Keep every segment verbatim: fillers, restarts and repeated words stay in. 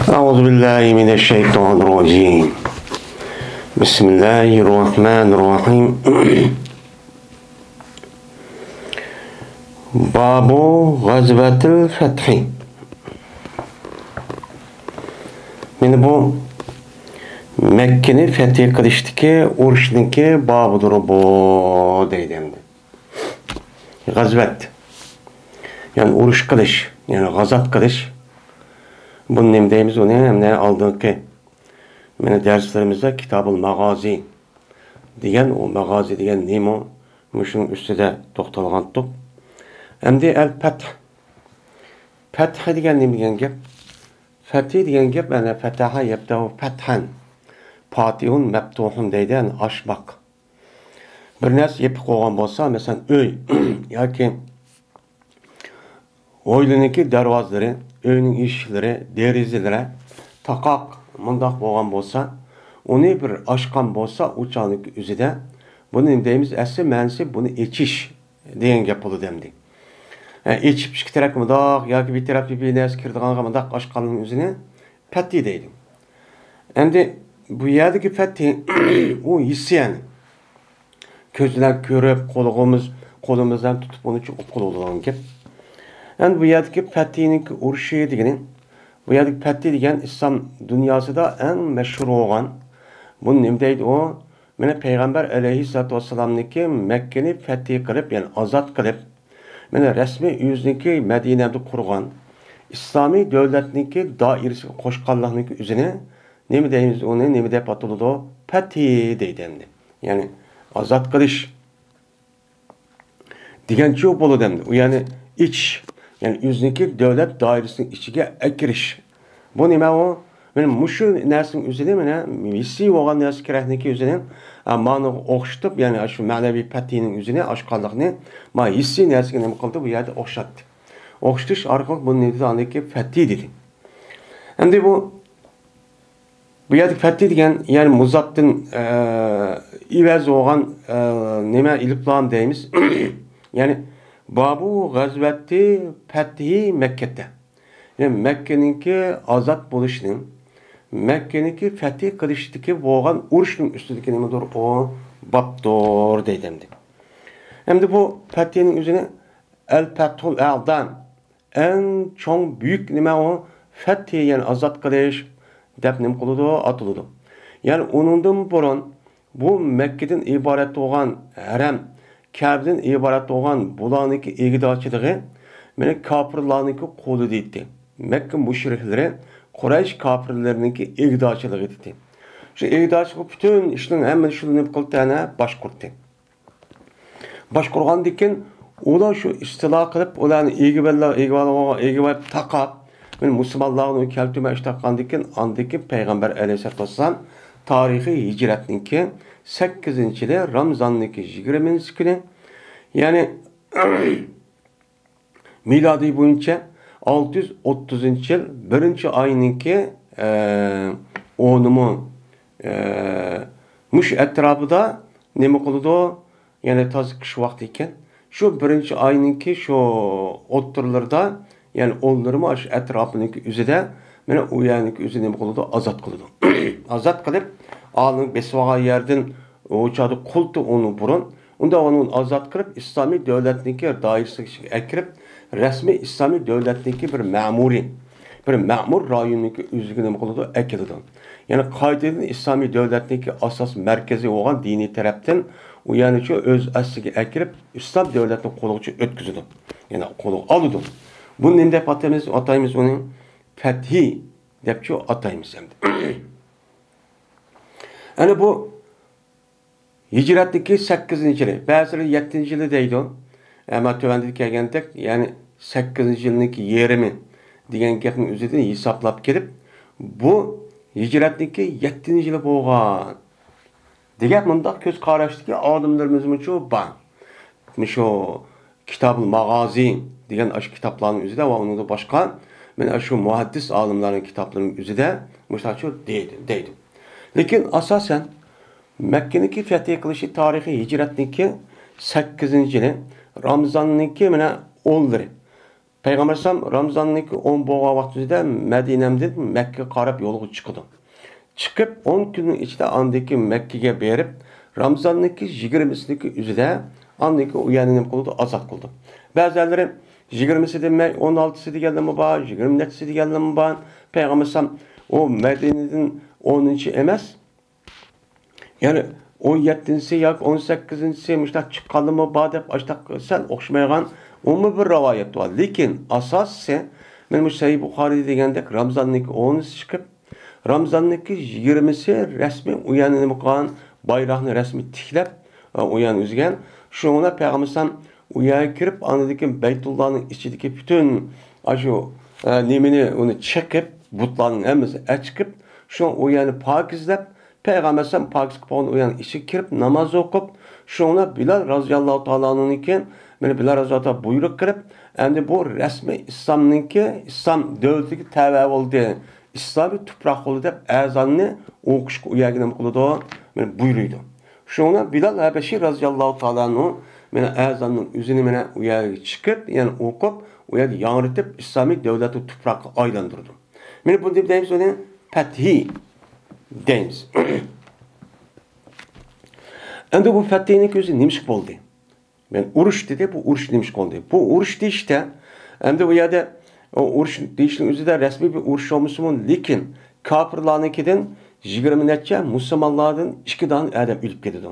أعوذ بالله من الشيطان الرجيم. بسم الله الرحمن الرحيم. باب غزوة الفتح. مانا بۇ مەككىنى فەتھى قىلىشتىكى ئۇرۇشنىڭكى بابىدۇر بۇ دەيدۇ ئەمدى. غەزۋەت، يەنى ئۇرۇش قىلىش، يەنى غازات قىلىش. بۇنى نېمە دەيمىز؟ ئۇنى مانا ئالدىنقى مانا دەرسلىرىمىزدە كىتابۇل ماغازى دېگەن، ئۇ ماغازى دېگەن نېمە؟ مۇشۇنىڭ ئۈستىدە توختالغانتۇق. ئەمدى ئەل پەتھ. پەتھ دېگەن نېمە دېگەن گەپ؟ پەتھ دېگەن گەپ، مانا، فتح يفتح فتحا، فاتح مفتوح دەيدۇ، يەنى ئاچماق. بىر نەرسە يېپىق بولغان بولسا، مەسىلەن، ئۆي ياكى ھويلىنىڭكى دەرۋازىلىرى، ئۆينىڭ ئىشىكلىرى، دېرىزىلىرى تاقاق مۇنداق بولغان بولسا، ئۇنى بىر ئاچقان بولسا، ئۇ چاغنىڭكى ئۆزىدە بۇنى نېمە دەيمىز؟ ئەسلى مەنىسى بۇنى ئېچىش دېگەن گەپ بولىدۇ ئەمدى. ئە، ئېچىپ ئىككى تەرەپكە مۇنداق ياكى بىر تەرەپكە بىر نەرسە كىرىدىغانغا مۇنداق ئاچقاننىڭ ئۆزىنى پەتھى دەيدۇ. ئەمدى بۇ يەردىكى پەتھى، ئۇ ھېسسىيانە. كۆز بىلەن كۆرۈپ، قولىمىز، قولىمىز بىلەن تۇتۇپ ئۇنى چوقۇپ قىلىۋالىدىغان گەپ. ئەمدى بۇ يەردىكى پەتھىنىڭكى ئۇرۇشى دېگىنى، بۇ يەردىكى پەتھى دېگەن ئىسلام دۇنياسىدا ئەڭ مەشھۇر بولغان، بۇنى نېمە دەيدۇ ئۇ؟ مانا پەيغەمبەر ئەلەيھىسسالاتۇ ۋەسسالامنىڭكى مەككىنى پەتھى قىلىپ، يەنى ئازاد قىلىپ، مانا رەسمىي ئۆزىنىڭكى مەدىنەدە قۇرغان ئىسلامىي دۆلەتنىڭكى دائىرىسىگە قوشقانلىقنىڭكى ئۆزىنى نېمە دەيمىز ئۇنى، نېمە دەپ ئاتىلىدۇ؟ پەتھى دەيدۇ ئەمدى. يەنى ئازاد قىلىش دېگەنچۇ بولىدۇ ئەمدى. ئۇ يەنى ئېچىش، يەنى ئۆزىنىڭكى دۆلەت دائىرىسىنىڭ ئىچىگە ئەكىرىش. بۇ نېمە ئۇ؟ مانا مۇشۇ نەرسىنىڭ ئۆزىنى، مانا ھېسسىي بولغان نەرسە كېرەكنىكى ئۆزىنى، ئە، مانىغا ئوخشىتىپ، يەنى شۇ مەنىۋى پەتھىنىڭ ئۆزىنى ئاچقانلىقنى، ما ھېسسىي نەرسىگە نېمە قىلدى؟ بۇ يەردە ئوخشاتتى. ئوخشىتىش ئارقىلىق بۇنى نېمە دېدى؟ ئاندىن كېيىن پەتھى دېدى. ئەمدى بۇ، بۇ يەردە پەتھى دېگەن، يەنى مۇزاتتىن، ئە، ئىۋەز بولغان، ئە، نېمە ئېلىپلام دەيمىز. يەنى بابۇ غەزۋەتى پەتھى مەككەتە. يەنى مەككىنىڭكى ئازاد بولۇشىنىڭ، مەككىنىڭكى پەتھى قىلىشتىكى بولغان ئۇرۇشنىڭ ئۈستىدىكى نېمىدۇر؟ ئۇ بابتۇر دەيدۇ ئەمدى. ئەمدى بۇ پەتھىنىڭ ئۆزىنى ئەل پەتھۇل ئەزەم، ئەڭ چوڭ بۈيۈك نېمە ئۇ؟ پەتھى، يەنى ئازاد قىلىش دەپ نېمە قىلىدۇ؟ ئاتىلىدۇ. يەنى ئۇنىڭدىن بۇرۇن بۇ مەككىدىن ئىبارەت بولغان ھەرەم، كەبىدىن ئىبارەت بولغان بۇلارنىڭكى ئىگىدارچىلىقى مانا كاپىرلارنىڭكى قولىدا ئىدى. مەككە مۇشرىكلىرى، قۇرەيش كاپىرلىرىنىڭكى ئىگىدارچىلىقى ئىدى. شۇ ئىگىدارچىلىق پۈتۈن ئىشنىڭ ھەممىنى شۇ نېمە قىلدى؟ ئەنە باشقۇردى. باشقۇرغاندىن كېيىن، ئۇلار شۇ ئىستىلا قىلىپ، ئۇلارنى ئىگىۋېلىپ، ئىگىۋېلىپ، ئىگىۋېلىپ تاقاپ، مەن مۇسۇلمانلارغا ئۇنى كەلتۈرمەي ئىش تاققاندىن كېيىن، ئاندىن كېيىن پەيغەمبەر ئەلەيھىسسالاتۇ ۋەسسالام تارىخىي ھىجرەتنىڭكى سەككىزىنچى يىلى، رامزاننىڭكى يىگىرمىنچى كۈنى، يەنى مىلادىي بويىچە ئالتە يۈز ئوتتۇزىنچى يىل بىرىنچى ئاينىڭكى، ئە، ئونىمۇ، ئە، مۇشۇ ئەتراپىدا نېمە قىلىدۇ؟ يەنى تازا قىش ۋاقتى ئىكەن. شۇ بىرىنچى ئاينىڭكى شۇ ئوتتۇرىلىرىدا، يەنى ئونلىرىمۇ شۇ ئەتراپىنىڭكى ئۆزىدە، مانا ئۇ يەرنىڭكى ئۆزى نېمە قىلىدۇ؟ ئازاد قىلىدۇ. ئازاد قىلىپ، ئالدىن بېسىۋالغان يەردىن ئۇ چاغدا قۇلتۇ ئۇنى بۇرۇن. ئۇندا ئۇنى ئازاد قىلىپ، ئىسلامىي دۆلەتنىڭكى دائىرىسىگە ئەكىرىپ، رەسمىي ئىسلامىي دۆلەتنىڭكى بىر مەمۇرىي، بىر مەمۇر رايونىنىڭكى ئۆزىگە نېمە قىلىدۇ؟ ئەكېلىدۇ. يەنى قايتىدىن ئىسلامىي دۆلەتنىڭكى ئاساس مەركىزى بولغان دىنىي تەرەپتىن ئۇ يەرنىچۇ ئۆز ئاستىغا ئەكىرىپ، ئىسلام دۆلەتنىڭ قولىغىچە ئۆتكۈزىدۇ. يەنى قولىغا ئالىدۇ. بۇنى نېمە دەپ ئاتايمىز؟ ئاتايمىز ئۇنى پەتھى دەپچۇ ئاتايمىز ئەمدى. ئەنە بۇ ھىجرەتنىڭكى سەككىزىنچى يىلى، بەزىلەر يەتتىنچى يىلى دەيدۇ. ئەمما تۆۋەندە كەلگەندەك، يەنى سەككىزىنچى يىلنىڭكى يېرىمى دېگەن گەپنىڭ ئۆزىدىن ھېسابلاپ كېلىپ، بۇ ھىجرەتنىڭكى يەتتىنچى يىلى بولغان دېگەن مۇنداق كۆز قاراشتىكى ئالىملىرىمىزمۇچۇ بار. مۇشۇ كىتابۇل ماغازى دېگەن ئاشۇ كىتابلارنىڭ ئۆزىدە ۋە ئۇنىڭدىن باشقا، مەن ئاشۇ مۇھەددىس ئالىملارنىڭ كىتابلىرىنىڭ ئۆزىدە مۇشۇنداقچۇ دەيدۇ، دەيدۇ. لېكىن ئاساسەن مەككىنىڭكى پەتھى قىلىشى تارىخى ھىجرەتنىڭكى سەككىزىنچى يىلى، رامىزاننىڭكى مانا ئونلىرى. پەيغەمبەر ئەلەيھىسسالام رامىزاننىڭكى ئون بولغان ۋاقتىدا مەدىنەمدىن مەككىگە قاراپ يولغا چىقىدۇ. چىقىپ، ئون كۈننىڭ ئىچىدە ئاندىكى مەككىگە بېرىپ، رامىزاننىڭكى يىگىرمىسىنىڭكى ئۆزىدە ئاندىكى ئۇ يەرنى نېمە قىلىدۇ؟ ئازاد قىلىدۇ. بەزىلىرى يىگىرمىسى دېمەي، ئون ئالتىسى دېگەنلەرمۇ بار، يىگىرمە نەچچىسى دېگەنلەرمۇ بار. پەيغەمبەر ئەلەيھىسسالام ئۇ مەدىنىدىن ئونىنچى ئەمەس، يەنى ئون يەتتىنچىسى ياكى ئون سەككىزىنچىسى مۇشۇنداق چىققانلىرىمۇ بار دەپ، ئاشۇنداق سەل ئوخشىمايدىغان ئومۇمىي بىر رىۋايەت بار. لېكىن ئاساسىيسى، مانا مۇشۇ سەھىھ بۇخارىي دېگەندەك، رامىزاننىڭكى ئونىسى چىقىپ، رامىزاننىڭكى يىگىرمىسى رەسمىي ئۇ يەرنى نېمە قىلغان، بايراقنى رەسمىي تىكلەپ، ئۇ يەرنى ئۈزگەن. شۇنىڭ بىلەن پەيغەمبەر ئەلەيھىسسالام ئۇ يەرگە كىرىپ، ئاندىن كېيىن بەيتۇللانىڭ ئىچىدىكى پۈتۈن ئاشۇ، ئە، نېمىنى، ئۇنى چېقىپ، بۇتلارنىڭ ھەممىسىنى ئەچىقىپ، شۇ ئۇ يەرنى پاكىزلەپ، پەيغەمبەر ئەلەيھىسسالام پاكىز قىلىپ بولغان ئۇ يەرنىڭ ئىچىگە كىرىپ ناماز ئوقۇپ، شۇنىڭ بىلال رازىياللاھۇ تائالا ئەنھۇدىن كېيىن، مانا بىلال رازىياللاھۇ تائالا بۇيرۇق قىلىپ، ئەمدى بۇ رەسمىي ئىسلامنىڭكى، ئىسلام دۆلىتىگە تەۋە بولدى، ئىسلامىي تۇپراق بولدى دەپ ئەزاننى ئوقۇشقا ئۇ يەرگە نېمە قىلىدۇ؟ مانا بۇيرۇيدۇ. شۇنىڭ بىلال ھەبەشى رازىياللاھۇ تائالا ئەنھۇ مانا ئەزاننىڭ ئۆزىنى مانا ئۇ يەرگە چىقىپ، يەنى ئوقۇپ، ئۇ يەردە ياڭرىتىپ، ئىسلامىي دۆلەتنى تۇپراققا ئايلاندۇرىدۇ. مانا بۇنى دەيمىز، ئۇنى پەتھى دەيمىز. ئەمدى بۇ پەتھىنىڭ ئۆزى نېمىشقا بولدى؟ مەن ئۇرۇش دېدى، بۇ ئۇرۇش نېمىشقا بولدى؟ بۇ ئۇرۇش دېيىشتە، ئەمدى بۇ يەردە ئۇ ئۇرۇش دېيىشنىڭ ئۆزىدە رەسمىي بىر ئۇرۇش بولمىسىمۇ، لېكىن كاپىرلارنىڭكىدىن يىگىرمە نەچچە، مۇسۇلمانلاردىن ئىككى دانە ئادەم ئۆلۈپ كېتىدۇ.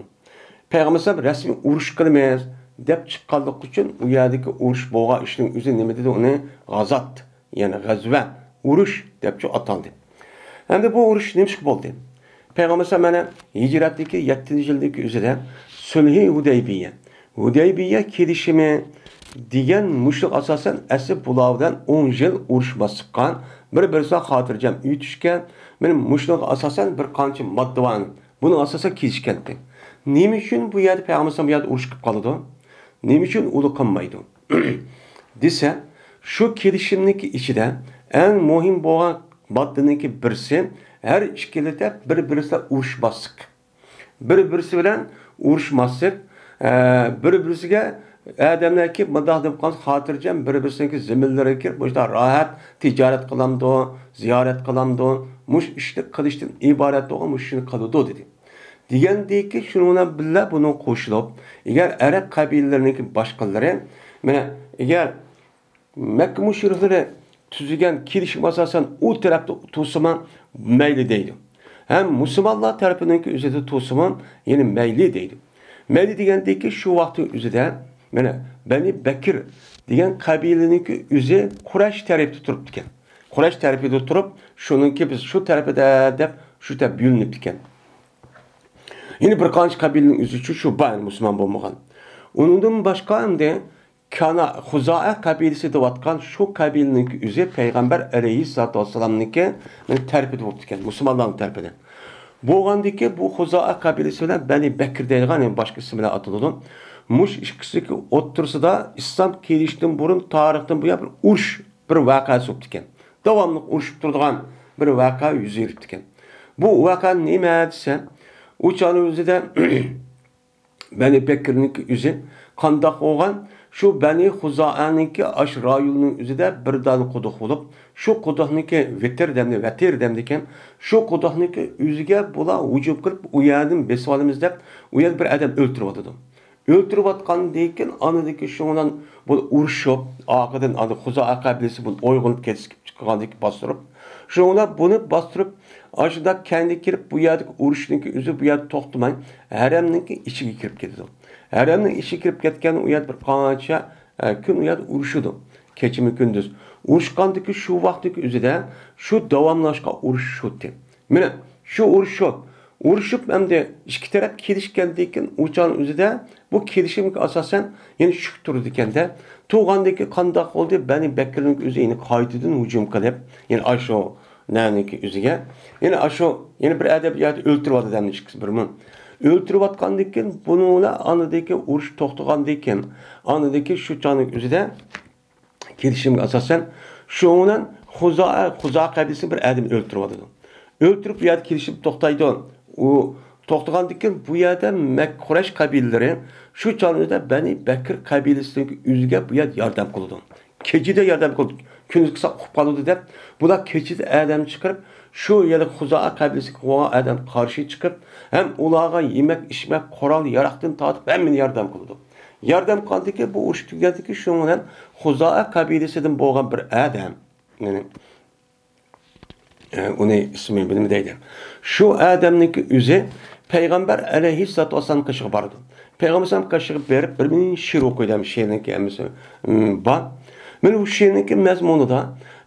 پەيغەمبەر ئەلەيھىسسالام رەسمىي ئۇرۇش قىلىمىز دەپ چىققانلىقى ئۈچۈن، ئۇ يەردىكى ئۇرۇش بولغان ئىشنىڭ ئۆزى نېمە دېدى؟ ئۇنى غازات، يەنى غەزۋە، ئۇرۇش دەپچۇ ئاتالدى. ئەمدى بۇ ئۇرۇش نېمىشقا بولدى؟ پەيغەمبەر ئەلەيھىسسالام مانا ھىجرەتتىكى يەتتىنچى يىلدىكى ئۆزىدە سۈلھى ھۇدەيبىيە، ھۇدەيبىيە كېلىشىمى دېگەن مۇشۇنىڭغا ئاساسەن ئەسلى بۇلار بىلەن ئون يىل ئۇرۇشماسلىققا، بىر-بىرسىگە خاتىرجەم ئۆتۈشكە، مانا مۇشۇنىڭغا ئاساسەن بىر قانچە ماددا بار. بۇنىڭغا ئاساسەن كېلىشكەنتى. نېمە ئۈچۈن بۇ يەردە پەيغەمبەر ئەلەيھىسسالام بۇ يەردە ئۇرۇش قىلىپ قالىدۇ؟ نېمە ئۈچۈن ئۇلۇغ قىلمايدۇ؟ دېسە، شۇ كېلىشىمنىڭكى ئىچىدە ئەڭ مۇھىم بولغان ماددىنىڭكى بىرسى، ھەر ئىككىلى تەرەپ بىر-بىرسى بىلەن ئۇرۇشماسلىق. بىر-بىرسى بىلەن ئۇرۇشماسلىق، ئە، بىر-بىرسىگە ئادەملەر كېلىپ مۇنداق دەپ قالسا، خاتىرجەم بىر-بىرسىنىڭكى زېمىنلىرىغا كىرىپ، مۇشۇنداق راھەت تىجارەت قىلامدۇ، زىيارەت قىلامدۇ، مۇشۇ ئىشنى قىلىشتىن ئىبارەت بولغان مۇشۇ ئىشنى قىلىدۇ، دېدى. دېگەندىكى، شۇنىڭ بىلەن بۇنىڭ قوشۇلۇپ، ئەگەر ئەرەب قەبىلىلىرىنىڭكى باشقىلىرى، مانا، ئەگەر مەككە مۇشرىكلىرى تۈزگەن كېلىشىمگە ئاساسەن ئۇ تەرەپتە تۇرسىمۇ مەيلى دەيدۇ. ھەم مۇسۇلمانلار تەرىپىنىڭكى ئۆزىدە تۇرسىمۇ يەنە مەيلى دەيدۇ. مەيلى دېگەندىكى، شۇ ۋاقىتنىڭ ئۆزىدە، مانا، بەنى بەكىر دېگەن قەبىلىنىڭكى ئۆزى قۇرەيش تەرىپىدە تۇرۇپتىكەن. قۇرەيش تەرىپىدە تۇرۇپ، شۇنىڭكى بىز شۇ تەرىپىدە دەپ شۇ تەرەپ بۆلۈنۈپتىكەن. يەنە بىر قانچە قەبىلىنىڭ ئۆزى شۇ، شۇ بار، مۇسۇلمان بولمىغان. ئۇنىڭدىن باشقا ئەمدى كانا، خۇزائە قەبىلىسى دەۋاتقان شۇ قەبىلىنىڭكى ئۆزى پەيغەمبەر ئەلەيھىسسالاتۇ ۋەسسالامنىڭكى تەرىپىدە بوپتىكەن، مۇسۇلمانلارنىڭ تەرىپىدە. بولغاندىكى بۇ خۇزائە قەبىلىسى بىلەن بەنى بەكر دەيدىغان، يەنە باشقا ئىسىم بىلەن ئاتىلىدۇ. مۇشۇ ئىككىسىنىڭكى ئوتتۇرىسىدا ئىسلام كېلىشتىن بۇرۇن، تارىختىن بۇيان بىر ئۇرۇش، بىر ۋەقە بوپتىكەن. داۋاملىق ئۇرۇشۇپ تۇرىدىغان بىر ۋەقە يۈز بېرىپتىكەن. بۇ ۋەقە نېمە دېسە، ئۇ چاغنىڭ ئۆزىدە بەنى بەكرنىڭكى ئۆزى قانداق بولغان؟ شۇ بەنى خۇزائەنىڭكى ئاشۇ رايونىنىڭ ئۆزىدە بىر دانە قۇدۇق بولۇپ، شۇ قۇدۇقنىڭكى ۋىتىر دەمدى، ۋەتىر دەمدىكەن، شۇ قۇدۇقنىڭكى ئۆزىگە بۇلار ھۇجۇم قىلىپ، ئۇ يەردىن بېسىۋالىمىز دەپ، ئۇ يەردە بىر ئادەم ئۆلتۈرۈۋاتىدۇ. ئۆلتۈرۈۋاتقاندىن كېيىن، ئاندىن كېيىن شۇنىڭ بىلەن بۇ ئۇرۇشۇپ، ئارقىدىن ئاندىن خۇزائە قەبىلىسى بۇ ئويغىنىپ كېتىپ چىققاندىن كېيىن باستۇرۇپ، شۇنىڭ بىلەن بۇنى باستۇرۇپ، ئاشۇنداق كەينىگە كىرىپ، بۇ يەردىكى ئۇرۇشنىڭكى ئۆزى بۇ يەردە توختىماي، ھەرەمنىڭكى ئىچىگە كىرىپ كېتىدۇ. ھەرەمنىڭ ئىچىگە كىرىپ كەتكەن ئۇ يەردە بىر قانچە، ئە، كۈن ئۇ يەردە ئۇرۇشىدۇ. كېچىمۇ كۈندۈز. ئۇرۇشقاندىكى شۇ ۋاقىتنىڭكى ئۆزىدە شۇ داۋاملاشقان ئۇرۇش شۇتى. مانا شۇ ئۇرۇش شۇ. ئۇرۇشۇپ ئەمدى ئىككى تەرەپ كېلىشكەندىن كېيىن ئۇ چاغنىڭ ئۆزىدە بۇ كېلىشىمگە ئاساسەن يەنە شۈك تۇرىدىكەندە. تۇرغاندىن كېيىن قانداق بولدى؟ بەنى بەكرنىڭ ئۆزى يەنە قايتىدىن ھۇجۇم قىلىپ، يەنە ئاشۇ نەنىڭكى ئۆزىگە. يەنە ئاشۇ، يەنە بىر ئادەم يەردە ئۆلتۈرۈۋاتىدۇ ئەمدى ئىككىسى بىرمۇ. ئۆلتۈرۈۋاتقاندىن كېيىن بۇنىڭ بىلەن ئاندىكى ئۇرۇش توختىغاندىن كېيىن، ئاندىكى شۇ چاغنىڭ ئۆزىدە كېلىشىمگە ئاساسەن، شۇنىڭ بىلەن خۇزائە، خۇزائە قەبىلىسىنىڭ بىر ئادىمى ئۆلتۈرۈۋاتىدۇ. ئۆلتۈرۈپ، بۇ يەردە كېلىشىم توختايدۇ. ئۇ توختىغاندىن كېيىن، بۇ يەردە مەك-، قۇرەيش قەبىلىلىرى شۇ چاغدا بەنى بەكىر قەبىلىسىنىڭ ئۆزىگە بۇ يەردە ياردەم قىلىدۇ. كېچىدە ياردەم قىلدى، كۈندۈز قىلسا ئۇقۇپ قالىدۇ دەپ، بۇلار كېچىدە ئادەم چىقىرىپ، شۇ يەردە خۇزائە قەبىلىسىدىكى بولغان ئادەم قارشى چىقىپ، ھەم ئۇلارغا يېمەك، ئىچمەك، قورال، ياراغدىن تارتىپ ھەممىنى ياردەم قىلىدۇ. ياردەم قىلغاندىكىن، بۇ ئۇرۇش تۈگىگەندىكىن، شۇنىڭ بىلەن خۇزائە قەبىلىسىدىن بولغان بىر ئادەم، يەنى ئە، ئۇنى ئىسمى نېمە دەيدۇ. شۇ ئادەمنىڭكى ئۆزى پەيغەمبەر ئەلەيھىسسالاتۇ ۋەسسالام قېشىغا بارىدۇ. پەيغەمبەر ئەلەيھىسسالام قېشىغا بېرىپ، بىر مىنۇت شېئىر ئوقۇيدۇ، ھەم شېئىرنىڭكى ھەممىسى، ئىم، بار. مانا بۇ شېئىرنىڭكى مەزمۇنىدا،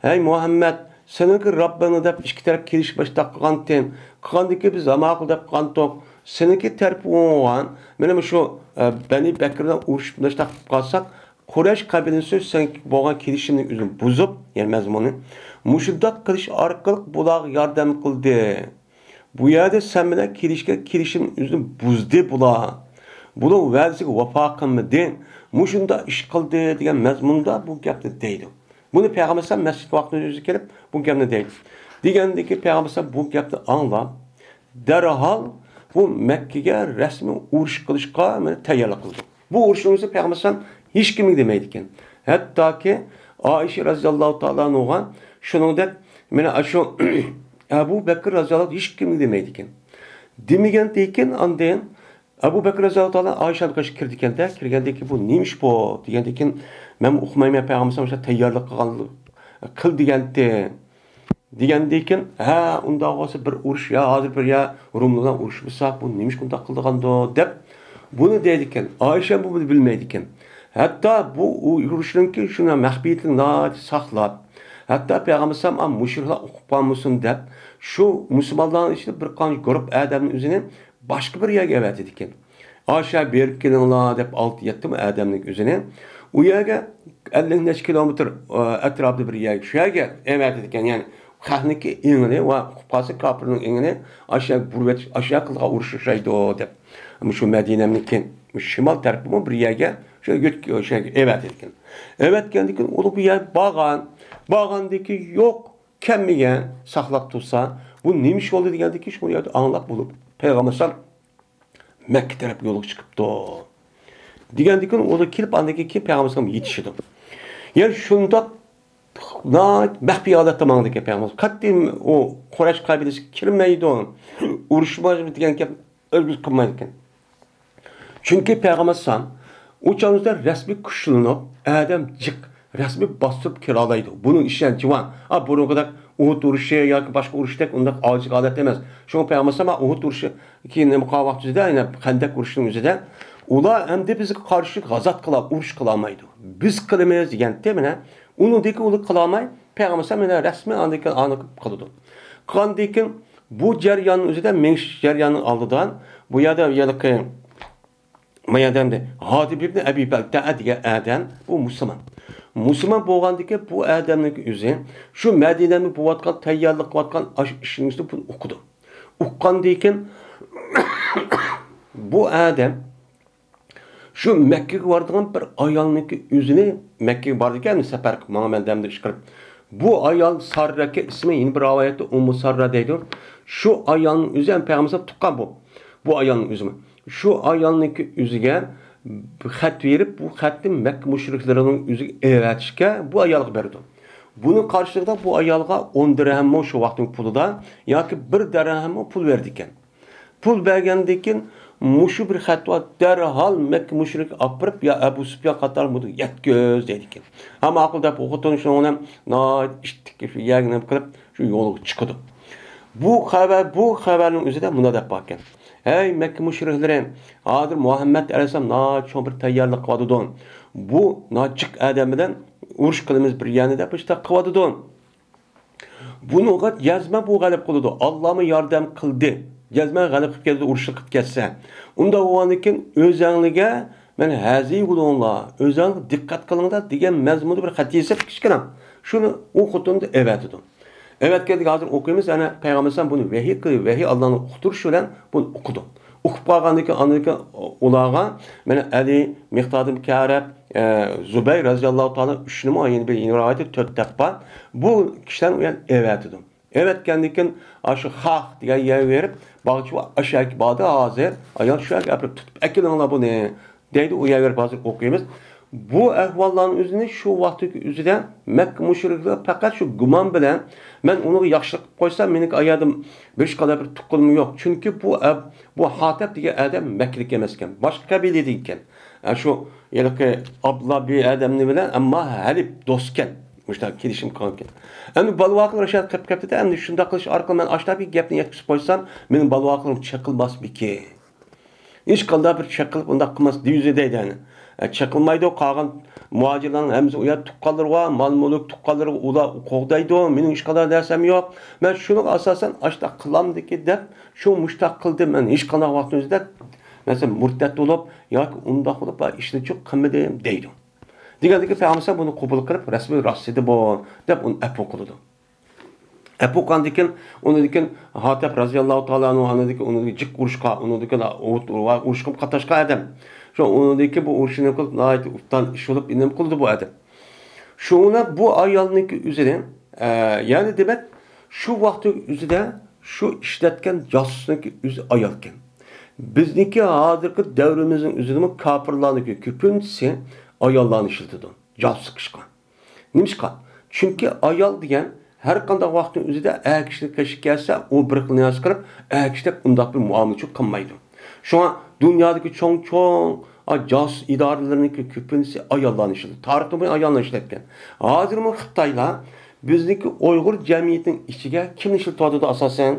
ھەي مۇھەممەد، سېنىڭكى رەببىڭنى دەپ ئىككى تەرەپ كېلىشىپ مۇشۇنداق قىلغانتىم، قىلغاندىكىن بىز ئاماقۇل دەپ قىلغانتۇق، سېنىڭكى تەرىپىڭ بولغان، مانا مۇشۇ، ئە، بەنى بەكرى بىلەن ئۇرۇشۇپ مۇشۇنداق قىلىپ قالساق، قۇرەيش قەبىلىسى سەن بولغان كېلىشىمنى ئۆزىنى بۇزۇپ، يەنى مەزمۇنى، مۇشۇنداق قىلىش ئارقىلىق بۇلارغا ياردەم قىلدى. بۇ يەردە سەن بىلەن كېلىشكەن كېلىشىمنى ئۆزىنى بۇزدى بۇلار. بۇلار ۋەدىسىگە ۋاپا قىلمىدى. مۇشۇنداق ئىش قىلدى دېگەن مەزمۇندا بۇ گەپنى دەيدۇ. بۇنى پەيغەمبەر ئەلەيھىسسالام مەسچىتكە ۋاقتىدا ئۆزى كېلىپ بۇ گەپنى دەيدۇ. دېگەندىكىن پەيغەمبەر ئەلەيھىسسالام بۇ گەپنى ئاڭلاپ، دەرھال بۇ مەككىگە رەسمىي ئۇرۇش قىلىشقا مانا تەييارلىق قىلدى. بۇ ئۇرۇشنىڭ ئۆزى پەيغەمبەر ئەلەيھىسسالام ھېچكىمگە دېمەيدىكەن. ھەتتاكى ئائىشە رەزىياللاھۇ تائالا ئەنھاغا شۇنىڭدەك مانا ئاشۇ ئەبۇ بەكرى رەزىياللاھۇ ھېچكىمگە دېمەيدىكەن. دېمىگەندىكىن ئاندىن ئەبۇ بەكرى رەزىياللاھۇ تائالا ئائىشەنىڭ قېشىغا كىرىدىكەندە، كىرگەندىكىن بۇ نېمە ئىش بۇ؟ دېگەندىكىن مەن ئۇقمايمەن، پەيغەمبەر ئەلەيھىسسالام مۇشۇ تەييارلىق قىلغان، قىل دېگەنتى. دېگەندىكىن، ھە، ئۇنداق بولسا بىر ئۇرۇش، يا ھازىر بىر يا روملار بىلەن ئۇرۇشمىساق، بۇ نېمىشقا ئۇنداق قىلىدىغاندۇ دەپ، بۇنى دەيدىكەن. ئائىشە بۇ بۇنى بىلمەيدىكەن. ھەتتا بۇ ئۇرۇشنىڭكى شۇنى مەخپىيىتىنى ناھايىتى ساقلاپ، ھەتتا پەيغەمبەر ئەلەيھىسسالام مۇشرىكلار ئۇقۇپ قالمىسۇن دەپ، شۇ مۇسۇلمانلارنىڭ ئىچىدە بىر قانچە گۇرۇپ ئادەمنى ئۆزىنى باشقا بىر يەرگە ئەۋەتىدىكەن. ئاشۇ يەرگە بېرىپ كېلىڭلار دەپ ئالتە يەتتىمۇ ئادەمنى ئۆزىنى ئۇ يەرگە ئەللىك نەچچە كىلومېتىر، ئە، ئەتراپىدا بىر يەرگە، شۇ يەرگە ئەۋەتىدىكەن. يەنى خەقنىڭكى ئېڭىنى ۋە ئۇقۇپ قالسا كاپىرنىڭ ئېڭىنى ئاشۇ يەرگە بۇرۇۋېتىش، ئاشۇ يەرگە قىلغان ئۇرۇش ئوخشايدۇ دەپ. مۇشۇ مەدىنەمنىڭكى شىمال تەرىپىمۇ بىر يەرگە شۇ يۆتكە-، شۇ يەرگە ئەۋەتىدىكەن. ئەۋەتكەندىكىن ئۇلار بۇ يەرگە بارغان. بارغاندىكىن يوق، كەلمىگەن، ساقلاپ تۇرسا، بۇ نېمە ئىش بولدى دېگەندىكىن شۇ يەردە ئاڭلاپ بولۇپ، پەيغەمبەر ئەلەيھىسسالام مەككە تەرەپ يولغا چىقىپتۇ. دېگەندىكىن ئۇلار كېلىپ، ئاندىن كېيىن پەيغەمبەر ئەلەيھىسسالام يېتىشىدۇ. يەنى شۇنداق ناھايىتى مەخپىي ھالەتتە ماڭىدىكەن پەيغەمبەر. قەتئىي ئۇ قۇرەيش قەبىلىسىگە كىرمەيدۇ، ئۇرۇشمايدۇ دېگەن گەپ ھەرگىز قىلمايدىكەن. چۈنكى پەيغەمبەر ئەلەيھىسسالام ئۇ چاغدا رەسمىي كۈچلىنىپ، ئادەم جىق، رەسمىي باستۇرۇپ كىرالايدۇ. بۇنىڭ ئىشەنچى بار. ئا، بۇرۇنقىدەك ئۇھۇد ئۇرۇشى ياكى باشقا ئۇرۇشتەك ئۇنداق ئاجىز ھالەت ئەمەس. شۇڭا پەيغەمبەر ئەلەيھىسسالام ئۇھۇد ئۇرۇشى كېيىن نېمە قىلغان ۋاقتىدا، يەنە خەندەق ئۇرۇشىنىڭ ئۆزىدە، ئۇلار ئەمدى بىزگە قارشى غازات قىلار، ئۇرۇش قىلالمايدۇ. بىز قىلىمىز دېگەنتى مانا. ئۇنىڭدىن كېيىن ئۇلار قىلالماي، پەيغەمبەر ئەلەيھىسسالام يەنە رەسمىي ئاندىن كېيىن ئانا قىلىدۇ. قىلغاندىن كېيىن بۇ جەرياننىڭ ئۆزىدە، مېڭىش جەريانىنىڭ ئالدىدا بۇ يەردە ھېلىقى ما يەردە ئەمدى ھاتىب ئىبنى ئەبى بەلتەئە دېگەن ئادەم، بۇ مۇسۇلمان. مۇسۇلمان بولغاندىكىن بۇ ئادەمنىڭ ئۆزى شۇ مەدىنەنى بولۇۋاتقان، تەييارلىق قىلىۋاتقان ئاشۇ ئىشنىڭ ئۈستىدە بۇنى ئۇقىدۇ. ئۇققاندىن كېيىن بۇ ئادەم شۇ مەككىگە بارىدىغان بىر ئايالنىڭكى ئۆزىنى، مەككىگە بارىدىكەن، سەپەر قىلىپ ماڭىمەن دەمدە ئىش قىلىپ. بۇ ئايال سارراكى ئىسمى، يەنە بىر رىۋايەتتە ئۇممۇ ساررا دەيدۇ. شۇ ئايالنىڭ ئۆزى ھەم پەيغەمبەر تۇغقان بۇ. بۇ ئايالنىڭ ئۆزىمۇ. شۇ ئايالنىڭكى ئۆزىگە خەت بېرىپ، بۇ خەتنى مەككە مۇشرىكلىرىنىڭ ئۆزىگە ئەۋەتىشكە بۇ ئايالغا بېرىدۇ. بۇنىڭ قارشىلىقىدا بۇ ئايالغا ئون دىرھەممۇ شۇ ۋاقىتنىڭ پۇلىدا ياكى بىر دىرھەممۇ پۇل بېرىدىكەن. پۇل بەرگەندىن كېيىن، مۇشۇ بىر خەت بار، دەرھال مەككە مۇشرىكىگە ئاپىرىپ، يا ئەبۇ سۇپيان قاتارلىق بۇنى يەتكۈز دەيدىكەن. ھە ماقۇل دەپ، ئۇ خوتۇن شۇنىڭ بىلەن ناھايىتى ئىشتىككە شۇ يەرگە نېمە قىلىپ، شۇ يولغا چىقىدۇ. بۇ خەۋەر، بۇ خەۋەرنىڭ ئۆزىدە مۇنداق دەپ باركەن. ھەي مەككە مۇشرىكلىرى، ھازىر مۇھەممەد ئەلەيھىسسالام ناھايىتى چوڭ بىر تەييارلىق قىلىۋاتىدۇ. بۇ ناچىق ئادەم بىلەن ئۇرۇش قىلىمىز بىر يەرنى دەپ ئىشتاق قىلىۋاتىدۇ. بۇنىڭغا جەزمەن بۇ غەلىبە قىلىدۇ. ئاللامۇ ياردەم قىلدى. جەزمەن غەلىبە قىلىپ كەلدى، ئۇرۇشقا قىلىپ كەتسە. ئۇنداق بولغاندىن كېيىن ئۆزەڭلىگە مەن ھەزىر بولۇڭلار، ئۆزەڭلار دىققەت قىلىڭلار دېگەن مەزمۇندا بىر خەت يېزىپ كىچىككىنە. شۇنى ئۇ خوتۇندا ئەۋەتىدۇ. ئەۋەتكەندىكىن ھازىر ئوقۇيمىز، ئەنە پەيغەمبەر ئەلەيھىسسالام بۇنى ۋەھىي قىلىپ، ۋەھىي ئاللانىڭ ئۇقتۇرۇشى بىلەن بۇنى ئوقۇدۇ. ئوقۇپ قالغاندىن كېيىن، ئاندىن كېيىن ئۇلارغا مانا ئەلى، مىقدادىم كەرەب، ئە، زۇبەير رەزىياللاھۇ تائالا ئۈچنىمۇ، يەنە بىر يەنە رىۋايەتتە تۆت دەپ بار. بۇ كىشىلەرنى ئۇ يەردە ئەۋەتىدۇ. ئەۋەتكەندىن كېيىن، ئاشۇ خاخ دېگەن يەرگە بېرىپ، باغچە بار، ئاشۇ يەرگە باردى ھازىر. ئايال شۇ يەرگە ئەپىرىپ تۇتۇپ، ئەكېلىڭلار بۇنى، دەيدۇ، ئۇ يەرگە بېرىپ ھازىر ئوقۇيمىز. بۇ ئەھۋاللارنىڭ ئۆزىنى شۇ ۋاقىتتىكى ئۆزىدە مەككە مۇشرىكلىرى پەقەت شۇ گۇمان بىلەن، مەن ئۇنىڭغا ياخشىلىق قىلىپ قويسام، مېنىڭكى ئايالدىن بىر قەدەر بىر تۇغقىنىم يوق. چۈنكى بۇ ئە-، بۇ ھاتەب دېگەن ئادەم مەككىلىك ئەمەسكەن، باشقا قەبىلىدىكەن. ئە، شۇ ھېلىقى ئابلا بىر ئادەمنى بىلەن، ئەمما ھەلىپ دوستكەن. مۇشۇنداق كېلىشىم قىلغانكەن. ئەمدى بالىۋاقىل رەشاد قىلىپ كەپتىدە، ئەمدى شۇنداق قىلىش ئارقىلىق مەن ئاشۇنداق بىر گەپنى يەتكۈزۈپ قويسام، مېنىڭ بالىۋاقلىرىم چېقىلماسمىكىن؟ ھېچقانداق بىر چېقىلىپ ئۇنداق قىلماس، دېيۈزى دەيدۇ ئەنە. ئە، چېقىلمايدۇ، قالغان مۇھاجىرلارنىڭ ھەممىسى ئۇ يەردە تۇغقانلىرى بار، مال-مۈلۈك تۇغقانلىرى، ئۇلار قوغدايدۇ، مېنىڭ ھېچقانداق نەرسەم يوق. مەن شۇنىڭغا ئاساسەن ئاشۇنداق قىلامدىكى دەپ، شۇ مۇشۇنداق قىلدىم، مەن ھېچقانداق ۋاقىتنىڭ ئۆزىدە، مەسىلەن، مۇرتەت بولۇپ ياكى ئۇنداق بولۇپ، ئىشنى چۇ قىلمىدىم دەيدۇ. دېگەندىكى پەيغەمبەر بۇنى قوبۇل قىلىپ، رەسمىي راست ئىدى بۇ، دەپ ئۇنى ئەپۇ قىلىدۇ. ئەپۇ قىلغاندىن كېيىن، ئۇنىڭدىن كېيىن ھاتەب رەزىياللاھۇ تائالا ئەنھۇ ئاندىن كېيىن ئۇنىڭدىن جىق ئۇرۇشقا، ئۇنىڭدىن كېيىن ئۇرۇشقا قاتناشقان ئادەم. شۇ ئۇنىڭدىن كېيىن بۇ ئۇرۇشنى قىلىپ، ناھايىتى ئوبدان ئىش بولۇپ، نېمە قىلدى بۇ ئادەم. شۇڭا بۇ ئايالنىڭكى ئۆزىنى، ئە، يەنى دېمەك، شۇ ۋاقىتنىڭ ئۆزىدە شۇ ئىشلەتكەن جاسۇسنىڭكى ئۆزى ئايالكەن. بىزنىڭكى ھازىرقى دەۋرىمىزنىڭ ئۆزىدىمۇ كاپىرلارنىڭكى كۆپىنچىسى ئاياللارنى ئىشلىتىدۇ جاسۇس قىلىشقا. نېمىشقا؟ چۈنكى ئايال دېگەن ھەر قانداق ۋاقىتنىڭ ئۆزىدە ئەر كىشىنىڭ قېشىغا كەلسە، ئۇ بىر خىل نەرسە قىلىپ، ئەر كىشىدەك ئۇنداق بىر مۇئامىلە قىلمايدۇ. شۇڭا دۇنيادىكى چوڭ-چوڭ، ئا، جاسۇس ئىدارىلىرىنىڭكى كۆپىنچىسى ئاياللارنى ئىشلىتىدۇ. تارىختىن بۇيان ئاياللارنى ئىشلەتكەن. ھازىرمۇ خىتايلار بىزنىڭكى ئۇيغۇر جەمئىيىتىنىڭ ئىچىگە كىمنى ئىشلىتىۋاتىدۇ ئاساسەن؟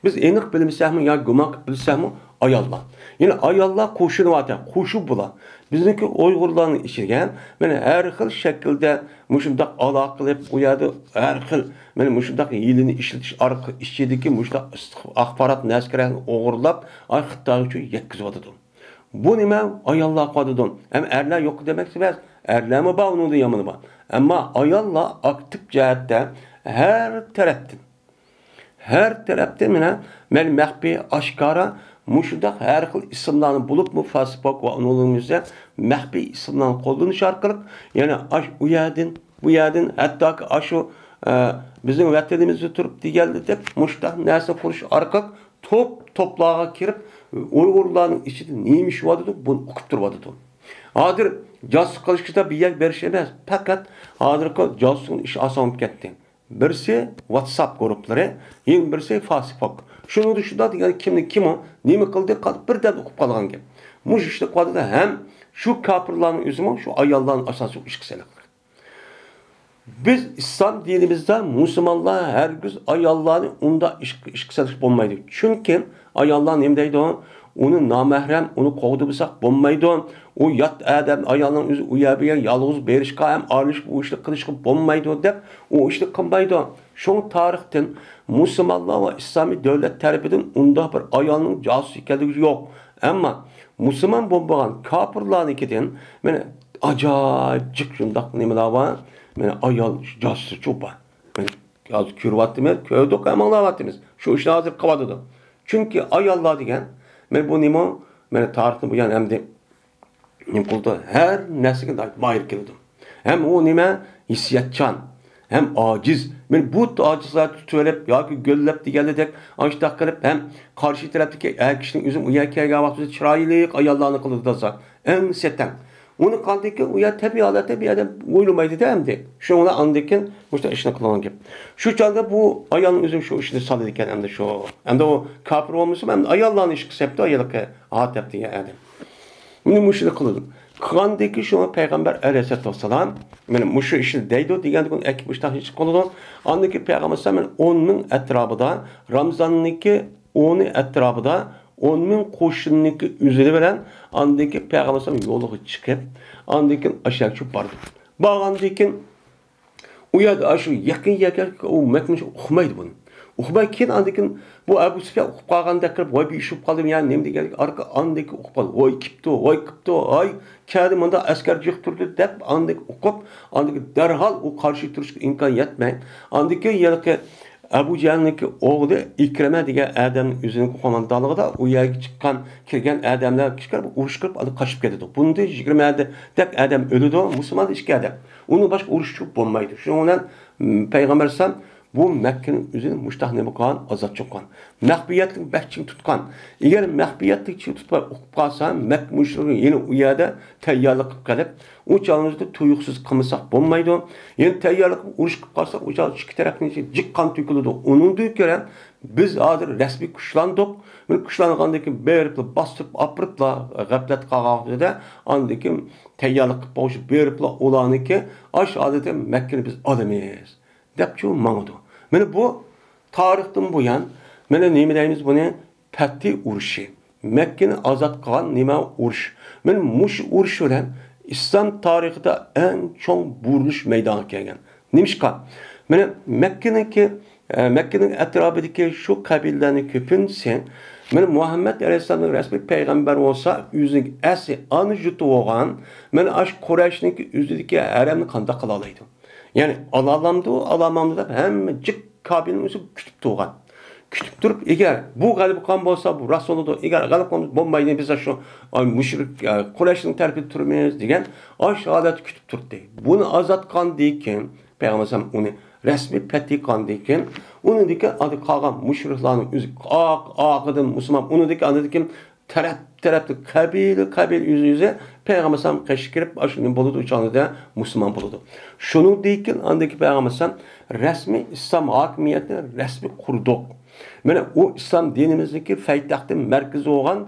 بىز ئېنىق بىلمىسەكمۇ يا گۇمان قىلىپ بىلسەكمۇ، ئاياللار. يەنى ئاياللار قوشۇلۇۋاتىدۇ، قوشۇپ بۇلار. بىزنىڭكى ئۇيغۇرلارنىڭ ئىچىگە مانا ھەر خىل شەكىلدە مۇشۇنداق ئالاقە قىلىپ، ئۇ يەردە ھەر خىل مانا مۇشۇنداق ھىيلىنى ئىشلىتىش ئارقىلىق ئىچىدىكى مۇشۇنداق ئىستىق-، ئاخبارات نەرسىلەرنى ئوغرىلاپ، ئاي خىتايغا يەتكۈزۈۋاتىدۇ. بۇ نېمە؟ ئاياللار قىلىۋاتىدۇ. ئەمما ئەرلەر يوق دېمەكچى ئەمەس. ئەرلەرمۇ بار، ئۇنىڭدىن يامىنى بار. ئەمما ئاياللار ئاكتىپ جەھەتتە ھەر تەرەپتىن، ھەر تەرەپتىن مانا، مەن مەخپىي، ئاشكارا مۇشۇنداق ھەر خىل ئىسىملارنى بولۇپمۇ فاسپوك ۋە ئۇنىڭدىن مەخپىي ئىسىملارنى قوللىنىش ئارقىلىق، يەنە ئاش-، ئۇ يەردىن، بۇ يەردىن، ھەتتاكى ئاشۇ، ئە، بىزنىڭ ۋەتىنىمىزدە تۇرۇپ دېگەنلىدەك مۇشۇنداق نەرسە قۇرۇش ئارقىلىق توپ-توپلارغا كىرىپ، ئۇيغۇرلارنىڭ ئىچىدە نېمە ئىش بارىدۇ، بۇنى ئۇقۇپ تۇرۇۋاتىدۇ. ھازىر جاسۇس قىلىشقا بىر يەرگە بېرىش ئەمەس، پەقەت ھازىرقى جاسۇسنىڭ ئىشى ئاسان بولۇپ كەتتى. بىرسى ۋاتساپ گۇرۇپلىرى، يەنە بىرسى فاسبوك. شۇنىڭدا شۇنداق دېگەن كىمنى كىم ئۇ، نېمە قىلدى، قال-، بىردەم ئۇقۇپ قالغان گەپ. مۇشۇ ئىشنى قىلىۋاتىدۇ ھەم شۇ كاپىرلارنىڭ ئۆزىمۇ شۇ ئاياللارنى ئاساسىي ئىشقا سېلىقلىق. بىز ئىسلام دىنىمىزدا مۇسۇلمانلار ھەرگىز ئاياللارنى ئۇنداق ئىشقا، ئىشقا سېلىشقا بولمايدۇ. چۈنكى ئاياللار نېمە دەيدۇ؟ ئۇنى نامەھرەم، ئۇنى قوغدىمىساق بولمايدۇ. ئۇ يات ئادەم، ئايالنىڭ ئۆزى ئۇ يەر بۇ يەر يالغۇز بېرىشقا ھەم ئارىلىشىپ ئۇ ئىشنى قىلىشقا بولمايدۇ دەپ، ئۇ ئىشنى قىلمايدۇ. شۇڭا تارىختىن مۇسۇلمانلار ۋە ئىسلامىي دۆلەت تەرىپىدىن ئۇنداق بىر ئايالنىڭ جاسۇس ئىكەنلىكى يوق. ئەمما مۇسۇلمان بولمىغان كاپىرلارنىڭكىدىن مانا ئاجايىپ جىق شۇنداق نېمىلەر بار. مانا ئايال جاسۇسچۇ بار. مانا ھازىر كۆرۈۋاتىمىز، كۆردۇق ھەم ئاڭلاۋاتىمىز. شۇ ئىشنى ھازىر قىلىۋاتىدۇ. چۈنكى ئاياللار دېگەن، مانا بۇ نېمە؟ مانا تارىختىن بۇيان ئەمدى نېمە قىلىدۇ؟ ھەر نەرسىگە ناھايىتى ماھىر كېلىدۇ. ھەم ئۇ نېمە؟ ھېسسىياتچان، ھەم ئاجىز. مانا بۇ ئاجىزلار تۇتۇۋېلىپ ياكى گۆللەپ دېگەنلىدەك ئاشۇنداق قىلىپ، ھەم قارشى تەرەپتىكى ئەر كىشىنىڭ ئۆزىمۇ ئۇ يەرگە كەلگەن ۋاقتىدا چىرايلىق ئاياللارنى قىلىدۇ تازا. ئەڭ سەتەڭ. ئۇنى قىلغاندىن كېيىن ئۇ يەر تەبىئىي ھالەتتە بىر ئادەم ئويلىمايدۇ-دە ئەمدى. شۇنىڭ بىلەن ئاندىن كېيىن مۇشۇنداق ئىشنى قىلغان گەپ. شۇ چاغدا بۇ ئايالنىڭ ئۆزى شۇ ئىشنى سالىدىكەن ئەمدى شۇ. ئەمدى ئۇ كاپىر بولمىسىمۇ ئەمدى ئاياللارنى ئىشقا سەپتۇ ھېلىقى ھاتەپ دېگەن ئادەم. مانا مۇشۇنى قىلىدۇ. قىلغاندىن كېيىن شۇڭا پەيغەمبەر ئەلەيھىسسالاتۇ ۋەسسالام، مانا مۇشۇ ئىشنى دەيدۇ دېگەندىن كېيىن ئەكىپ مۇشۇنداق ئىش قىلىدۇ. ئاندىن كېيىن پەيغەمبەر ئەلەيھىسسالام مانا ئون مىڭ ئەتراپىدا، رامزاننىڭكى ئونى ئەتراپىدا ئون مىڭ قوشۇننىڭكى ئۆزى بىلەن ئاندىن كېيىن پەيغەمبەر ئەلەيھىسسالام يولغا چىقىپ، ئاندىن كېيىن ئاشۇ يەرگە چۈشۈپ بارىدۇ. بارغاندىن كېيىن ئۇ يەردە ئاشۇ يېقىن يەرگە ئۇ مەكمۇشى ئۇقمايدۇ بۇنى. ئۇقماي كېيىن ئاندىن كېيىن بۇ ئەبۇ سۇپيان ئۇقۇپ قالغاندەك قىلىپ، ۋاي بىر ئىش بولۇپ قالدىمۇ يا نېمە دېگەنلىك ئارقا ئاندىن كېيىن ئۇقۇپ قالدى. ۋاي كېپتۇ، ۋاي كېپتۇ، ھاي كەلدى مۇنداق ئەسكەر جىق تۇردى دەپ ئاندىن كېيىن ئۇقۇپ، ئاندىن كېيىن دەرھال ئۇ قارشى تۇرۇشقا ئىمكان يەتمەي، ئاندىن كېيىن ھېلىقى ئەبۇ جەھىلنىڭكى ئوغلى ئىكرىمە دېگەن ئادەمنىڭ ئۆزىنىڭ قوماندانلىقىدا ئۇ يەرگە چىققان، كىرگەن ئادەملەر كىشىلەر ئۇرۇش قىلىپ ئاندىن قاچىپ كېتىدۇ. بۇندا يىگىرمە ئادەم ئادەم ئۆلىدۇ، مۇسۇلماندا ئىككى ئادەم. ئۇنىڭ باشقا ئۇرۇش چۈشۈپ بولمايدۇ. شۇنىڭ بىلەن، م، پەيغەمبەر ئەلەيھىسسالام بۇ مەككىنىڭ ئۆزىنى مۇشتاق نېمە قىلغان؟ ئازاد چوققان. مەخپىيەتلىك بەك چىڭ تۇتقان. ئەگەر مەخپىيەتلىك چىڭ تۇتۇپ ئۇقۇپ قالسا، مەككە مۇشرىكى يەنە ئۇ يەردە تەييارلىق قىلىپ قېلىپ، ئۇ چاغنىڭدا تۇيۇقسىز قىلمىساق بولمايدۇ. يەنە تەييارلىق قىلىپ ئۇرۇش قىلىپ قالسا، ئۇ چاغ ئىككى تەرەپنىڭ ئىچىدە جىق قان تۆكۈلىدۇ. ئۇنىڭدىن كۆرە بىز ھازىر رەسمىي كۈچلاندۇق. مانا كۈچلانغاندىن كېيىن بېرىپلا باستۇرۇپ ئاپىرىپلا، غەپلەتتە قالغان ۋاقتىدا ئاندىن كېيىن تەييارلىق قىلىپ بولۇش بېرىپلا ئۇلارنىڭكى ئاشۇ ھالەتتە مەككىنى بىز ئالىمىز دەپچۇ ماڭىدۇ. مانا بۇ تارىختىن بۇيان، مانا نېمە دەيمىز بۇنى؟ پەتھى ئۇرۇشى. مەككىنى ئازاد قىلغان نېمە ئۇرۇش؟ مانا مۇشۇ ئۇرۇش بىلەن ئىسلام تارىخىدا ئەڭ چوڭ بۇرۇلۇش مەيدانغا كەلگەن. نېمىشقا؟ مانا مەككىنىڭكى، ئە، مەككىنىڭ ئەتراپىدىكى شۇ قەبىلىلەرنىڭ كۆپىنچىسى، مانا مۇھەممەد ئەلەيھىسسالامنىڭ رەسمىي پەيغەمبەر بولسا، ئۆزىنىڭ ئەسلى ئانا يۇرتى بولغان، مانا ئاشۇ قۇرەيشنىڭكى ئۆزىدىكى ھەرەمنى قانداق قىلالايدۇ؟ يەنى ئالالامدۇ، ئالالمامدۇ دەپ ھەممە جىق قابىلىنىڭ ئۆزى كۈتۈپ تۇرغان. كۈتۈپ تۇرۇپ، ئەگەر بۇ غەلىبە قىلغان بولسا، بۇ راست بولىدۇ، ئەگەر غەلىبە قىلغان بولمايدۇ، بىز شۇ، ئاي، مۇشرىك، ئاي، قۇرەيشنىڭ تەرىپىدە تۇرىمىز دېگەن ئاشۇ ھالەتتە كۈتۈپ تۇردى. بۇنى ئازاد قىلغاندىن كېيىن، پەيغەمبەر ئەلەيھىسسالام ئۇنى رەسمىي پەتھى قىلغاندىن كېيىن، ئۇنىڭدىكى ئادى قالغان مۇشرىكلارنىڭ ئۆزى ئاق-، ئاخىرىدىن مۇسۇلمان، ئۇنىڭدىكى ئاندىن كېيىن تەرەپ-تەرەپتە قەبىلە-قەبىلە ئۆزى-ئۆزى پەيغەمبەر ئەلەيھىسسالامغا قېشى كىرىپ، ئاشۇ نېمە بولىدۇ، ئۇ چاغدا مۇسۇلمان بولىدۇ. شۇنىڭدىن كېيىن ئاندىكى پەيغەمبەر ئەلەيھىسسالام رەسمىي ئىسلام ھاكىمىيەتنى رەسمىي قۇردۇق. مانا ئۇ ئىسلام دىنىمىزنىڭكى پايتەختى، مەركىزى بولغان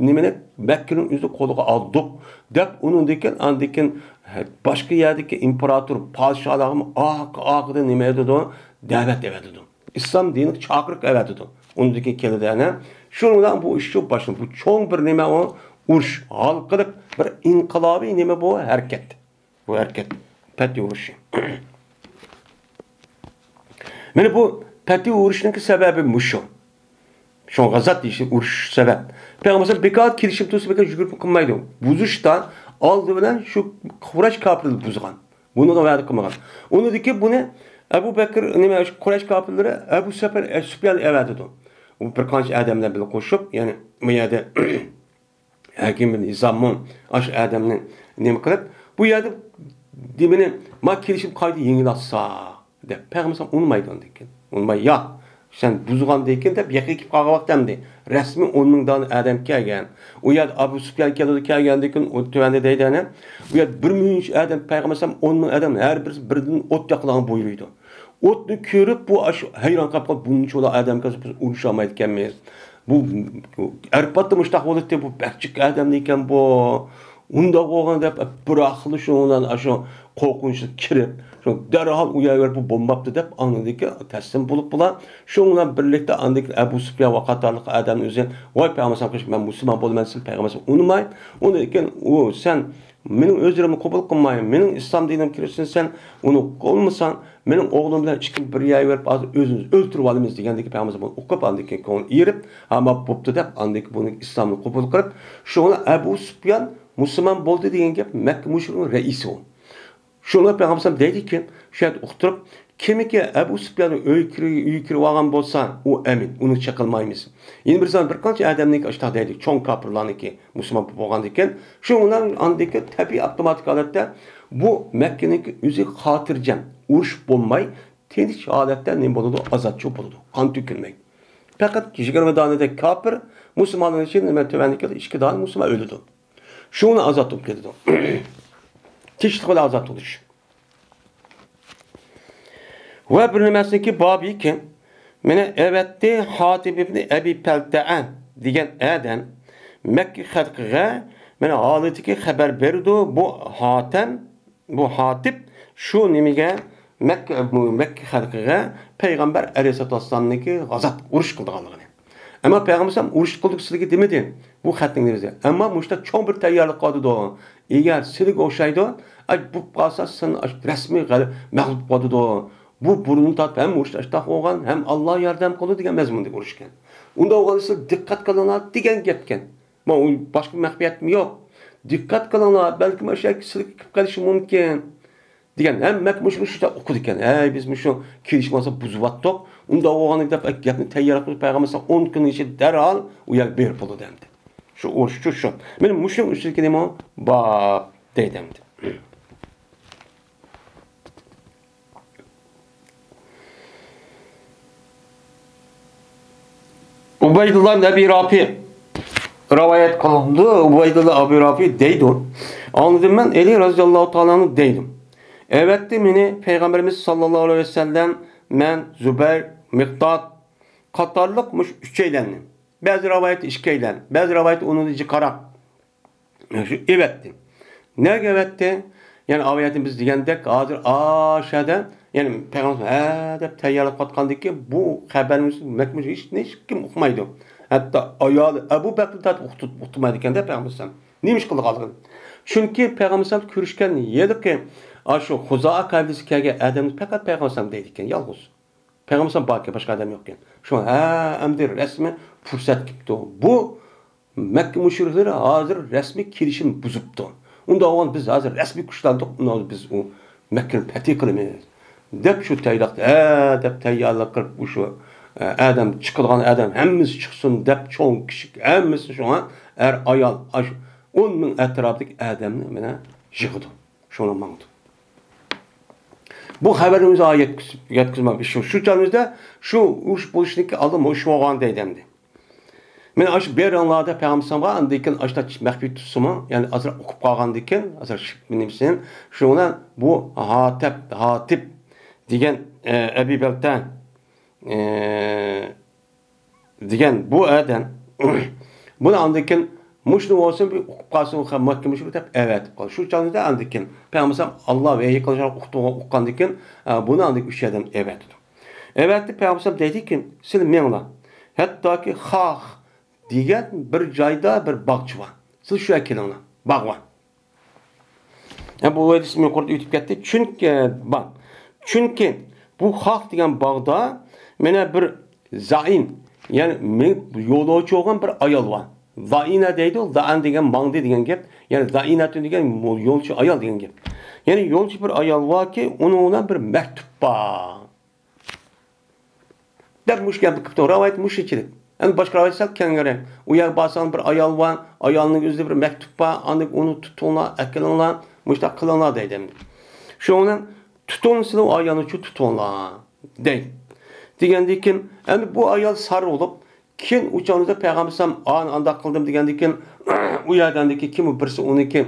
نېمىنى، مەككىنىڭ ئۆزىنى قولىغا ئالدۇق دەپ، ئۇنىڭدىن كېيىن، ئاندىن كېيىن باشقا يەردىكى ئىمپېراتور، پادىشاھلارغىمۇ ئارقا-ئارقىدىن نېمە ئېتىدۇ، دەۋەت ئەۋەتىدۇ. ئىسلام دىنىگە چاقىرىق ئەۋەتىدۇ. ئۇنىڭدىن كېيىن كېلىدۇ ئەنە. شۇنىڭ بىلەن بۇ ئىش شۇ باشلىنىدۇ. بۇ چوڭ بىر نېمە ئۇ؟ ئۇرۇش. ھالقىلىق بىر ئىنقىلابىي نېمە بۇ ھەرىكەت. بۇ ھەرىكەت. پەتھى ئۇرۇشى. مانا بۇ پەتھى ئۇرۇشنىڭكى سەۋەبى مۇشۇ. شۇڭا غازات دېيىشى ئۇرۇش سەۋەب. پەيغەمبەر بىكار كېلىشىم تۇرسا بىكار يۈگۈرۈپ قىلمايدۇ. بۇزۇشتا ئالدى بىلەن شۇ قۇرەيش كاپىرلىرى بۇزغان. بۇنىڭغا ۋەدە قىلمىغان. ئۇنىڭدىن كېيىن بۇنى ئەبۇ بەكىر، نېمە، شۇ قۇرەيش كاپىرلىرى ئەبۇ سەپەر، ئە، سۇپيان ئەۋەتىدۇ. ئۇ بىر قانچە ئادەم بىلەن بىللە قوشۇپ، يەنى بۇ يەردە ھەكىم بىن ھىزاممۇ ئاشۇ ئادەمنى نېمە قىلىپ، بۇ يەردە دېمىنى، ما كېلىشىم قايتا يېڭىلاتسا دەپ، پەيغەمبەر ئۇنىمايدۇ ئاندىن كېيىن. ئۇنىماي، ياق، سەن بۇزغاندىن كېيىن دەپ، يېقىن كېلىپ قالغان ۋاقىت ئەمدى رەسمىي ئون مىڭ دانە ئادەم كەلگەن. ئۇ يەردە ئەبۇ سۇپيان كېلىدۇ، كەلگەندىن كېيىن ئۇ تۆۋەندە دەيدۇ ئەنە، ئۇ يەردە بىر مىڭ ئادەم، پەيغەمبەر ئەلەيھىسسالام ئون مىڭ ئادەم، ھەر بىرسى بىردىن ئوت ياقىدىغان بۇيرۇيدۇ. ئوتنى كۆرۈپ، بۇ ئاشۇ ھەيران قاپقان، بۇنچىۋالا ئادەم كەلسە، بىز ئۇرۇشالمايدىكەنمىز. بۇ ئەرپاتتا مۇشتاق بولاتتى، بۇ بەك جىق ئادەمدىكەن بۇ. ئۇنداق بولغان دەپ، بىراقلا شۇنىڭ بىلەن ئاشۇ قورقۇنچلۇق كىرىپ، شۇ دەرھال ئۇ يەرگە بېرىپ، بۇ بومباپتۇ دەپ، ئاندىن كېيىن تەسلىم بولۇپ بۇلار. شۇنىڭ بىلەن بىرلىكتە ئاندىن كېيىن ئەبۇ سۇپيان ۋە قاتارلىق ئادەمنى ئۆزى، ۋاي پەيغەمبەر ئەلەيھىسسالام، مەن مۇسۇلمان بولىمەن دېسە، پەيغەمبەر ئەلەيھىسسالام ئۇنىماي. ئۇنىڭدىن كېيىن ئۇ، سەن مېنىڭ ئۆزرىمنى قوبۇل قىلماي، مېنىڭ ئىسلام دىنىمغا كىرىشسىن سەن، ئۇنى قولىمىساڭ، مېنىڭ ئوغلۇم بىلەن ئىككىمىز بىر يەرگە بېرىپ، ھازىر ئۆزىمىزنى ئۆلتۈرۈۋالىمىز دېگەندىكى پەيغەمبەر ئۇنى ئوقۇپ، ئاندىن كېيىن كۆڭلى ئېرىپ، ھە، ما بوپتۇ دەپ، ئاندىن كېيىن بۇنى ئىسلامنى قوبۇل قىلىپ، شۇڭا ئەبۇ سۇپيان مۇسۇلمان بولدى دېگەن گەپ مەككە مۇشرىكنىڭ رەئىسى ئۇ. شۇڭا پەيغەمبەر دەيدىكى، شۇ يەردە ئۇقتۇرۇپ، كىمكى ئەبۇ سۇپياننىڭ ئۆيىگە كىرىپ، ئۆيىگە كىرىۋالغان بولسا، ئۇ ئەمىن، ئۇنى چېقىلمايمىز. يەنە بىر زامان بىر قانچە ئادەمنىڭكى ئاشۇنداق دەيدۇ، چوڭ كاپىرلارنىڭكى مۇسۇلمان بولغاندىكىن، شۇ بىلەن ئاندىكى تەبىئىي ئاپتوماتىك ھالەتتە بۇ مەككىنىڭكى ئۆزى خاتىرجەم، ئۇرۇشۇپ بولماي، تىنچ ھالەتتە نېمە بولىدۇ؟ ئازادچىل بولىدۇ، قان تۆكۈلمەي. پەقەت يىگىرمە دانىدەك كاپىر مۇسۇلمانلار ئىچىدە، نېمە، تۆۋەندىكى ئىككى دانە مۇسۇلمان ئۆلىدۇ. شۇ بىلەن ئازاد بولۇپ كېتىدۇ. تىنچلىق بىلەن ئازاد بولۇش. ۋە بىر نېمىسىنىڭكى بابىكى، مېنى ئەۋەتتى، ھاتىب ئىبنى ئەبى پەلتەئە دېگەن ئادەم مەككە خەلقىگە مېنى ھالىتىگە خەۋەر بېرىدۇ. بۇ ھاتەم، بۇ ھاتىب شۇ نېمىگە، مەككە، بۇ مەككە خەلقىگە پەيغەمبەر ئەلەيھىسسالاتۇ ۋەسسالامنىڭكى غازات، ئۇرۇش قىلىدىغانلىقىنى. ئەمما پەيغەمبەر ئەلەيھىسسالام ئۇرۇش قىلدۇق سىلىگە دېمىدى. بۇ خەتنىڭ نېمىسى. ئەمما مۇشۇنداق چوڭ بىر تەييارلىق قىلىۋاتىدۇ. ئەگەر سىلىگە ئوخشايدۇ، ئاي، بولۇپ قالسا سېنى رەسمىي غەلىب-، مەغلۇپ قىلىۋاتىدۇ. بۇ بۇرنىنى تارتىپ ھەم مۇشۇنداق بولغان، ھەم ئاللا ياردەم قىلىدۇ دېگەن مەزمۇندىكى ئۇرۇش ئىكەن. ئۇنداق بولغاندا سىلەر دىققەت قىلىڭلار دېگەن گەپكەن. مانا ئۇ باشقا مەخپىيەتمۇ يوق. دىققەت قىلىڭلار، بەلكىم ئاشۇ يەرگە سىلىگە كىرىپ قېلىشى مۇمكىن. دېگەن، ھەم مەككە مۇشرىكلار شۇنداق ئوقۇدىكەن. ھەي، بىز مۇشۇ كېلىشىمىزنى بۇزۇۋاتتۇق. ئۇنداق بولغاندا دەپ گەپنى تەييار قىلىپ، پەيغەمبەر ئەلەيھىسسالام ئون كۈننىڭ ئىچىدە دەرھال ئۇ يەرگە بېرىپ بولدى ئەمدى. شۇ ئۇرۇشچۇ شۇ. مانا مۇشۇنىڭ ئۈستىدىكى نېمە؟ باب دەيدۇ ئەمدى. ئۇبەيدۇللا ئىبن ئەبى رافى رىۋايەت قىلىدۇ. ئۇبەيدۇللا ئەبى رافى دەيدۇ، ئاڭلىدىم مەن ئەلى رەزىياللاھۇ تائالا ئەنھۇ دەيدۇ، ئەۋەتتى مېنى پەيغەمبىرىمىز ساللاللاھۇ ئەلەيھى ۋەسەللەم، مەن، زۇبەير، مىقداد قاتارلىق مۇشۇ ئۈچەيلەننى، بەزى رىۋايەتتە ئىككىيلەن، بەزى رىۋايەتتە ئۇنىڭدىن جىقراق، شۇ ئەۋەتتى. نەگە ئەۋەتتى؟ يەنى ئاۋۇ يەردە بىز دېگەندەك، ھازىر ئاشەدە، يەنى پەيغەمبەر ھە دەپ تەييارلىق قىلىۋاتقاندىكىن، بۇ خەۋەرنى مەكمۇ ھېچ، ھېچكىم ئۇقمايدۇ. ھەتتا ئايالى ئەبۇ بەكرى تارتىپ ئۇقتۇرمايدىكەن-دە پەيغەمبەر ئەلەيھىسسالام. نېمە ئىش قىلغانلىقىنى. چۈنكى پەيغەمبەر ئەلەيھىسسالام كۆرۈشكەن ھېلىقى ئاشۇ خۇزائا قەبىلىسىگە كەلگەن ئادەمنى پەقەت پەيغەمبەر ئەلەيھىسسالام دەيدىكەن، يالغۇز. پەيغەمبەر ئەلەيھىسسالام باركەن، باشقا ئادەم يوقكەن. شۇڭا ھە، ئەمدى رەسمىي پۇرسەت كېلىپتۇ. بۇ مەككە مۇشرىكلىرى ھازىر رەسمىي كېلىشىمنى بۇزۇپتۇ. ئۇنداق بولغاندا بىز ھازىر رەسمىي كۈچلەندۇق، ئۇنداق بولغاندا بىز ئۇ مەككىنى پەتھى قىلىمىز، دەپ شۇ تەييارلىق، ھە دەپ تەييارلىق قىلىپ، ئۇ شۇ، ئە، ئادەم چىقىدىغان ئادەم ھەممىسى چىقسۇن دەپ، چوڭ كىچىك ھەممىسى، شۇڭا ئەر ئايال ئاشۇ ئون مىڭ ئەتراپىدىكى ئادەمنى مانا يىغىدۇ. شۇڭا ماڭدۇ. بۇ خەۋەرنى ئۆزى يەتكۈزۈپ، يەتكۈزمەك شۇ، شۇ چاغدا شۇ ئۇرۇش بولۇشنىكى ئالدى مۇشۇ بولغان دەيدۇ ئەمدى. مەن ئاشۇ بېرىڭلار دەپ پەيغەمبەر ئەلەيھىسسالامغا ئاندىن كېيىن ئاشۇنداق مەخپىي تۇتسىمۇ، يەنى ئازراق ئۇقۇپ قالغاندىن كېيىن، ئازراق شىك نېمىسىنى، شۇنىڭ بىلەن بۇ ھاتەپ، ھاتىپ دېگەن، ئە، ئەبى بەلتە، ئە، دېگەن بۇ ئادەم، بۇنى ئاندىن كېيىن مۇشۇنى بولسۇن، بىر ئۇقۇپ قالسۇن، مەككە مۇشرىكى دەپ ئەۋەتىپ قالدى. شۇ چاغدا ئاندىن كېيىن پەيغەمبەر ئەلەيھىسسالام ئاللا ۋەھىي قىلىشىنى ئۇقتۇرغان، ئۇققاندىن كېيىن، ئە، بۇنى ئاندىن كېيىن ئۈچ ئادەم ئەۋەتىدۇ. ئەۋەتتى، پەيغەمبەر ئەلەيھىسسالام دەيدىكى، سىلەر مېڭىڭلار. ھەتتاكى خاخ دېگەن بىر جايدا بىر باغچە بار. سىلەر شۇ يەرگە كېلىڭلار. باغ بار. ھە، بۇ ھەدىسىم يۇقىرىدا ئۆتۈپ كەتتى. چۈنكى، بار. چۈنكى بۇ خاخ دېگەن باغدا مانا بىر زائىن، يەنى مېڭىپ يولۇچى بولغان بىر ئايال بار. زائىنە دەيدۇ، زائەن دېگەن ماڭدى دېگەن گەپ. يەنى زائىنەتۇن دېگەن يولچى ئايال دېگەن گەپ. يەنى يولچى بىر ئايال باركى، ئۇنىڭ بىلەن بىر مەكتۇپ بار. دەپ مۇشۇ گەپنى قىپتۇ. رىۋايەت مۇشۇنچىلىك. ئەمدى باشقا رىۋايەت سەل كەڭرەك. ئۇ يەرگە بارساڭ بىر ئايال بار، ئايالنىڭ ئۆزىدە بىر مەكتۇپ بار، ئاندىن ئۇنى تۇتۇڭلار، ئەكېلىڭلار، مۇشۇنداق قىلىڭلار دەيدۇ ئەمدى. شۇنىڭ بىلەن تۇتۇڭ سىلەر ئايالنى شۇ تۇتۇڭلار دەيدۇ. دېگەندىن كېيىن، ئەمدى بۇ ئايال سار بولۇپ، كېيىن ئۇ چاغدا پەيغەمبەر ئەلەيھىسسالام ئان-، ئانداق قىلدىم دېگەندىن كېيىن، ئۇ يەردىن كېيىن كىم بىرسى ئۇنىڭكى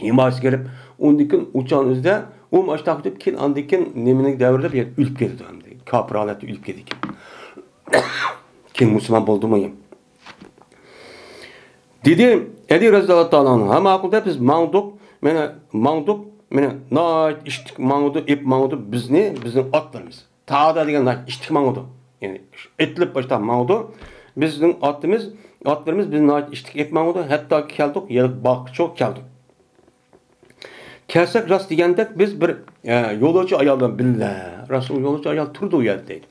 ھىمايىسىگە كىرىپ، ئۇندىن كېيىن ئۇ چاغنىڭ ئۆزىدە ئۇمۇ ئاشتاق ئۆتۈپ، كېيىن ئاندىن كېيىن نېمىنى دەۋرىدە بۇ يەردە ئۆلۈپ كېتىدۇ ئەمدى. كاپىر ھالەتتە ئۆلۈپ كېتىدىكەن. كېيىن مۇسۇلمان بولدىمۇ؟ دېدى ئەلى رەزىياللاھۇ تائالا ئەنھۇ، ھە ماقۇل دەپ بىز ماڭدۇق، مانا ماڭدۇق، مانا ناھايىتى ئىتتىك ماڭدى، ئېپ ماڭدى بىزنى، بىزنىڭ ئاتلىرىمىز. تادا دېگەن ناھايىتى ئىتتىك ماڭىدۇ. يەنى ئېتىلىپ باشلاپ ماڭىدۇ. بىزنىڭ ئاتىمىز، ئاتلىرىمىز بىزنى ناھايىتى ئىتتىك ئېپ ماڭىدۇ. ھەتتاكى كەلدۇق، يېرىق باغقىچە كەلدۇق. كەلسەك راست دېگەندەك بىز بىر، ئە، يولۇچى ئايال بىلەن بىللە. راست يولۇچى ئايال تۇرىدۇ ئۇ يەردە دەيدۇ.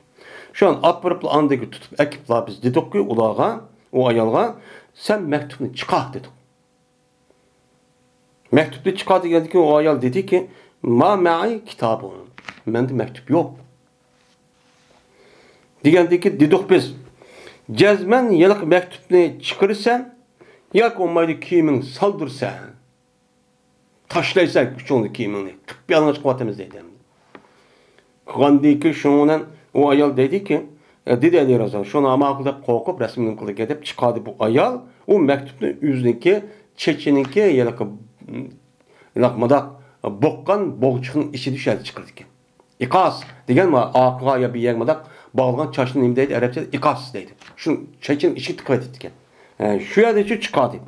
شۇنى ئاپىرىپلا ئاندىكى تۇتۇپ ئەكىپلا بىز دېدۇقكى ئۇلارغا، ئۇ ئايالغا، سەن مەكتۇپنى چىقار دېدۇق. مەكتۇپنى چىقار دېگەندىكىن ئۇ ئايال دېدىكى، ما مەئى كىتابۇن. مەندە مەكتۇپ يوق. دېگەندىكىن دېدۇق بىز، جەزمەن ھېلىقى مەكتۇپنى چىقىرىسەن، ياكى بولمايدۇ كىيىمىڭنى سالدۇرىسەن. تاشلايسەن ئۈچۈڭنى كىيىمىڭنى. قىپيالىڭاچ قىلىۋاتىمىز دەيدۇ. قىلغاندىكى شۇنىڭ بىلەن ئۇ ئايال دەيدىكى، ئە، دېدى ئەلى رەزا، شۇنى ماقۇل دەپ قورقۇپ، رەسمىي نېمە قىلدىكەن دەپ چىقاردى بۇ ئايال. ئۇ مەكتۇپنى ئۆزىنىڭكى، چېچىنىڭكى، ھېلىقى، ھېلىقى مۇنداق بوغقان بوغچىقنىڭ ئىچىدە شۇ يەردە چىقىرىدىكەن. ئىقاس دېگەن ما-، ئارقىغا يا بىر يەرگە مۇنداق باغلىغان چاچنى نېمە دەيدۇ؟ ئەرەبچىدە ئىقاس دەيدۇ. شۇ چېچىنىڭ ئىچىگە تىقىۋېتىپتىكەن. ئە، شۇ يەردىچۇ چىقاردى.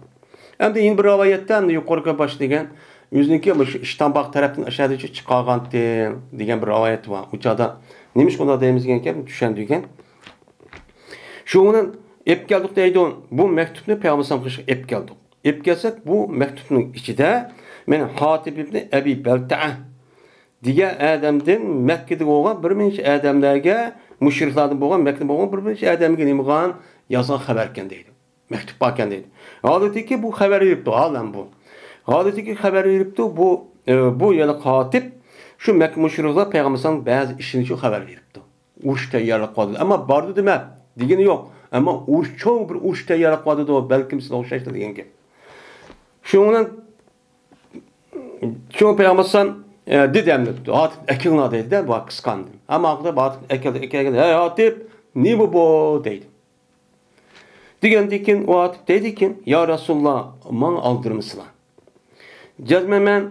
ئەمدى يەنە بىر رىۋايەتتە، ئەمدى يۇقىرىقى باش دېگەن، ئۆزىنىڭكى مۇشۇ ئىشتان باغ تەرەپتىن ئاشۇ يەردىچۇ چىقارغانتى دېگەن بىر رىۋايەت بار. ئۇ چاغدا نېمىشقا ئۇنداق دەيمىز دېگەنكەن، چۈشەندۈرگەن. شۇنىڭ بىلەن ئېلىپ كەلدۇق دەيدۇ. بۇ مەكتۇپنى پەيغەمبەر ئەلەيھىسسالامغا ئېلىپ كەلدۇق. ئېلىپ كەلسەك، بۇ مەكتۇپنىڭ ئىچىدە مەن ھاتىب ئىبنى ئەبى بەلتەئە دېگەن ئادەمدىن مەككىدە بولغان بىر نەچچە ئادەملەرگە، مۇشرىكلاردىن بولغان، مەككىدە بولغان بىر نەچچە ئادەمگە نېمە قىلغان، يازغان خەۋەركەن دەيدۇ. مەكتۇپ باركەن دەيدۇ. ھالىتىكى بۇ خەۋەر بېرىپتۇ، ھالەن بۇ. ھالىتىكى خەۋەر بېرىپتۇ، بۇ، ئە، بۇ يەنە قاتىپ شۇ مەككە مۇشرىكلار پەيغەمبەر ئەلەيھىسسالامغا بەزى ئىشنى شۇ خەۋەر بېرىپتۇ. ئۇرۇش تەييارلىق قىلىۋاتىدۇ. ئەمما بارىدۇ دېمە، دېگىنى يوق. ئەمما ئۇرۇش، چوڭ بىر ئۇرۇش تەييارلىق قىلىۋاتىدۇ، بەلكىم سىلەر ئوخشاشلا دېگەن گەپ. شۇنىڭ بىلەن شۇ پەيغەمبەر ئەلەيھىسسالام، ئە، دېدى ئەمدى، ھاتىپ ئەكىلىڭلار دەيدۇ-دە، بۇ قىسقاندىن. ئەمما ئاخىرىدا ھاتىپ ئەكەلدى، ئەكەلگەندە، ھەي ھاتىپ، نېمە بۇ؟ دەيدۇ. دېگەندىن كېيىن ئۇ ھاتىپ دەيدىكىن، يا رەسۇلاللا، ماڭا ئالدىرىمىسىلا. جەزمەن مەن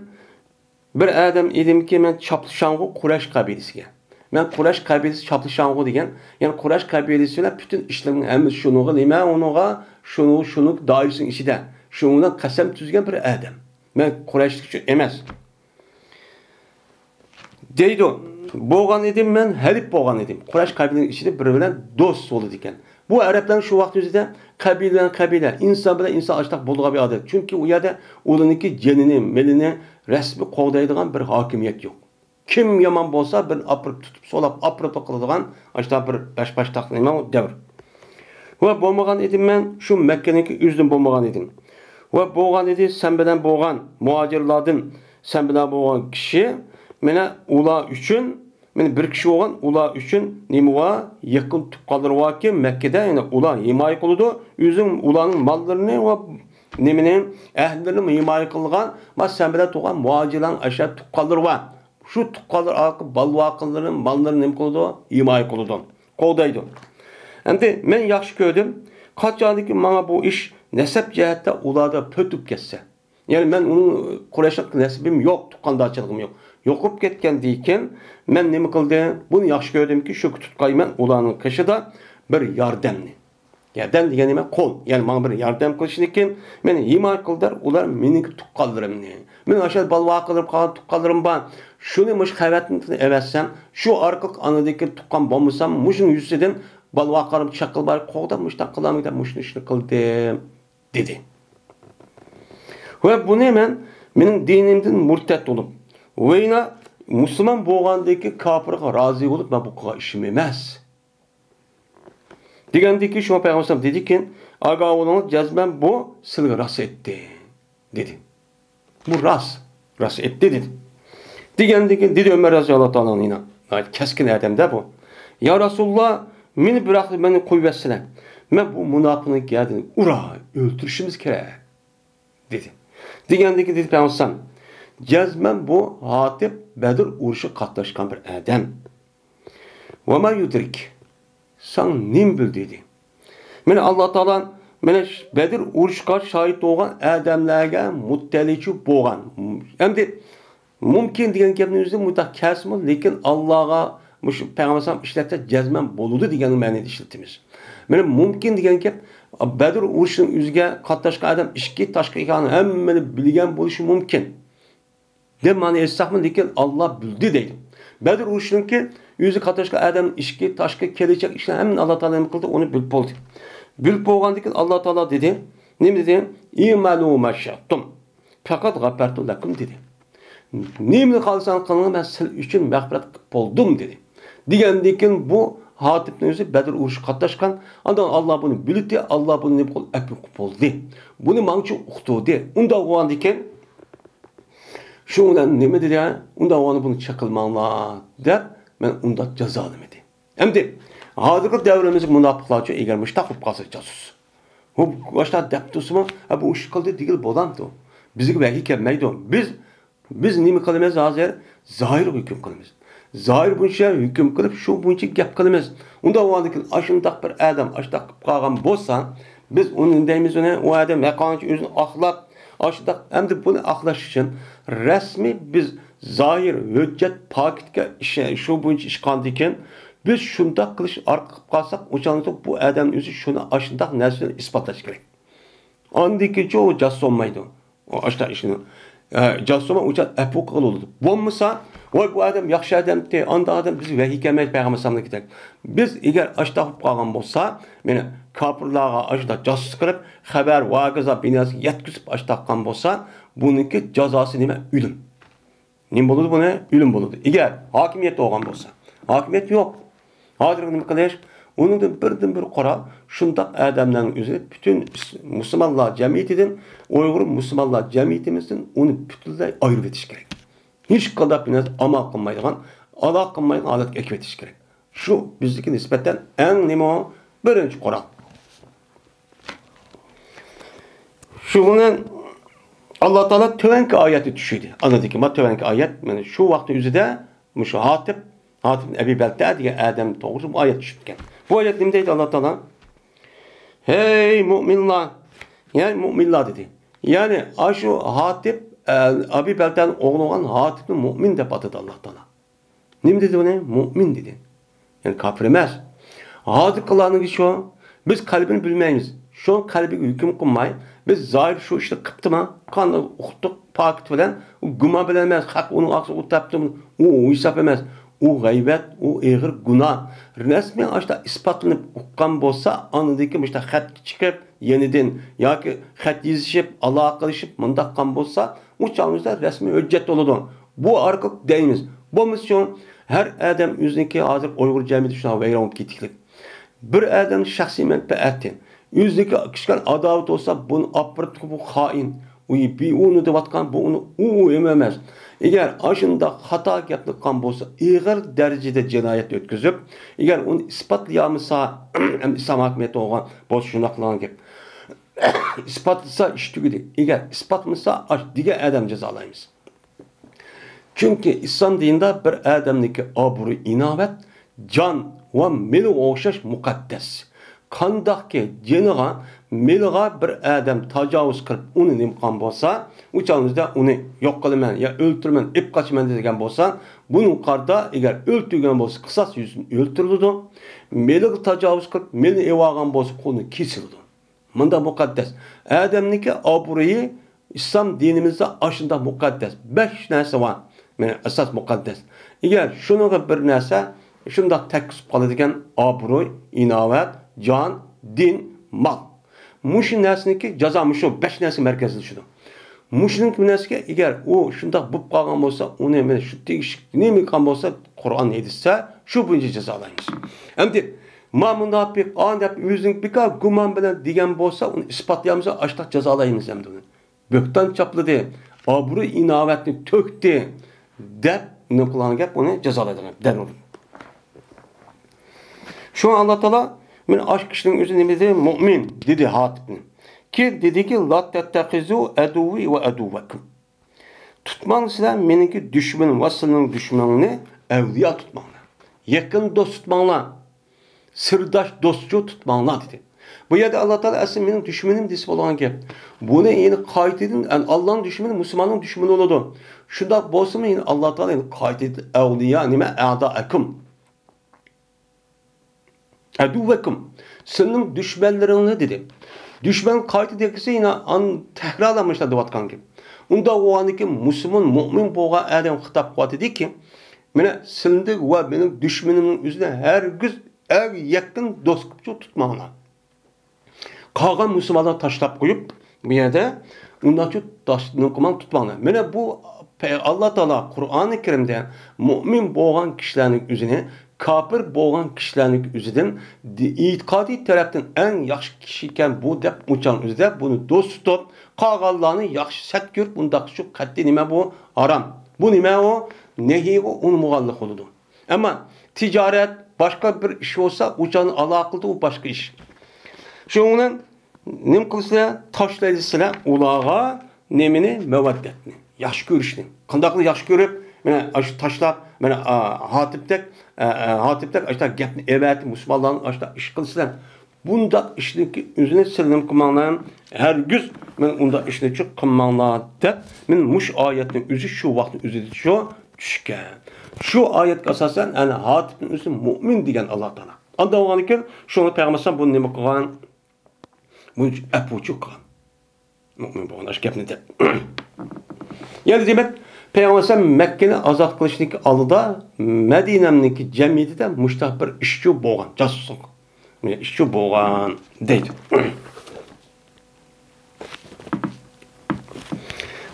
بىر ئادەم ئىدىمكى، مەن چاپلىشامغۇ قۇرەيش قەبىلىسىگە. مەن قۇرەيش قەبىلىسى چاپلىشامغۇ دېگەن، يەنى قۇرەيش قەبىلىسى بىلەن پۈتۈن ئىشلىرىمنىڭ ھەممىسى شۇنىڭغا، نېمە ئۇنىڭغا، شۇنىڭ، شۇنىڭ دائىرىسىنىڭ ئىچىدە، شۇنىڭ بىلەن قەسەم تۈزگەن بىر ئادەم. مەن قۇرەيشلىك ئۈچۈن ئەمەس. دەيدۇ، بولغان ئىدىم، مەن ھەلىپ بولغان ئىدىم. قۇرەيش قەبىلىنىڭ ئىچىدە بىرى بىلەن دوست بولىدىكەن. بۇ ئەرەبلەرنىڭ شۇ ۋاقىت ئۆزىدە قەبىلە بىلەن قەبىلە، ئىنسان بىلەن ئىنسان ئاشتاق بولىدىغان بىر ئادەت. چۈنكى ئۇ يەردە ئۇلارنىڭكى جېنىنى، مېلىنى رەسمىي قوغدايدىغان بىر ھاكىمىيەت يوق. كىم يامان بولسا، بىرنى ئاپىرىپ تۇتۇپ، سولاپ، ئاپىرىپ قىلىدىغان ئاشتاق بىر بەشباشتاق نېمە دەۋر. ۋە بولمىغان ئىدىم مەن، شۇ مەككىنىڭكى ئۆزىدىن بولمىغان ئىدىم. ۋە بولغان ئىدى، سەن بىلەن بولغان مۇھاجىرلاردىن سەن بىلەن بولغان كىشى، مانا ئۇلار ئۈچۈن، مانا بىر كىشى بولغان، ئۇلار ئۈچۈن نېمە بار؟ يېقىن تۇغقانلىرى باركى مەككىدە، يەنى ئۇلار ھىمايە قىلىدۇ. ئۆزۈڭ ئۇلارنىڭ ماللىرىنى ۋە نېمىنى، ئەھلىلىرىنى ھىمايە قىلغان، ما سەن بىلەن تۇغقان مۇھاجىرلارنىڭ ئاشۇ تۇغقانلىرى بار. شۇ تۇغقانلار ئارقىلىق بالىۋاقىلىرى، ماللىرىنى نېمە قىلىدۇ؟ ھىمايە قىلىدۇ، قوغدايدۇ. ئەمدى مەن ياخشى كۆردۈم، قاچانكى ماڭا بۇ ئىش نەسەب جەھەتتە ئۇلاردا پۈتۈپ كەتسە. يەنى مەن ئۇنىڭ قۇرەيشلىك نەسىبىم يوق، تۇغقاندارچىلىقىم يوق. يوقىلىپ كەتكەندىن كېيىن مەن نېمە قىلدىم؟ بۇنى ياخشى كۆردۈمكى، شۇ تۇتقايمەن ئۇلارنىڭ قېشىدا بىر ياردەمنى. ياردەم دېگەن نېمە؟ قول. يەنى ماڭا بىر ياردەم قىلىشىدىن كېيىن مېنى ھىمايە قىلدىلەر، ئۇلار مېنىڭ تۇغقانلىرىمنى. مېنىڭ ئاشۇ بالىۋاقىلىرىم قالغان تۇغقانلىرىم بار. شۇنى مۇشۇ خەۋەتنى ئەۋەتسەم، شۇ ئارقىلىق ئانىدىكى تۇغقان بولمىسام، مۇشۇنىڭ يۈزىسىدىن بالىۋاقلىرىم چاققىلى بار قوغداپ مۇشۇنداق قىلامىكەن، مۇشۇنى ئىشنى قىلدىم، دېدى. ۋە بۇنى مەن، مېنىڭ دىنىمدىن مۇرتەت بولۇپ، ۋەينا مۇسۇلمان بولغاندىكى كاپىرغا رازى بولۇپ، مەن بۇ قىلغان ئىشىم ئەمەس. دېگەندىكى شۇڭا پەيغەمبەر ئەلەيھىسسالام دېدىكى، ئاگاھ بولۇڭ، جەزمەن بۇ سىلگە راست ئېيتتى، دېدى. بۇ راست، راست ئېيتتى، دېدى. دېگەندىكى دېدى ئۆمەر رەزىياللاھۇ تائالا ئەنھۇ، ناھايىتى كەسكىن ئادەمدە بۇ. يا رەسۇلاللا، مېنى بىراق مېنى قويۇۋەتسىلە. مەن بۇ مۇناپىقنىڭ گەدىنى ئۇراي، ئۆلتۈرۈشىمىز كېرەك، دېدى. دېگەندىكى دېدى پەيغەمبەر ئەلەيھىسسالام، جەزمەن بۇ ھاتىپ بەدر ئۇرۇشىغا قاتناشقان بىر ئادەم. ۋەما يۇدرىك، ساڭا نېمە بىلدى دېدى. مانا ئاللا تائالا مانا بەدر ئۇرۇشقا شاھىت بولغان ئادەملەرگە مۇتتەلىچۇ بولغان. ئەمدى مۇمكىن دېگەن گەپنىڭ ئۆزى مۇنداق كەلسىمۇ، لېكىن ئاللاغا مۇشۇ پەيغەمبەر ئەلەيھىسسالام ئىشلەتسە جەزمەن بولىدۇ دېگەن مەنىدە ئىشلىتىمىز. مانا مۇمكىن دېگەن گەپ، بەدر ئۇرۇشىنىڭ ئۆزىگە قاتناشقان ئادەم ئىچكى تاشقى ئىكەنلىكىنى ھەممىنى بىلگەن بولۇشى مۇمكىن. دەپ مانا ئېيتساقمۇ، لېكىن ئاللا بىلدى دەيدۇ. بەدر ئۇرۇشىنىڭكى ئۆزى قاتناشقان ئادەم ئىچكى، تاشقى، كېلەچەك ئىشلار ھەممىنى ئاللا تائالا نېمە قىلدى؟ ئۇنى بىلىپ بولدى. بىلىپ بولغاندىن كېيىن ئاللا تائالا دېدى، نېمە دېدى؟ ئىمەلۇ ما شىئتۇم، پەقەت غەپەرتۇ لەكۇم دېدى. نېمىنى خالىساڭ قىلىڭ، مەن سىلەر ئۈچۈن مەغپىرەت قىلىپ بولدۇم دېدى. دېگەندىن كېيىن بۇ ھاتىپنىڭ ئۆزى بەدر ئۇرۇشىغا قاتناشقان، ئاندىن ئاللا بۇنى بىلدى، ئاللا بۇنى نېمە قىلدى؟ ئەپۇ قىلىپ بولدى. بۇنى ماڭچۇ ئۇقتۇردى. ئۇنداق بولغاندىن كېيىن شۇ بىلەن نېمە دېدى؟ ئۇنداق بولغاندا بۇنى چېقىلماڭلار دەپ، مەن ئۇنداق جازالىمىدى. ئەمدى ھازىرقى دەۋرىمىزدە مۇناپىقلارچۇ، ئەگەر مۇشتاق بولۇپ قالسا جاسۇس، بۇ باشتا دەپ تۇرسىمۇ، ھە، بۇ ئىش قىلدى دېگىلى بولامدۇ؟ بىزگە ۋەھىي كەلمەيدۇ. بىز، بىز نېمە قىلىمىز ھازىر؟ زاھىرغا ھۆكۈم قىلىمىز. زاھىر بويىچە ھۆكۈم قىلىپ، شۇ بويىچە گەپ قىلىمىز. ئۇنداق بولغاندىن كېيىن، ئاشۇنداق بىر ئادەم ئاشۇنداق قىلىپ قالغان بولسا، بىز ئۇنى دەيمىز، ئۇنى، ئۇ ئادەم ھەققانىچە ئۆزىنى ئاقلاپ، ئاشۇنداق، ئەمدى بۇنى ئاقلاش ئۈچۈن رەسمىي بىز زاھىر ھۆججەت پاكىتكە ئىش-، شۇ بويىچە ئىش قىلغاندىن كېيىن، بىز شۇنداق قىلىش ئارقىلىق قىلىپ قالساق، ئۇ چاغدا بۇ ئادەم ئۆزى شۇنى ئاشۇنداق نەرسىنى ئىسپاتلاش كېرەك. ئاندىن كېيىنچە ئۇ جاسۇس بولمايدۇ. ئۇ ئاشۇنداق ئىشنى، ئە، جاسۇس بولماي، ئۇ چاغدا ئەپۇ قىلغىلى بولىدۇ. بولمىسا، ۋاي، بۇ ئادەم ياخشى ئادەمتى، ئانداق ئادەم بىزگە ۋەھىي كەلمەيدۇ پەيغەمبەر ئەلەيھىسسالامدىكىدەك. بىز ئەگەر ئاشۇنداق بولۇپ قالغان بولسا، مانا كاپىرلارغا ئاشۇنداق جاسۇسلۇق قىلىپ، خەۋەر ۋاگىزا بىناسىغا يەتكۈزۈپ ئاشۇنداق قىلغان بولسا، بۇنىڭكى جازاسى نېمە؟ ئۆلۈم. نېمە بولىدۇ بۇنى؟ ئۆلۈم بولىدۇ. ئەگەر ھاكىمىيەت بولغان بولسا. ھاكىمىيەت يوق. ھازىر نېمە قىلىش؟ ئۇنىڭدىن بىردىن بىر قورال، شۇنداق ئادەملەرنىڭ ئۆزىنى پۈتۈن ئىس-، مۇسۇلمانلار جەمئىيىتىدىن، ئۇيغۇر مۇسۇلمانلار جەمئىيىتىمىزدىن ئۇنى پۈتۈنلەي ئايرىۋېتىش كېرەك. ھېچقانداق بىر نەرسە ئامال قىلمايدىغان، ئالاقە قىلمايدىغان ھالەتكە ئەكىۋېتىش كېرەك. شۇ بىزدىكى نىسبەتەن ئەڭ نېمە ئۇ؟ بىرىنچى قورال. شۇ بىلەن ئاللا تائالا تۆۋەنكى ئايەتنى چۈشۈردى. ئاندىن كېيىن ما تۆۋەنكى ئايەت، مانا شۇ ۋاقىتنىڭ ئۆزىدە مۇشۇ ھاتىپ، ھاتىپ ئەبى بەلتە دېگەن ئادەم توغرىسىدا بۇ ئايەت چۈشۈپتىكەن. بۇ ئايەت نېمە دەيدۇ ئاللا تائالا؟ «ھەي مۆمىنلار! ھەي مۆمىنلار!» دېدى. يەنى ئاشۇ ھاتىپ، ئە، ئەبى بەلتەنىڭ ئوغلى بولغان ھاتىپنى مۆمىن دەپ ئاتىدى ئاللا تائالا. نېمە دېدى ئۇنى؟ مۆمىن دېدى. يەنى كاپىر ئەمەس. ھازىرقىلارنىڭكى شۇ، بىز قەلبىنى بىلمەيمىز. شۇ قەلبىگە ھۆكۈم قىلماي، بىز زاھىر شۇ ئىشنى قىپتىما، قانداق ئۇقتۇق، پاكىت بىلەن، ئۇ گۇمان بىلەن ئەمەس، خەق ئۇنىڭ ئارقىسىغا ئۇ تەپتۇ، ئۇ ھېساب ئەمەس. ئۇ غەيۋەت، ئۇ ئېغىر گۇناھ. رەسمىي ئاشۇنداق ئىسپاتلىنىپ ئۇققان بولسا، ئاندىن كېيىن مۇشۇنداق خەتكە چىقىپ، يېنىدىن ياكى خەت يېزىشىپ، ئالاقىلىشىپ، مۇنداق قىلغان بولسا، ئۇ چاغىمىزدا رەسمىي ھۆججەت بولىدۇ. بۇ ئارقىلىق دەيمىز. بولمىسىچۇ، ھەر ئادەم ئۆزىنىڭكى ھازىر ئۇيغۇر جەمئىيىتى شۇنداق ۋەيران بولۇپ كېتىكلىك. بىر ئادەم شەخسىي مەنپەئەتى، ئۆزىنىڭكى كىشىلىك ئاداۋىتى بولسا، بۇنى ئاپىرىپ بۇ خائىن، ئۇ بۇ ئۇنى دەۋاتقان، بۇ ئۇنى، ئۇ، ئۇ ئەمەس. ئەگەر ئاشۇنداق خاتا گەپنى قىلغان بولسا، ئېغىر دەرىجىدە جىنايەت ئۆتكۈزۈپ، ئەگەر ئۇنى ئىسپاتلىيالمىسا، ئەمدى ئىسلام ھاكىمىيىتى بولغان بولسا شۇنداق قىلغان گەپ. ئىسپاتلىسا ئىش تۈگىدى. ئەگەر ئىسپاتلىمىسا، ئاش دېگەن ئادەم جازالايمىز. چۈنكى ئىسلام دىنىدا بىر ئادەمنىڭكى ئابرۇي، ئىناۋەت، جان ۋە مېلىغا ئوخشاش مۇقەددەس. قانداقكى جېنىغا، مېلىغا بىر ئادەم تاجاۋۇز قىلىپ، ئۇنى نېمە قىلغان بولسا، ئۇ چاغىمىزدا ئۇنى يوق قىلىمەن يا ئۆلتۈرىمەن، ئېلىپ قاچىمەن دېگەن بولسا، بۇنىڭ قارىدا ئەگەر ئۆلتۈرگەن بولسا، قىساس يۈزىسىدىن ئۆلتۈرۈلىدۇ. مېلىغا تاجاۋۇز قىلىپ، مېلىنى ئېلىۋالغان بولسا، قولى كېسىلىدۇ. مۇنداق مۇقەددەس. ئادەمنىڭكى ئابرۇيى ئىسلام دىنىمىزدا ئاشۇنداق مۇقەددەس. بەش نەرسە بار. مانا ئاساس مۇقەددەس. ئەگەر شۇنىڭغا بىر نەرسە شۇنداق تەگكۈزۈپ قالىدىكەن، ئابرۇي، ئىناۋەت، جان، دىن، مال. مۇشۇ نەرسىنىڭكى جازا مۇشۇ بەش نەرسە مەركەزلىشىدۇ. مۇشۇنىڭ بىر نەرسىگە ئەگەر ئۇ شۇنداق بولۇپ قالغان بولسا، ئۇنى مانا شۇ تېگىشلىك نېمە قىلغان بولسا، قۇرئان، ھەدىستە شۇ بويىچە جازالايمىز. ئەمدى ما مۇناپىق ئان دەپ ئۆزىنى بىكار گۇمان بىلەن دېگەن بولسا، ئۇنى ئىسپاتلىيالمىسا، ئاشتاق جازالايمىز ئەمدى ئۇنى. بۆھتان چاپلىدى، ئابرۇي ئىناۋەتنى تۆكتى دەپ نېمە قىلغان گەپ، ئۇنى جازالايدىغان گەپ دەل ئۇ. شۇڭا ئاللا تائالا، مانا ئاشۇ كىشىنىڭ ئۆزى نېمە دېدى؟ مۆمىن دېدى ھاتىپنى. كېيىن دېدىكى، لا تەتتەخىزۇ ئەدۇۋۋى ۋە ئەدۇۋۋەكۇم. تۇتماڭلار سىلەر مېنىڭكى دۈشمىنىم ۋە سىلەرنىڭ دۈشمىنىڭنى ئەۋلىيا تۇتماڭلار. يېقىن دوست تۇتماڭلار. سىرداش، دوستچۇ تۇتماڭلار دېدى. بۇ يەردە ئاللا تائالا ئەسلى مېنىڭ دۈشمىنىم دېسە بولىدىغان گەپ. بۇنى يەنى قايتىدىن، يەنى ئاللانىڭ دۈشمىنى مۇسۇلماننىڭ دۈشمىنى بولىدۇ. شۇنداق بولسىمۇ يەنى ئاللا تائالا يەنى قايتىدىن ئەۋلىيا نېمە؟ ئەدائەكۇم. ئەدۇۋۋەكۇم. سىلىنىڭ دۈشمەنلىرىڭنى دېدى. دۈشمەن قايتا دېگۈسى يەنە ئان تەھرارلار مۇشۇنداق دەۋاتقان گەپ. ئۇنداق بولغاندىكىن مۇسۇلمان مۆمىن بولغان ئادەم خىتاب قىلىۋاتىدىكى، مانا سىلىنى ۋە مېنىڭ دۈشمىنىمنىڭ ئۆزىنى ھەرگىز ئەڭ يېقىن دوست قىلىپ تۇتماڭلار. قالغان مۇسۇلمانلارنى تاشلاپ قويۇپ، بۇ يەردە ئۇنداقچە تاشلىنىپ قالماڭ، تۇتماڭلار. مانا بۇ پەي-، ئاللا تائالا قۇرئانى كەرىمدە مۆمىن بولغان كىشىلەرنىڭ ئۆزىنى كاپىر بولغان كىشىلەرنىڭ ئۆزىدىن دى-، ئېتىقادىي تەرەپتىن ئەڭ ياخشى كىشى ئىكەن بۇ دەپ ئۇچان ئۆزىدە بۇنى دوست تۇتۇپ، قالغانلارنى ياخشى سەت كۆرۈپ، ئۇنداق شۇ قەتئىي نېمە بۇ؟ ھارام. بۇ نېمە ئۇ؟ نەھىيگە ئۇنىمىغانلىق بولىدۇ. ئەمما تىجارەت، باشقا بىر ئىش بولسا، ئۇچان ئالاقىلىدۇ، ئۇ باشقا ئىش. شۇنىڭ بىلەن نېمە قىلىسىلەر؟ تاشلايسىلەر ئۇلارغا نېمىنى؟ مەۋەددەتنى، ياخشى كۆرۈشنى. قانداقلا ياخشى كۆرۈپ، مانا ئاشۇ تاشلاپ، مانا، ئا، ھاتىپتەك، ئا، ئا، ھاتىپتەك ئاشۇنداق گەپنى ئەۋەتىپ، مۇسۇلمانلارنى ئاشۇنداق ئىش قىلىسىلەر. بۇنداق ئىشنىڭكى ئۆزىنى سىلىم قىلماڭلار. ھەرگىز مەن ئۇنداق ئىشنى چۇ قىلماڭلار دەپ، مەن مۇشۇ ئايەتنىڭ ئۆزى شۇ ۋاقىتنىڭ ئۆزىدە شۇ چۈشكەن. شۇ ئايەتكە ئاساسەن، ئەنە ھاتىپنىڭ ئۆزى مۆمىن دېگەن ئاللا تائالا. ئانداق بولغاندىكىن، شۇڭا پەيغەمبەر ئەلەيھىسسالام بۇنى نېمە قىلغان؟ بۇنى ئەپۇچۇ قىلغان. مۆمىن بولغان ئاشۇ گەپنى دەپ. يەنى دېمەك، پەيغەمبەر ئەلەيھىسسالام مەككىنى ئازاد قىلىشنىڭكى ئالدىدا مەدىنەمنىڭكى جەمئىيىتىدە مۇشۇنداق بىر ئىشچۇ بولغان، جاسۇسلۇق ئىشچۇ بولغان دەيدۇ.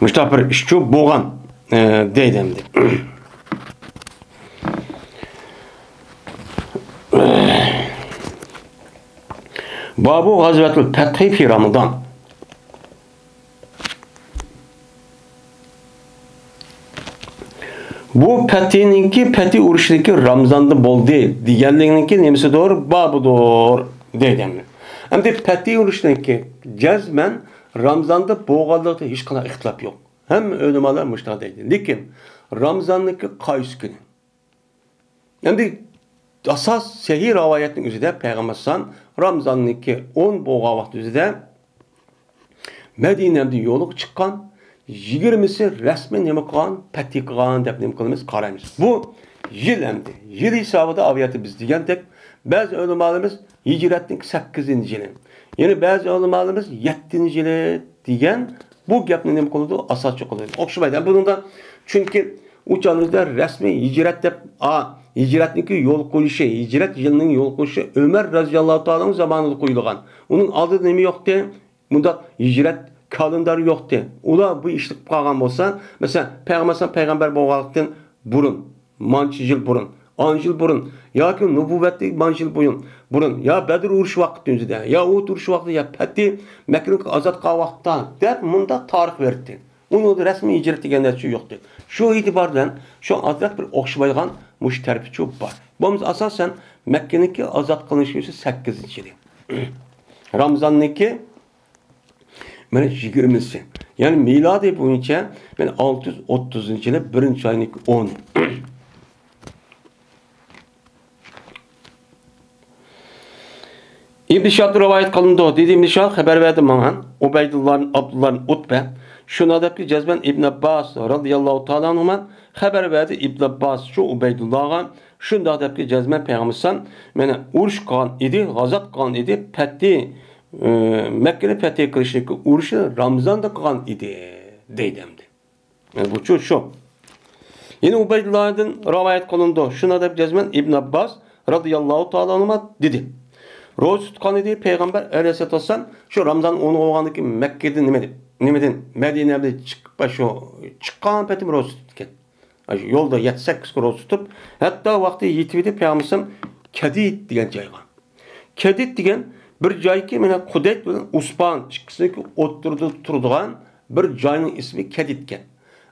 مۇشۇنداق بىر ئىشچۇ بولغان، ئە، دەيدۇ ئەمدى. بابۇ غەزۋەتۇل پەتھى فى رامىزان. بۇ پەتھىنىڭكى، پەتھى ئۇرۇشىنىڭكى رامزاندا بولدى دېگەنلىكنىڭكى نېمىسىدۇر؟ بابىدۇر دېگەن. ئەمدى پەتھى ئۇرۇشىنىڭكى جەزمەن رامزاندا بولغانلىقىدا ھېچقانداق ئىختىلاپ يوق. ھەممە ئۆلىمالار مۇشۇنداق دەيدۇ. لېكىن رامزاننىڭكى قايسى كۈنى؟ ئەمدى ئاساس سەھىھ رىۋايەتنىڭ ئۆزىدە پەيغەمبەر ئەلەيھىسسالام رامزاننىڭكى ئون بولغان ۋاقتى ئۆزىدە مەدىنەدىن يولغا چىققان، يىگىرمىسى رەسمىي نېمە قىلغان، پەتھى قىلغان دەپ نېمە قىلىمىز، قارايمىز. بۇ يىل ئەمدى، يىل ھېسابىدا ئاۋىياتى بىز دېگەندەك، بەزى ئۆلىمالىرىمىز ھىجرەتنىڭ سەككىزىنچى يىلى، يەنە بەزى ئۆلىمالىرىمىز يەتتىنچى يىلى دېگەن بۇ گەپنى نېمە قىلىدۇ؟ ئاساسچى قىلىدۇ. ئوخشىمايدۇ. بۇنىڭدا چۈنكى ئۇ چاغدا رەسمىي ھىجرەت دەپ، ئا، ھىجرەتنىڭكى يول قويۇشى، ھىجرەت يىلىنىڭ يول قويۇشى ئۆمەر رەزىياللاھۇ تائالانىڭ زامانىدا قويۇلغان. ئۇنىڭ ئالدىدا نېمە يوقتى؟ مۇنداق ھىجرەت كالېندارى يوقتى. ئۇلار بۇ ئىشنى قىلىپ قالغان بولسا، مەسىلەن، پەيغەمبەر ئەلەيھىسسالام پەيغەمبەر بولغانلىقتىن بۇرۇن، مانچە يىل بۇرۇن، ئانچە يىل بۇرۇن، ياكى نۇبۇۋۋەتتىن مانچە يىل بۇيۇن، بۇرۇن، يا بەدر ئۇرۇشى ۋاقتىنىڭ ئۆزىدە، يا ئۇھۇد ئۇرۇشى ۋاقتىدا، يا پەتھى مەككىنى ئازاد قىلغان ۋاقىتتا دەپ مۇنداق تارىخ بېرىدۇ. ئۇنىڭدا رەسمىي ھىجرەت دېگەن نەرسە يوقتى. شۇ ئېتىبار بىلەن شۇ ئازراق بىر ئوخشىمايدىغان مۇشۇ تەرىپىچۇ بار. بولمىسا ئاساسەن مەككىنىڭكى ئازاد قىلىنىشى سەككىزىنچى يىلى. رامزاننىڭكى مانا يىگىرمىسى. يەنى مىلادىي بويىچە مانا ئالتە يۈز ئوتتۇزىنچى يىلى بىرىنچى ئاينىڭكى ئونى. ئىبن شىھابتىن رىۋايەت قىلىنىدۇ. دېدى ئىبن شىھاب خەۋەر بەردى ماڭا. ئۇبەيدۇللا، ئابدۇللا، ئۇتبە. شۇنداق دەپكى جەزمەن ئىبن ئابباس رازىياللاھۇ تائالا ئەنھۇما خەۋەر بەردى ئىبن ئابباس شۇ ئۇبەيدۇللاغا. شۇنداق دەپكى جەزمەن پەيغەمبەر ئەلەيھىسسالام مانا ئۇرۇش قىلغان ئىدى، غازات قىلغان ئىدى، پەتھى، ئى، مەككىنى پەتھى قىلىشنىڭكى ئۇرۇشىنى رامزاندا قىلغان ئىدى، دەيدۇ ئەمدى. يەنى بۇچۇ شۇ. يەنە ئۇبەيدۇللادىن رىۋايەت قىلىنىدۇ. شۇنداق دەپ جەزمەن ئىبن ئابباس رازىياللاھۇ تائالا ئەنھۇما دېدى. روزا تۇتقان ئىدى پەيغەمبەر ئەلەيھىسسالاتۇ ۋەسسالام شۇ رامزان ئونى بولغاندىن كېيىن مەككىدىن نېمە دەپ، نېمىدىن، مەدىنەدىن چىقىپ، شۇ چىققان پېتىم روزا تۇتىدىكەن. ئاشۇ يولدا يەتتە سەككىز كۈن روزا تۇتۇپ، ھەتتا ۋاقتى يېتىپ ئىدى، پەيغەمبەر ئەلەيھىسسالام كەدىد دېگەن جايغا. كەدىد دېگەن بىر جايكى، مانا قۇدەيت بىلەن ئۇسپان ئىككىسىنىڭكى ئوتتۇرىدا تۇرىدىغان بىر جاينىڭ ئىسمى كەدىدكەن.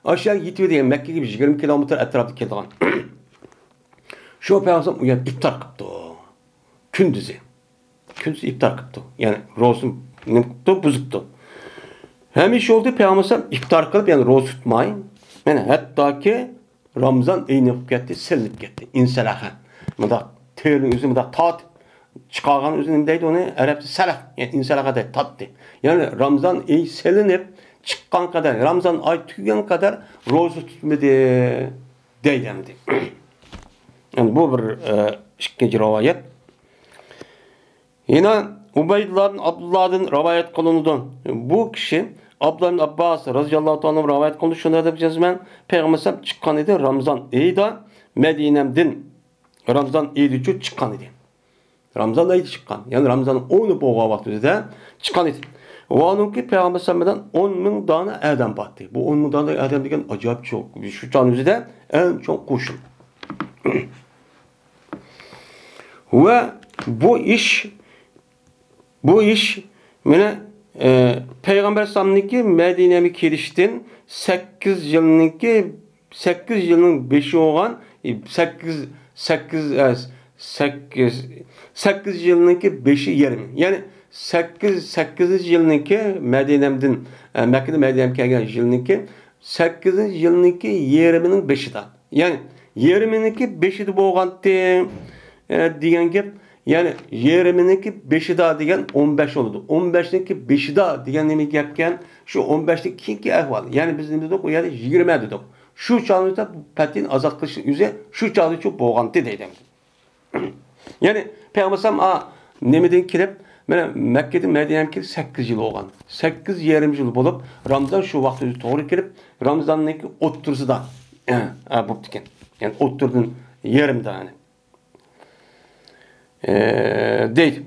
ئاشۇ يەرگە يېتىپ ئىدى، مەككىگە يىگىرمە كىلومېتىر ئەتراپىدا كېلىدىغان. شۇ پەيغەمبەر ئەلەيھىسسالام ئۇ يەردە ئىپتار قىپتۇ. كۈندۈزى. كۈندۈز ئىپتار قىپتۇ. يەنى روزىنى نېمە قىپتۇ؟ بۇزۇپتۇ. ھەمىشە يولدا پەيغەمبەر ئەلەيھىسسالام ئىپتار قىلىپ، يەنى روزا تۇتماي، يەنى ھەتتاكى رامزان ئېيى نېمە قىلىپ كەتتى؟ سېلىنىپ كەتتى. ئىنسەلەخە. مۇنداق تېرىنى ئۆزى مۇنداق تارتىپ چىقارغان، ئۆزى نېمە دەيدۇ ئۇنى؟ ئەرەبچە سەلەخ. يەنى ئىنسەلەخە دەيدۇ، تارتتى. يەنى رامزان ئېيى سېلىنىپ چىققان قەدەر، رامزان ئاي تۈگىگەن قەدەر روزا تۇتمىدى، دەيدۇ ئەمدى. يەنى بۇ بىر، ئە، ئىككىنچى رىۋايەت. يەنە ئۇبەيدۇللا ئىبن ئابدۇللادىن رىۋايەت قىلىنىدۇ. بۇ كىشى ئابدۇللا ئىبن ئابباس رازىياللاھۇ تائالا ئەنھۇ رىۋايەت قىلىنىدۇ. شۇنداق دەپ جەزمەن پەيغەمبەر ئەلەيھىسسالام چىققان ئىدى رامزان ئېيىدا مەدىنەدىن. رامزان ئېيىدىچۇ چىققان ئىدى. رامزان ئېيىدا چىققان. يەنى رامزان ئونى بولغان ۋاقتىدا چىققان ئىدى. ۋە ئۇنىڭكى پەيغەمبەر ئەلەيھىسسالام بىلەن ئون مىڭ دانە ئادەم بار ئىدى. بۇ ئون مىڭ دانە ئادەم دېگەن ئاجايىپ چوڭ. شۇ چاغنىڭ ئۆزىدە ئەڭ چوڭ قوشۇن. ۋە بۇ ئىش، بۇ ئىش، مانا، ئە، پەيغەمبەر ئەلەيھىسسالامنىڭكى مەدىنەگە كېلىشتىن سەككىز يىلنىڭكى، سەككىز يىلنىڭ بېشى بولغان، ئە، سەككىز، سەككىز، ئە، سەككىز، سەككىز يىلنىڭكى بېشى يېرىمى. يەنى سەككىز، سەككىزىنچى يىلنىڭكى مەدىنەدىن، ئە، مەككىدىن مەدىنەگە كەلگەن يىلنىڭكى سەككىزىنچى يىلنىڭكى يېرىمىنىڭ بېشىدا. يەنى يېرىمىنىڭكى بېشىدا بولغانتى، ئە، دېگەن گەپ. يەنى يېرىمىنىڭكى بېشىدا دېگەن ئون بەش بولىدۇ. ئون بەشنىڭكى بېشىدا دېگەن نېمە گەپكەن؟ شۇ ئون بەشتىن كېيىنكى ئەھۋال. يەنى بىز نېمە دېدۇق؟ ئۇ يەردە يىگىرمە دېدۇق. شۇ چاغدا پەتھىنى ئازاد قىلىشنىڭ ئۆزى شۇ چاغدىچۇ بولغانتى دەيدۇ. يەنى پەيغەمبەر ئەلەيھىسسالام، ئا، نېمىدىن كېلىپ، مانا مەككىدىن مەدىنەگە كېلىپ سەككىز يىل بولغان. سەككىز يېرىم يىل بولۇپ، رامزان شۇ ۋاقىت ئۆزى توغرا كېلىپ، رامزاننىڭكى ئوتتۇرىسىدا، ئە، ئە، بوپتىكەن. يەنى ئوتتۇرىدىن يېرىمدا، يەنى. ئە، دەيدۇ.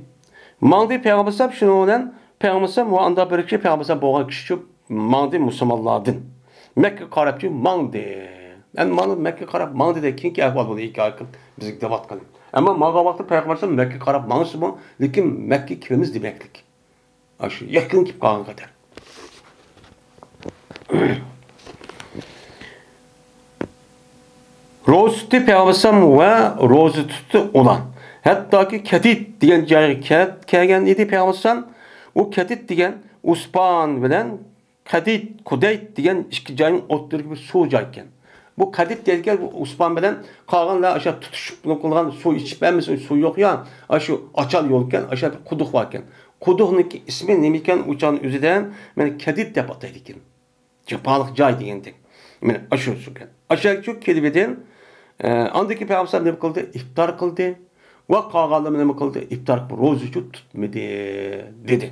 ماڭدى پەيغەمبەر ئەلەيھىسسالام، شۇنىڭ بىلەن پەيغەمبەر ئەلەيھىسسالام ۋە ئاندا بىر كىشى، پەيغەمبەر ئەلەيھىسسالام بولغان كىشىچۇ ماڭدى مۇسۇلمانلاردىن. مەككىگە قاراپچۇ ماڭدى. ئەمما مانا مەككىگە قاراپ ماڭدى دەپ كېيىنكى ئەھۋال بۇنى ھېكايە قىلىپ بىزگە دەۋاتقىنى. ئەمما ماڭغان ۋاقتى پەيغەمبەر ئەلەيھىسسالام مەككىگە قاراپ ماڭسىمۇ، لېكىن مەككىگە كىرىمىز دېمەكلىك. ئاشۇ يېقىن كېلىپ قالغان قەدەر. روزا تۇتتى پەيغەمبەر ئەلەيھىسسالام ۋە روزا تۇتتى ئۇلار. ھەتتاكى كەتىت دېگەن جايغا كەت-، كەلگەن ئىدى پەيغەمبەر ئەلەيھىسسالام. ئۇ كەتىت دېگەن ئۇسپان بىلەن قەدىد، قۇدەيت دېگەن ئىككى جاينىڭ ئوتتۇرىدىكى بىر سۇ جاي ئىكەن. بۇ قەدىد دەيدىكەن، بۇ ئۇسمان بىلەن قالغانلار ئاشۇ تۇتۇشۇپ نېمە قىلغان، سۇ ئىچىپ ھەممىسى، سۇ يوق يا، ئاشۇ ئاچال يول ئىكەن، ئاشۇ قۇدۇق بار ئىكەن. قۇدۇقنىڭكى ئىسمى نېمە ئىكەن، ئۇ چاغنىڭ ئۆزىدە مانا كەدىد دەپ ئاتايدىكەن. جاپالىق جاي دېگەندەك. مانا ئاشۇ سۇ ئىكەن. ئاشۇ يەرگە چۈشۈپ كېلىۋىدى. ئە، ئاندىن كېيىن پەيغەمبەر ئەلەيھىسسالام نېمە قىلدى؟ ئىپتار قىلدى. ۋە قالغانلىرى نېمە قىلدى؟ ئىپتار قىلىپ، روزىچۇ تۇتمىدى، دېدى.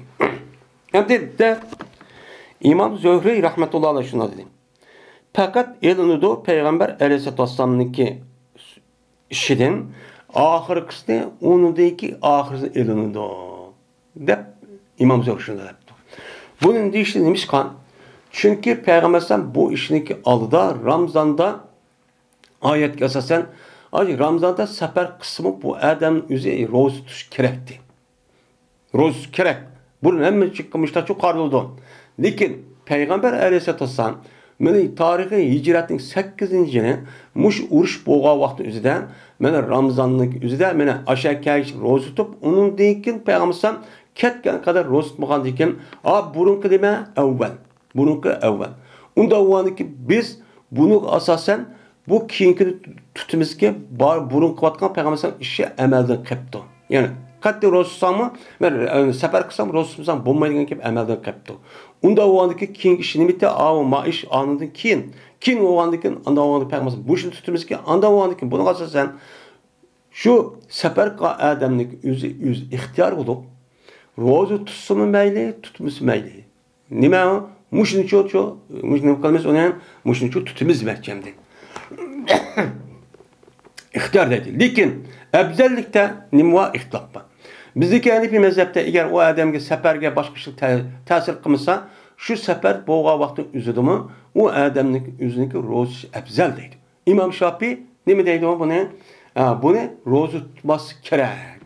ئەمدى دە، ئىمام زۆھرىي رەھمەتۇللا ئەلەيھ شۇنداق دېدى. پەقەت ئېلىنىدۇ پەيغەمبەر ئەلەيھىسسالاتۇ ۋەسسالامنىڭكى ئىشىدىن ئاخىرقىسىنى، ئۇنىڭدىن كېيىن ئاخىرىسىنى ئېلىنىدۇ، دەپ ئىمام زۆھرىي شۇنداق دەپتۇ. بۇنى دېيىشى نېمىشقا؟ چۈنكى پەيغەمبەر ئەلەيھىسسالام بۇ ئىشنىڭكى ئالدىدا رامزاندا ئايەتكە ئاساسەن، ئاي، رامزاندا سەپەر قىلسىمۇ بۇ ئادەمنىڭ ئۆزى روزا تۇتۇش كېرەكتى. روزا تۇتۇش كېرەك. بۇرۇن ھەممە چىققان مۇشتاچۇ قارىلىدۇ. لېكىن پەيغەمبەر ئەلەيھىسسالاتۇ ۋەسسالام مېنى تارىخىي ھىجرەتنىڭ سەككىزىنچى يىلى مۇشۇ ئۇرۇش بولغان ۋاقىتنىڭ ئۆزىدە، مانا رامزاننىڭ ئۆزىدە مانا ئاشا كەچ روزا تۇتۇپ، ئۇنىڭدىن كېيىن پەيغەمبەر ئەلەيھىسسالام كەتكەن قەدەر روزا تۇتمىغاندىن كېيىن، ئا، بۇرۇنقى نېمە؟ ئەۋۋەل. بۇرۇنقى ئەۋۋەل. ئۇنداق بولغاندىكىن بىز بۇنىڭغا ئاساسەن بۇ كېيىنكىنى تۇتىمىزكى، بار بۇرۇن قىلىۋاتقان پەيغەمبەر ئەلەيھىسسالام ئىشى ئەمەلدىن قېپتۇ. يەنى قەتئىي روزا تۇتساڭمۇ، مەن، ئە، سەپەر قىلسام روزا تۇتمىسام بولمايدىغان گەپ ئەمەلدىن قېپتۇ. ئۇنداق بولغاندىكىن كېيىنكى ئىشى نېمىتى؟ ئاۋۇ ما ئىش ئانىڭدىن كېيىن. كېيىن بولغاندىكىن، ئانداق بولغاندا پەيغەمبەر ئەلەيھىسسالام بۇ ئىشنى تۇتىمىزكى، ئانداق بولغاندىكىن بۇنىڭغا ئاساسەن شۇ سەپەر قىلغان ئادەمنىڭ ئۆزى، ئۆزى ئىختىيار بولۇپ، روزا تۇتسىمۇ مەيلى، تۇتمىسا مەيلى. نېمە ئۇ؟ مۇشۇنىچۇ، چۇ، مۇشۇ نېمە قىلىمىز ئۇنى؟ مۇشۇنىچۇ تۇتىمىز دېمەكچى ئەمدى. ئىختىيار دەيدۇ. لېكىن ئەپزەللىكتە نېمە بار؟ ئىختىلاپ بار. بىزدىكى ھەنىپىي مەزھەپتە ئەگەر ئۇ ئادەمگە سەپەرگە باشقا ئىشلار تە-، تەسىر قىلمىسا، شۇ سەپەر بولغان ۋاقىتنىڭ ئۆزىدىمۇ ئۇ ئادەمنىڭ ئۆزىنىڭكى روزىسى ئەپزەل دەيدۇ. ئىمام شاپىي نېمە دەيدۇ بۇنى؟ ئا، بۇنى روزا تۇتماسلىق كېرەك.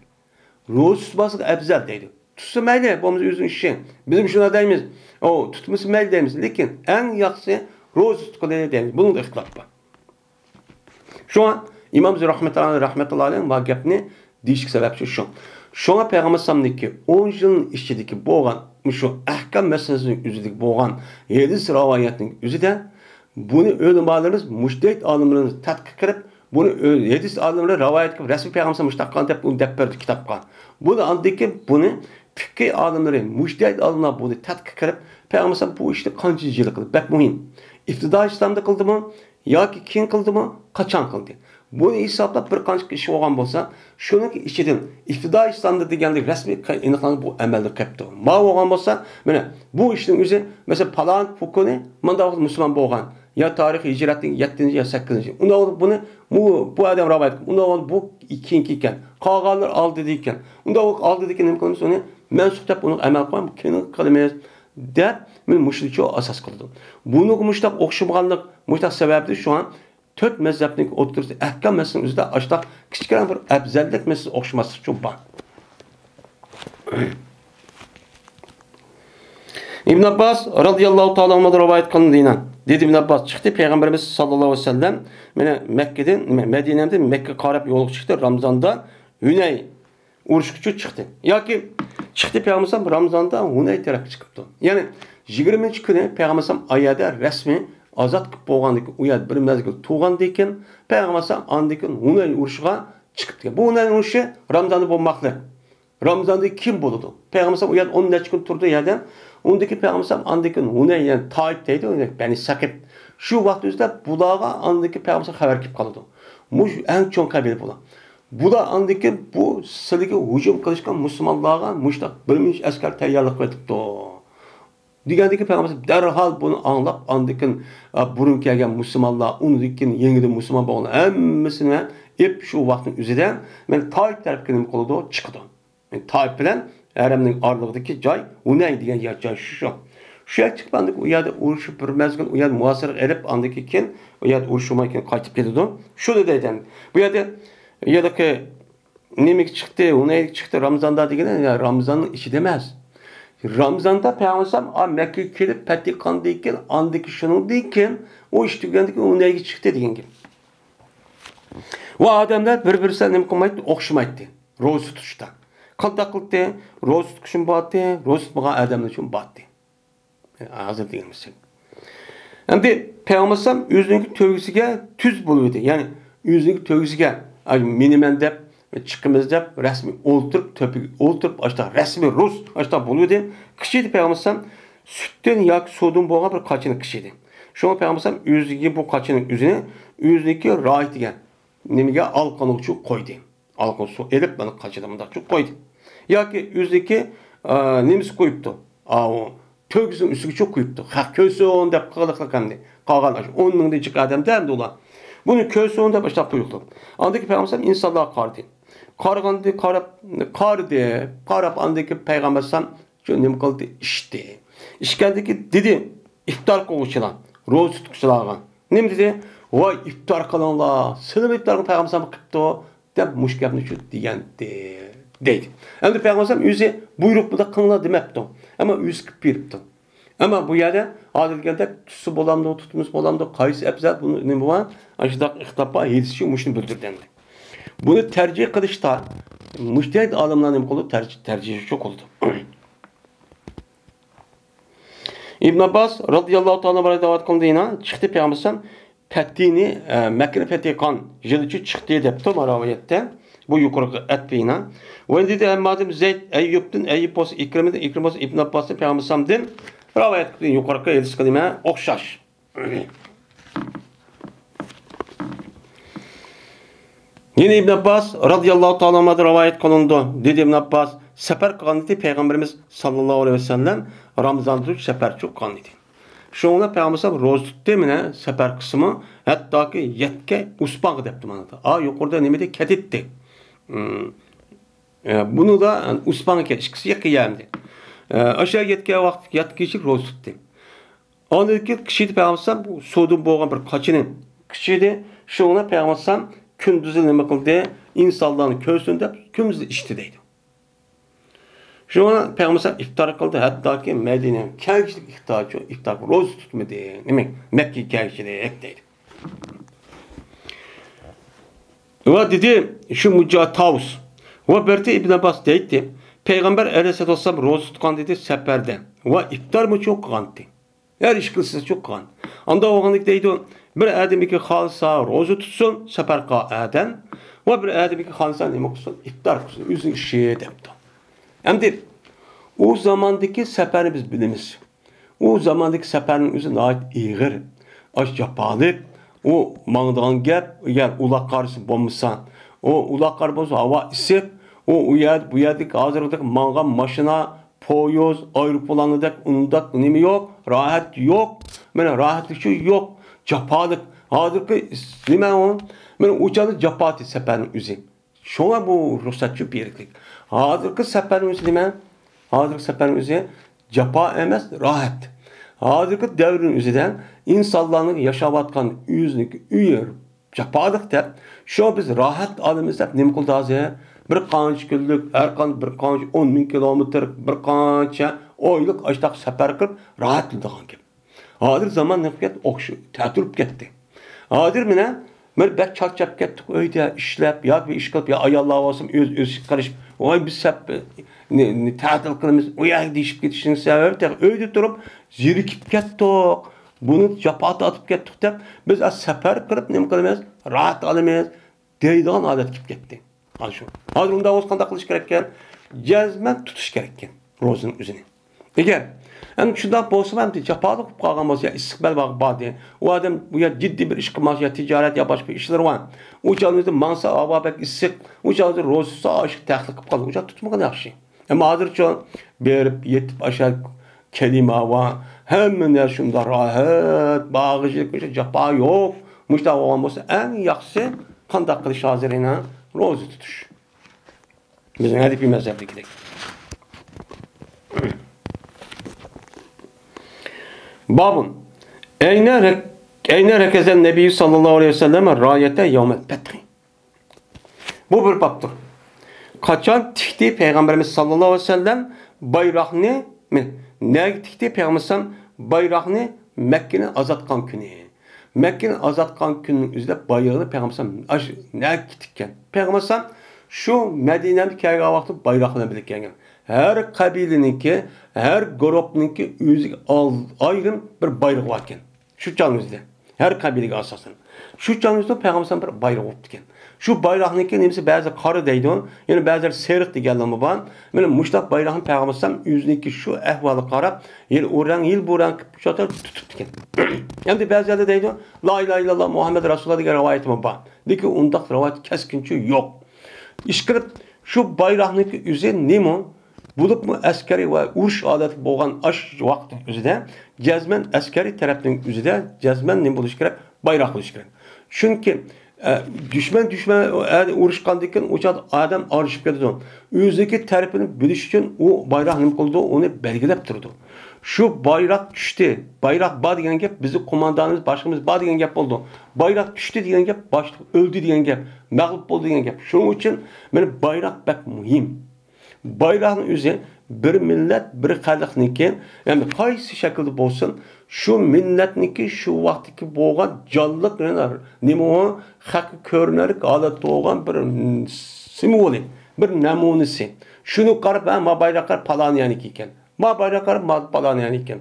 روزا تۇتماسلىق ئەپزەل دەيدۇ. تۇتسا مەيلى، بولمىسا ئۆزىنىڭ ئىشى. بىز مۇشۇنداق دەيمىز، ئو، تۇتمىسا مەيلى دەيمىز. لېكىن ئەڭ ياخشىسى روزا تۇتقىلى دەيمىز. بۇنىڭدا ئىختىلاپ بار. شۇڭا ئىمام زۆھرى رەھمەتۇللا، رەھمەتۇللا ئەلەيھىم بۇ گەپنى دېيىشكە سەۋەبچى شۇ. شۇڭا پەيغەمبەر ئەلەيھىسسالامنىڭكى ئون يىلنىڭ ئىچىدىكى بولغان مۇشۇ ئەھكام مەسىلىسىنىڭ ئۆزىدىكى بولغان ھەدىس رىۋايەتنىڭ ئۆزىدە بۇنى ئۆلىمالىرىمىز، مۇجتەھىد ئالىملىرىمىز تەتقىق قىلىپ، بۇنى ئۆ-، ھەدىس ئالىملىرى رىۋايەت قىلىپ، رەسمىي پەيغەمبەر مۇشۇنداق قىلغان دەپ بۇنى دەپ بەردى كىتابقا. بۇنى ئاندىن كېيىن بۇنى پىقھىي ئالىملىرى، مۇجتەھىد ئالىملار بۇنى تەتقىق قىلىپ، پەيغەمبەر بۇ ئىشنى قانچە يىل قىلدى؟ بەك مۇھىم. ئىپتىدائىي ئىسلامدا قىلدىمۇ ياكى كېيىن قىلدىمۇ؟ قاچان قىلدى؟ بۇنى ھېسابلاپ بىر قانچە ئىش بولغان بولسا، شۇنىڭ ئىچىدىن ئىپتىدائىي ئىسلامدا دېگەندەك رەسمىي ئېنىقلانغان بۇ ئەمەلدىن قېپتۇ. ما بولغان بولسا، مانا بۇ ئىشنىڭ ئۆزى، مەسىلەن، پالان پۇكۇنى مۇنداق ۋاقىت مۇسۇلمان بولغان، يا تارىخ ھىجرەتنىڭ يەتتىنچى يا سەككىزىنچى. ئۇنداق بولۇپ بۇنى بۇ، بۇ ئادەم رىۋايەت قىلىپ، ئۇنداق بولۇپ بۇ كېيىنكى ئىكەن. قالغانلىرى ئالدىدا ئىكەن. ئۇنداق بولۇپ ئالدىدا ئىكەن، نېمە قىلىمىز ئۇنى؟ مەنسۇخ دەپ ئۇنى ئەمەل قىلماي، كېيىن قىلىمىز دەپ، مانا مۇشۇنچە ئاساس قىلىدۇ. بۇنىڭغا مۇشۇنداق ئوخشىمىغانلىق، مۇشۇنداق سەۋەبتىن شۇڭا تۆت مەزھەپنىڭ ئوتتۇرىسىدا ئەھكام مەسىلىنىڭ ئۆزىدە ئاشۇنداق كىچىككىنە بىر ئەپزەللىك مەسىلىسى ئوخشىماسلىقچۇ بار. ئىبن ئابباس رازىياللاھۇ تائالا ئەنھۇدىن رىۋايەت قىلىنىدۇ يەنە. دېدى ئىبن ئابباس، چىقتى پەيغەمبىرىمىز ساللاللاھۇ ئەلەيھى ۋەسەللەم، مانا مەككىدىن، مەدىنەدىن مەككىگە قاراپ يولغا چىقتى، رامزاندا ھۈنەي ئۇرۇشقىچۇ چىقتى. ياكى چىقتى پەيغەمبەر رامزاندا ھۇنەي تەرەپكە چىقىپتۇ. يەنى يىگىرمىنچى كۈنى پەيغەمبەر ئايەدە رەسمىي ئازاد قىلىپ بولغاندىن كېيىن، ئۇ يەردە بىر مەزگىل تۇرغاندىن كېيىن، پەيغەمبەر ئاندىن كېيىن ھۇنەي ئۇرۇشىغا چىقىپتىكەن. بۇ ھۇنەي ئۇرۇشى رامزاندا بولماقلىق. رامزاندىن كېيىن بولىدۇ. پەيغەمبەر ئۇ يەردە ئون نەچچە كۈن تۇردى يەردە. ئۇندىن كېيىن پەيغەمبەر ئاندىن كېيىن ھۇنەي، يەنى تائىپ دەيدۇ، يەنى بەنى سەقىپ. شۇ ۋاقىت ئۆزىدە بۇلارغا ئاندىن كېيىن پەيغەمبەر خەۋەر كېلىپ قالىدۇ. مۇشۇ ئەڭ چوڭ قەبىلە بۇلار. بۇلار ئاندىن كېيىن بۇ سىلىگە ھۇجۇم قىلىشقا مۇسۇلمانلارغا مۇشۇنداق بىر مىڭ ئەسكەر تەييارلىق قىلىۋېتىپتۇ. دېگەندىكىن پەيغەمبەر دەرھال بۇنى ئاڭلاپ، ئاندىن كېيىن، ئا، بۇرۇن كەلگەن مۇسۇلمانلار، ئۇنىڭدىن كېيىن يېڭىدىن مۇسۇلمان بولغان ھەممىسىنى ئېلىپ، شۇ ۋاقىتنىڭ ئۆزىدە مەن تائىپ تەرەپكە نېمە قىلىدۇ؟ چىقىدۇ. تائىپ بىلەن ھەرەمنىڭ ئارىلىقىدىكى جاي ھۇنەي دېگەن يەر، جاي شۇ، شۇ. شۇ يەرگە چىقىپ، ئاندىن كېيىن ئۇ يەردە ئۇرۇشۇپ، بىر مەزگىل ئۇ يەردە مۇھاسىرىگە ئېلىپ، ئاندىن كېيىن ئۇ يەردە ئۇرۇشۇلماي كېيىن قايتىپ كېلىدۇ. شۇنى دەيدۇ. بۇ يەردە، يەردىكى نېمىگە چىقتى، ھۇنەيگە چىقتى رامزاندا دېگىنى، يا، رامزاننىڭ ئىچىدە ئەمەس. رامزاندا پەيغەمبەر ئا، مەككىگە كېلىپ پەتھ قىلغاندىن كېيىن، ئاندىن كېيىن شۇنىڭدىن كېيىن ئۇ ئىش تۈگىگەندىن كېيىن ھۇنەيگە چىقتى دېگەن گەپ. ۋە ئادەملەر بىر-بىرسىگە نېمە قىلمايتتى، ئوخشىمايتتى. روزا تۇتۇشتا. قانداق قىلاتتى؟ روزا تۇتقۇچىمۇ بارتتى، روزا تۇتمىغان ئادەملەرچۇمۇ بارتتى. ھازىر دېگەن مىسال. ئەمدى پەيغەمبەر ئەلەيھىسسالام ئۆزىنىڭكى تۆگىسىگە تۈز بولۇۋىدى. يەنى ئۆزىنىڭكى تۆگىسىگە، ئاي، مېنىمەن دەپ، چىقىمىز دەپ، رەسمىي ئولتۇرۇپ، تۆپىگە ئولتۇرۇپ، ئاشتا رەسمىي رۇس، ئاشتا بولۇۋىدى. قىچىدى پەيغەمبەر ئەلەيھىسسالام سۈتتىن ياكى سۇدىن بولغان بىر قاچىنى قىچىدى. شۇڭا پەيغەمبەر ئەلەيھىسسالام ئۆزىگە بۇ قاچىنىڭ ئۆزىنى ئۆزىنىڭكى راھىتىگە، نېمىگە، ئالىقىنىغىچۇ قويدى. ئالىقىنى سۇ ئېلىپ، مانا قاچىدا مۇنداقچۇ قويدى. ياكى ئۆزىنىڭكى، ئا، نېمىسى قويۇپتۇ. ئاۋۇ تۆگىسىنىڭ ئۈستىگىچۇ قويۇپتۇ. خەق كۆرسۇن دەپ قىلىقلىق ئەمدى. قالغان ئاشۇ ئون مىڭدىن جىق ئادەمدە ئەمدى ئۇلار. بۇنى كۆرسۇن دەپ ئاشۇنداق قويۇپتۇ. ئاندىن كېيىن پەيغەمبەر ئىنسانلارغا قارىدى. قارىغاندىن قاراپ، قارىدى، قاراپ ئاندىن كېيىن پەيغەمبەر ئەلەيھىسسالام شۇ نېمە قىلدى؟ ئىچتى. ئىچكەندىن كېيىن دېدى، ئىپتار قىلغۇچىلار، روزا تۇتقۇچىلارغا. نېمە دېدى؟ ۋاي، ئىپتار قىلىڭلار، سىلىمۇ ئىپتارنى پەيغەمبەر ئەلەيھىسسالام قىپتۇ، دەپ مۇشۇ گەپنى شۇ دېگەنتى، دەيدۇ. ئەمدى پەيغەمبەر ئەلەيھىسسالام ئۆزى بۇيرۇق بۇنداق قىلىڭلار دېمەپتۇ. ئەمما ئۆزى قىلىپ بېرىپتۇ. ئەمما بۇ يەردە ھازىر دېگەندەك تۇتسا بولامدۇ، تۇتمىسا بولامدۇ، قايسى ئەپزەل، بۇنى نېمە بار؟ ئاشۇنداق ئىختىلاپ بار، ھەدىسچۇ مۇشۇنى بىلدۈردى ئەمدى. بۇنى تەرجىھ قىلىشتا مۇجتەھىد ئالىملار نېمە قىلىدۇ؟ تەرجىھ، تەرجىھچۇ قىلىدۇ. ئىبن ئابباس رازىياللاھۇ تائالا ئەنھۇ رىۋايەت قىلىندى يەنە، چىقتى پەيغەمبەر ئەلەيھىسسالام پەتھىنى، ئە، مەككىنى پەتھى قىلغان يىلىچۇ چىقتى دەپتۇ مانا رىۋايەتتە. بۇ يۇقىرىقى ئەتپى يەنە. ۋە دېدى ھەممادىن زەيد، ئەييۇبتىن، ئەييۇب بولسا ئىكرىمىدىن، ئىكرىم بولسا ئىبن ئابباستىن، پەيغەمبەر ئەلەيھىسسالامدىن رىۋايەت قىلدى. يۇقىرىقى ھەدىسكە نېمە؟ ئوخشاش. يەنە ئىبن ئابباس رازىياللاھۇ تائالا ئەنھۇدىن رىۋايەت قىلىنىدۇ. دېدى ئىبن ئابباس، سەپەر قىلغان ئىدى پەيغەمبىرىمىز ساللاللاھۇ ئەلەيھى ۋەسەللەم رامىزاندا تۇرۇپ سەپەرچۇ قىلغان ئىدى. شۇڭا پەيغەمبەر ئەلەيھىسسالام روزا تۇتتى، مانا سەپەر قىسمى، ھەتتاكى يەتكەي ئوسپانغا دەپتۇ مانا. ئا، يۇقىرىدا نېمە دېدى؟ كەتتى. ئە، بۇنىدا ئوسپانغا كەتتى، ئىككىسى يېقىن يەردە. ئە، ئاشۇ يەتكەي ۋاقىت، يەتكەيچىلىك روزا تۇتتى. ئاندىن كېيىن قىچىدى پەيغەمبەر ئەلەيھىسسالام سۇدىن بولغان بىر قاچىنى قىچىدى. شۇڭا پەيغەمبەر ئەلەيھىسسالام كۈندۈزى نېمە قىلدى؟ ئىنسانلارنى كۆرسۇن دەپ كۈندۈزى ئىچتى دەيدۇ. شۇڭا پەيغەمبەر ئەلەيھىسسالام ئىپتار قىلدى، ھەتتاكى مەدىنە كەلگۈچىلىك ئىپتارچۇ، ئىپتار روزا تۇتمىدى. نېمە؟ مەككىگە كەلگۈچىلىك دەيدۇ. ۋە دېدى، شۇ مۇجاھىد تاۋۇس. ۋە بىرتى ئىبن ئابباس دەيتتى، پەيغەمبەر ئەلەيھىسسالاتۇ ۋەسسالام روزا تۇتقان دېدى سەپەردە. ۋە ئىپتارمۇچۇ قىلغانتى. ھەر ئىش قىلسىچۇ قىلغان. ئاندا بولغاندىكى دەيدۇ، بىر ئادەمكى خالىسا روزا تۇتسۇن، سەپەر قىلغان ئادەم. ۋە بىر ئادەمكى خالىسا نېمە قىلسۇن؟ ئىپتار قىلسۇن. ئۆزىنىڭ ئىشى دەپتۇ. ئەمدى ئۇ زاماندىكى سەپەرنى بىز بىلىمىز. ئۇ زاماندىكى سەپەرنىڭ ئۆزى ناھايىتى ئېغىر، ئاش جاپالىق. ئۇ ماڭىدىغان گەپ، ئەگەر ئۇلاغ قارىسى بولمىسا، ئۇ ئۇلاغ قارا بولسا ھاۋا ئىسسىق، ئۇ، ئۇ يەر، بۇ يەردىكى ھازىرقىدەك ماڭغان ماشىنا، پويىز، ئايروپىلانىدەك ئۇنداق نېمە يوق، راھەت يوق. مانا راھەتلىكچۇ يوق، جاپالىق. ھازىرقى نېمە ئۇ؟ مانا ئۇ چاغدا جاپاتى سەپەرنىڭ ئۆزى. شۇڭا بۇ رۇخسەتچۇ بېرىكلىك. ھازىرقى سەپەرنىڭ ئۆزى نېمە؟ ھازىرقى سەپەرنىڭ ئۆزى جاپا ئەمەس، راھەت. ھازىرقى دەۋرنىڭ ئۆزىدە ئىنسانلارنىڭ ياشاۋاتقان ئۆزىنىڭكى ئۆيى جاپالىق دەپ، شۇ بىز راھەت ئالىمىز دەپ نېمە قىلدى ھازىر؟ بىر قانچە كۈنلۈك، ھەر قانچە، بىر قانچە ئون مىڭ كىلومېتىر، بىر قانچە ئويلۇق ئاشتاق سەپەر قىلىپ راھەتلىنىدىغان گەپ. ھازىر زامان نېمە قىلىپ كەتتى؟ ئوخشاپ، تەتۈرۈپ كەتتى. ھازىر مانا بىر بەك چارچاپ كەتتۇق، ئۆيدە ئىشلەپ، ياكى بىر ئىش قىلىپ، يا ئاياللار بولسا ئۆز، ئۆز ئىشىگە قارىشىپ، ۋاي بىز سەپ-، نى-، نى-، تەتىل قىلىمىز، ئۇ يەرگە دېيىشىپ كېتىشنىڭ سەۋەبى تېخى ئۆيدە تۇرۇپ زېرىكىپ كەتتۇق، بۇنى جاپا تارتىپ كەتتۇق دەپ، بىز ئا سەپەر قىلىپ نېمە قىلىمىز، راھەت ئالىمىز دەيدىغان ھالەت كېلىپ كەتتى. ئاشۇ. ھازىر ئۇنداق بولسا قانداق قىلىش كېرەككەن؟ جەزمەن تۇتۇش كېرەككەن روزىنىڭ ئۆزىنى. ئەگەر ئەمدى شۇنداق بولسىمۇ، ئەمدى جاپالىق بولۇپ قالغان بولسا، يا ئىسسىق بەل بار، بار دېگەن. ئۇ ئادەم بۇ يەر جىددىي بىر ئىش قىلماقچى، يا تىجارەت، يا باشقا بىر ئىشلىرى بار. ئۇ چاغدا ماڭسا، ھاۋا بەك ئىسسىق. ئۇ چاغدا روزا تۇتسا، ئاشۇ تەخلىق قىلىپ قالىدۇ. ئۇ چاغدا تۇتمىغىنى ياخشى. ئەمما ھازىرچۇ بېرىپ، يېتىپ، ئاشۇ كەلىمە ھاۋا، ھەممە نەرسە شۇنداق راھەت، باغىشلىق، جاپا يوق. مۇشۇنداق بولغان بولسا، ئەڭ ياخشىسى قانداق قىلىش ھازىر يەنە؟ روزا تۇتۇش. بىزنىڭ ھەنىپىي مەزھەپتىكىدەك. بابۇن. ئەينە رەك-، ئەينە رەكەزەن نەبىييۇ ساللاللاھۇ ئەلەيھى ۋەسەللەم رايەتە يەۋمەل پەتھى. بۇ بىر بابتۇر. قاچان تىكتى پەيغەمبىرىمىز ساللاللاھۇ ئەلەيھى ۋەسەللەم بايراقنى، مىنە، نەگە تىكتى پەيغەمبەر ئەلەيھىسسالام بايراقنى؟ مەككىنى ئازاد قىلغان كۈنى. مەككىنى ئازاد قىلغان كۈننىڭ ئۆزىدە بايرىقنى پەيغەمبەر ئەلەيھىسسالام ئاشۇ نەگە تىككەن؟ پەيغەمبەر ئەلەيھىسسالام شۇ مەدىنەگە كەلگەن ۋاقتىدا بايراق بىلەن بىللە كەلگەن. ھەر قەبىلىنىڭكى، ھەر گۇرۇپنىڭكى ئۆزىگە ئال-، ئايرىم بىر بايرىقى باركەن. شۇ چاغنىڭ ئۆزىدە. ھەر قەبىلىگە ئاساسەن. شۇ چاغنىڭ ئۆزىدە پەيغەمبەر بىر بايراق بوپتىكەن. شۇ بايراقنىڭكى نېمىسى بەزى قارا دەيدۇ، يەنە بەزىلەر سېرىق دېگەنلەرمۇ بار. مانا مۇشۇنداق بايراقنى پەيغەمبەر ئۆزىنىڭكى شۇ ئەھۋالىغا قاراپ، يىل ئۇ رەڭ، يىل بۇ رەڭ قىلىپ شۇ يەردە تۇتۇپتىكەن. ئەمدى بەزىلەردە دەيدۇ، لا ئىلاھە ئىللاللا مۇھەممەد رەسۇلۇللا دېگەن رىۋايىتىمۇ بار. لېكىن ئۇنداق رىۋايەت كەسكىنچە يوق. ئىشقىلىپ، شۇ بايراقنىڭكى ئۆزى نېمە؟ بولۇپمۇ ئەسكەرىي ۋە ئۇرۇش ھالەتتە بولغان ئاش ۋاقىت ئۆزىدە جەزمەن ئەسكەرىي تەرەپنىڭ ئۆزىدە جەزمەن نېمە بولۇشى كېرەك؟ بايراق بولۇشى كېرەك. چۈنكى، ئە، دۈشمەن، دۈشمەن، ئە، ئۇرۇشقاندىن كېيىن ئۇ چاغدا ئادەم ئايرىشىپ كېتىدۇ. ئۆزىنىڭكى تەرىپىنى بىلىش ئۈچۈن ئۇ بايراق نېمە قىلىدۇ؟ ئۇنى بەلگىلەپ تۇرىدۇ. شۇ بايراق چۈشتى، بايراق بار دېگەن گەپ، بىزنىڭ قوماندانىمىز، باشلىقىمىز بار دېگەن گەپ بولىدۇ. بايراق چۈشتى دېگەن گەپ، باشلىق ئۆلدى دېگەن گەپ، مەغلۇپ بولدى دېگەن گەپ. شۇنىڭ ئۈچۈن مانا بايراق بەك مۇھىم. بايراقنىڭ ئۆزى بىر مىللەت، بىر خەلقنىڭكى، يەنى قايسى شەكىلدە بولسۇن، شۇ مىللەتنىڭكى شۇ ۋاقىتتىكى بولغان جانلىق، يەنە نېمە ئۇ، خەققە كۆرۈنەرلىك ھالەتتە بولغان بىر سىمۋولى، بىر نەمۇنىسى. شۇنى قاراپ، ھە، ما بايراقلار پالان يەرنىڭكى ئىكەن، ما بايراقلار ما پالان يەرنىڭكى ئىكەن،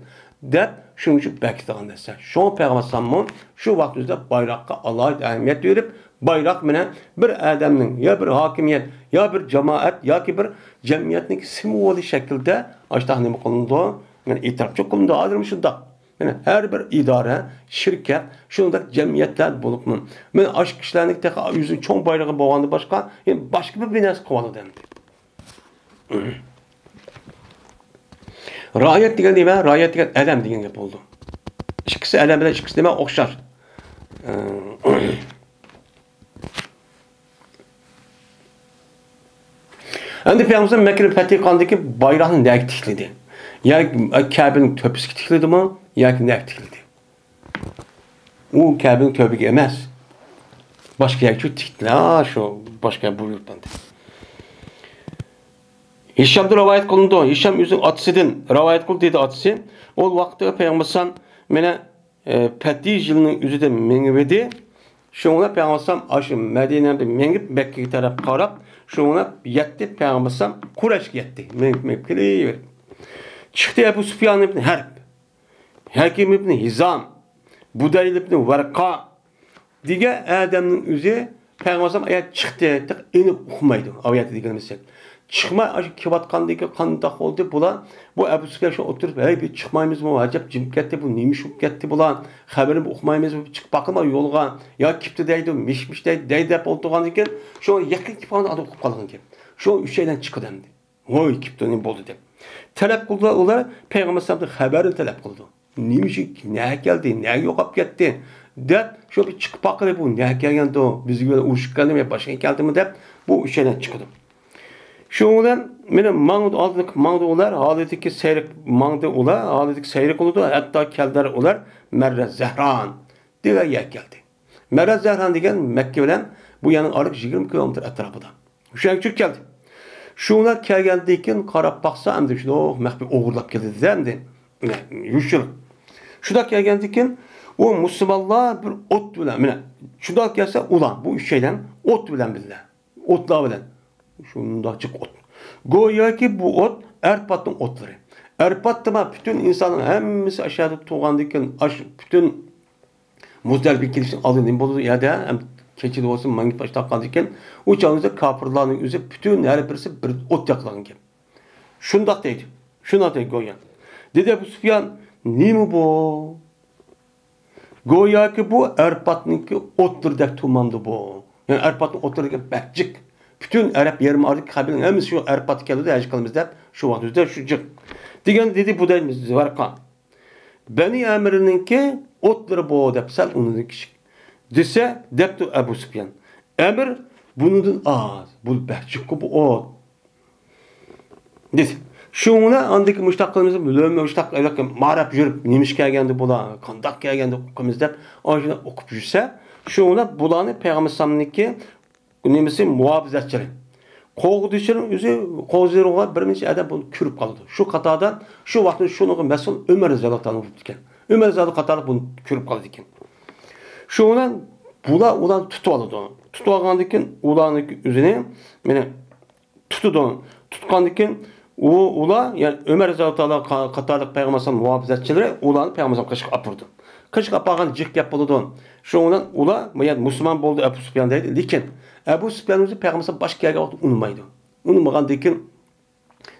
دەپ شۇنىڭ ئۈچۈن بەكىتىدىغان نەرسە. شۇڭا پەيغەمبەر ئەلەيھىسسالاممۇ شۇ ۋاقىت ئۆزىدە بايراققا ئالاھىدە ئەھمىيەت بېرىپ، بايراق مەنە بىر ئادەمنىڭ يا بىر ھاكىمىيەت، يا بىر جامائەت ياكى بىر جەمئىيەتنىڭ سىمۋولى شەكلىدە ئاشتاق نېمە قىلىنىدۇ؟ مانا ئېتىراپچى قىلىنىدۇ. ھازىرمۇ شۇنداق. مانا ھەر بىر ئىدارە، شىركەت، شۇنداق جەمئىيەتلەر بولۇپمۇ. مانا ئاشۇ كىشىلەرنىڭ تېخى ئۆزىنىڭ چوڭ بايرىقى بولغاندىن باشقا، يەنە باشقا بىر، بىر نەرسە قىلىۋالىدۇ ئەمدى. رائىيەت دېگەن نېمە؟ رائىيەت دېگەن ئادەم دېگەن گەپ بولىدۇ. ئىككىسى ئادەم بىلەن ئىككىسى نېمە؟ ئوخشاش. ئەمدى پەيغەمبەر مەككىنى پەتھى قىلغاندىن كېيىن بايراقنى نەگە تىكلىدى؟ يا كەبىنىڭ تۆپىسىگە تىكلىدىمۇ ياكى نەگە تىكلىدى؟ ئۇ كەبىنىڭ تۆپىگە ئەمەس، باشقا يەرگە تىكتى. ھا، شۇ باشقا يەر بۇيرۇقتاندى. ھىشامدىن رىۋايەت قىلىنىدۇ. ھىشام ئۆزىنىڭ ئاتىسىدىن رىۋايەت قىلدى، دېدى ئاتىسى. ئۇ ۋاقىتتا پەيغەمبەر ئەلەيھىسسالام مانا، ئە، پەتھى يىلىنىڭ ئۆزىدە مېڭىۋىدى. شۇڭا پەيغەمبەر ئەلەيھىسسالام ئاشۇ مەدىنەدىن مېڭىپ مەككىگە تەرەپ قاراپ، شۇڭا يەتتى پەيغەمبەر ئەلەيھىسسالام قۇرەيشكە يەتتى. مېڭىپ، مېڭىپ كېلىۋېرىپ. چىقتى ئەبۇ سۇفيان ئىبن ھەرب، ھەكىم ئىبن ھىزام، بۇدەيل ئىبن ۋەرقا دېگەن ئادەمنىڭ ئۆزى پەيغەمبەر ئەلەيھىسسالام ئايەت چىقتى، تېخى ئېنىق ئۇقمايدۇ، ئايەت دېگىنىمىز. چىقماي ئاشۇ كېلىۋاتقاندىكى قانداق بولدى بۇلار؟ بۇ ئەبۇ سۇفيان شۇ ئولتۇرۇپ، ھەي، بۇ چىقمايمىزمۇ؟ ئەجەب جىمىپ كەتتى، بۇ نېمە ئىش بولۇپ كەتتى بۇلار؟ خەۋىرىنى ئۇقمايمىز، بۇ چىقىپ باقىمۇ يولغا، يا كېپتۇ دەيدۇ، مىش-مىش دەيدۇ، دەي دەپ ئولتۇرغاندىن كېيىن، شۇ يېقىن كېلىپ قالغاندا ئۇقۇپ قالغان گەپ. شۇ ئۈچەيلەن چىقىدۇ ئەمدى. ھوي، كېپتۇ، نېمە بولدى دەپ. تەلەپ قىلدىلار ئۇلار، پەيغەمبەر ئەلەيھىسسالامدىن خەۋەرنى تەلەپ قىلىدۇ. نېمە ئىش، نەگە كەلدى، نەگە يوقاپ كەتتى دەپ، شۇ بىر چىقىپ باقىلى، بۇ نەگە كەلگەندۇ، بىزگە بىلەن ئۇرۇشۇپ كەلدىمۇ يا باشقا كەلدىمۇ دەپ، بۇ ئۈچەيلەن چىقىدۇ. شۇنىڭ بىلەن مانا ماڭدى، ئالدىن ماڭدى ئۇلار، ھالىتىكى سەير ماڭدى ئۇلار، ھالىتىكى سەير قىلىدۇ، ھەتتا كەلدىلەر ئۇلار مەررە زەھران دېگەن يەرگە كەلدى. مەررە زەھران دېگەن مەككە بىلەن بۇ يەرنىڭ ئارىلىقى يىگىرمە كىلومېتىر ئەتراپىدا. شۇ يەرگە چۈشۈپ كەلدى. شۇنداق كەلگەندىن كېيىن قاراپ باقسا، ئەمدى شۇنداق مەخپىي ئوغرىلاپ كەلدى-دە ئەمدى. يوشۇرۇن. شۇنداق كەلگەندىن كېيىن ئۇ مۇسۇلمانلار بىر ئوت بىلەن، مانا شۇنداق كەلسە ئۇلار، بۇ ئۈچەيلەن ئوت بىلەن بىللە. ئوتلار بىلەن. شۇنداق جىق ئوت. گوياكى بۇ ئوت ئەرپاتنىڭ ئوتلىرى. ئەرپاتتا ما پۈتۈن ئىنساننىڭ ھەممىسى ئاشۇ يەردە تۇرغاندىن كېيىن، ئاشۇ پۈتۈن مۇزدەلىپە كېلىشنىڭ ئالدىدا نېمە بولىدۇ؟ يەردە ھەم كېچىدە بولسۇن، ماڭا باش تارتقاندىن كېيىن، ئۇ چاغدا كاپىرلارنىڭ ئۆزى پۈتۈن ھەر بىرسى بىر ئوت ياقىلغان گەپ. شۇنداق دەيدۇ. شۇنداق دەيدۇ گويا. دېدى ئەبۇ سۇفيان، نېمە بۇ؟ گوياكى بۇ ئەرپاتنىڭكى ئوتلىرىدەك تۇرمامدۇ بۇ؟ يەنى ئەرپاتنىڭ ئوتلىرى دېگەن بەك جىق. پۈتۈن ئەرەب يېرىم ئارىدىكى قەبىلىنىڭ ھەممىسى شۇ ئەرپاتقا كېلىدۇ، ھەج قىلىمىز دەپ، شۇ ۋاقىت ئۆزىدە شۇ جىق. دېگەن دېدى بۇدەيل ۋەرقا. بەنى ئەمىرنىڭكى ئوتلىرى بۇ دەپ سەل ئۇنىڭدىن كىچىك. دېسە، دەپتۇ ئەبۇ سۇپيان. ئەمىر بۇنىڭدىن ئاز. بۇ بەك جىققۇ بۇ ئوت. دېدى. شۇڭا ئاندىكى مۇشتاق قىلىمىز، لۆمە مۇشتاق ماراپ يۈرۈپ، نېمە ئىش كەلگەندە بۇلار، قانداق كەلگەندە ئۇقىمىز دەپ، ئاشۇنداق ئۇقۇپ يۈرسە، شۇڭا بۇلارنى پەيغەمبەر ئەلەيھىسسالامنىڭكى نېمىسى مۇھاپىزەتچىلىرى. قوغدىشىنىڭ ئۆزى، قوغدىشىغا بىر نەچچە ئادەم بۇنى كۆرۈپ قالىدۇ. شۇ قاتاردا شۇ ۋاقىتتا شۇنىڭغا مەسئۇل ئۆمەر رەزىياللاھۇ تائالا بولۇپتىكەن. ئۆمەر رەزىياللاھۇ قاتارلىق بۇنى كۆرۈپ قالىدىكەن. شۇ بىلەن بۇلار ئۇلارنى تۇتۇۋالىدۇ. تۇتۇۋالغاندىن كېيىن ئۇلارنىڭ ئۆزىنى، مانا، تۇتىدۇ. تۇتقاندىن كېيىن ئۇ، ئۇلار، يەنى ئۆمەر رەزىياللاھۇ تائالا قا-، قاتارلىق پەيغەمبەر ئەلەيھىسسالام مۇھاپىزەتچىلىرى ئۇلارنى پەيغەمبەر ئەلەيھىسسالام قېشىغا ئاپىرىدۇ. قېشىغا ئاپارغان جىق گەپ بولىدۇ. شۇنىڭ بىلەن ئۇلار، بۇ يەردە مۇسۇلمان بولدى ئەبۇ سۇپيان دەيدۇ. لېكىن ئەبۇ سۇپيان ئۆزى پەيغەمبەر باشقا كەلگەن ۋاقىتتا ئۇنىمايدۇ. ئۇنىمىغاندىن كېيىن،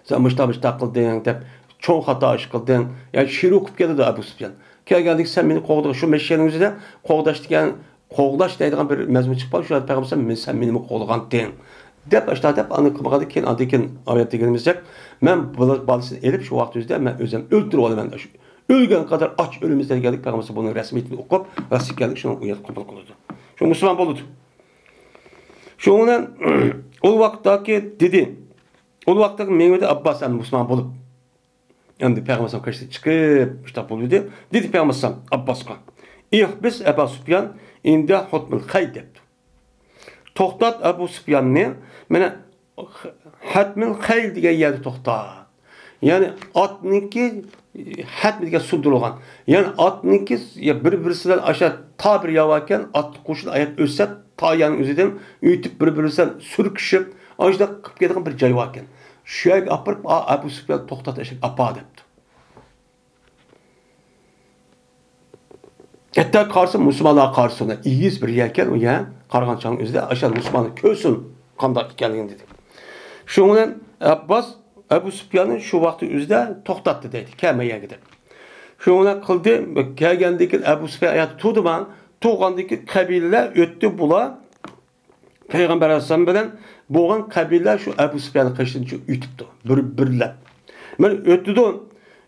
سەن مۇشتا مۇشتا قىلدىڭ دەپ، چوڭ خاتا ئىش قىلدىڭ. يا شېرىك قىلىپ كېلىدۇ ئەبۇ سۇپيان. كەلگەندىكىن سەن مېنى قوغدىغىن، شۇ مەششەنىڭ ئۆزىدە قوغداش دېگەن، قوغداش دەيدىغان بىر مەزمۇن چىقىپ قالدى. شۇ پەيغەمبەر سەن مېنى، سەن مېنىمۇ قوغلىغانتىڭ دەپ، ئاشتا دەپ، ئانى قىلمىغاندىن كېيىن، ئاندىن كېيىن ئايەت دېگىنىمىزدەك، مەن بالا-، بالىسىنى ئېلىپ، شۇ ۋاقىت ئۆزىدە مەن ئۆزۈم ئۆلتۈرۈپ ئالىمەن. شۇ ئۆلگەن قەدەر ئاچ ئۆلىمىز دېگەندەك، پەيغەمبەر بۇنىڭ رەسمىيىتىنى ئوقۇپ، راست ئىكەنلىكى شۇنى ئۇ يەردە قوبۇل قىلىدۇ. شۇ مۇسۇلمان بولىدۇ. شۇنىڭ بىلەن ئۇ ۋاقىتتاكى دېدى، ئۇ ۋاقىتتىكى مېڭىۋىدى ئابباس ئەمدى مۇسۇلمان بولۇپ، ئەمدى پەيغەمبەر ئەلەيھىسسالام قېشىدىن چىقىپ، مۇشۇنداق بولدى. دېدى پەيغەمبەر ئەلەيھىسسالام ئابباسقا، ئىھبىس ئەبا سۇپيان ئىندە ھۇتمىل خەيل دەپتۇ. توختات ئەبۇ سۇپياننى، مانا، ھەتمىل خەيل دېگەن يەردە توختات. يەنى ئاتنىڭكى ھەتمى دېگەن سۇندۇرۇلغان. يەنى ئاتنىڭكى بىر-بىرسى بىلەن ئاشا تا بىر ياۋاكەن، ئات قوشۇن ئاياق ئۆتسە، تا يەرنىڭ ئۆزىدىن ئۆتۈپ، بىر-بىرسى بىلەن سۈركىشىپ، ئاشۇنداق قىلىپ كېتىدىغان بىر جاي باركەن. شۇ يەرگە ئاپىرىپ، ئا، ئەبۇ سۇپيان توختات ئەشەگە ئاپا دەپتۇ. ھەتتا قارىسا، مۇسۇلمانلار قارىسا، ئېگىز بىر يەركەن، ئۇ يەر قارىغان چاغنىڭ ئۆزىدە ئاشۇ مۇسۇلمانلار كۆرسۇن قانداق ئىكەنلىكىنى دېدى. شۇنىڭ بىلەن ئابباس ئەبۇ سۇپياننى شۇ ۋاقىتنىڭ ئۆزىدە توختاتتى دەيدۇ، كەلمە يەرگە دەپ. شۇنىڭ بىلەن قىلدى، كەلگەندىن كېيىن ئەبۇ سۇپيان ئاياغدا تۇردىما، تۇرغاندىن كېيىن قەبىلىلەر ئۆتتى، بۇلار پەيغەمبەر ئەلەيھىسسالام بىلەن بولغان قەبىلىلەر شۇ ئەبۇ سۇپياننىڭ قېشىدىن شۇ ئۆتۈپتۇ. بىر، بىرلەپ. مانا ئۆتىدۇ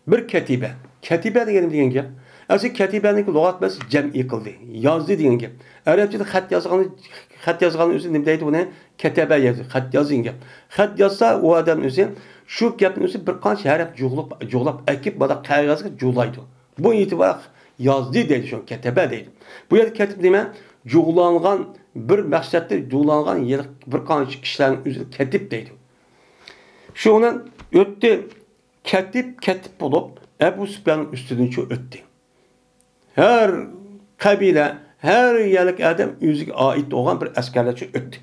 بىر كەتىبە. كەتىبە دېگەن نېمە دېگەن گەپ؟ ئەسلى كەتىبەنىڭكى لۇغەت مەنىسى جەمئىي قىلدى. يازدى دېگەن گەپ. ئەرەبچىدە خەت يازغان، خەت يازغان ئۆزى نېمە دەيدۇ بۇنى؟ كەتەبە يازدى. خەت يازدى دېگەن گەپ. خەت يازسا ئۇ ئادەم ئۆزى شۇ گەپنى ئۆزى بىر قانچە ھەرپ جۇغلاپ، جۇغلاپ ئەكىپ، مانا قەغەزگە جۇغلايدۇ. بۇ ئېتىبار يازدى دەيدۇ، شۇ كەتەبە دەيدۇ. بۇ يەردە كەتىپ نېمە؟ جۇغلانغان، بىر مەقسەتتە جۇغلانغان يەنە بىر قانچە كىشىلەرنىڭ ئۆزىنى كەتىپ دەيدۇ. شۇنىڭ بىلەن ئۆتتى، كەتىپ، كەتىپ بولۇپ، ئەبۇ سۇپياننىڭ ئۈستىدىن شۇ ئۆتتى. ھەر قەبىلە، ھەر يەرلىك ئادەم ئۆزىگە ئائىت بولغان بىر ئەسكەرلەر شۇ ئۆتتى.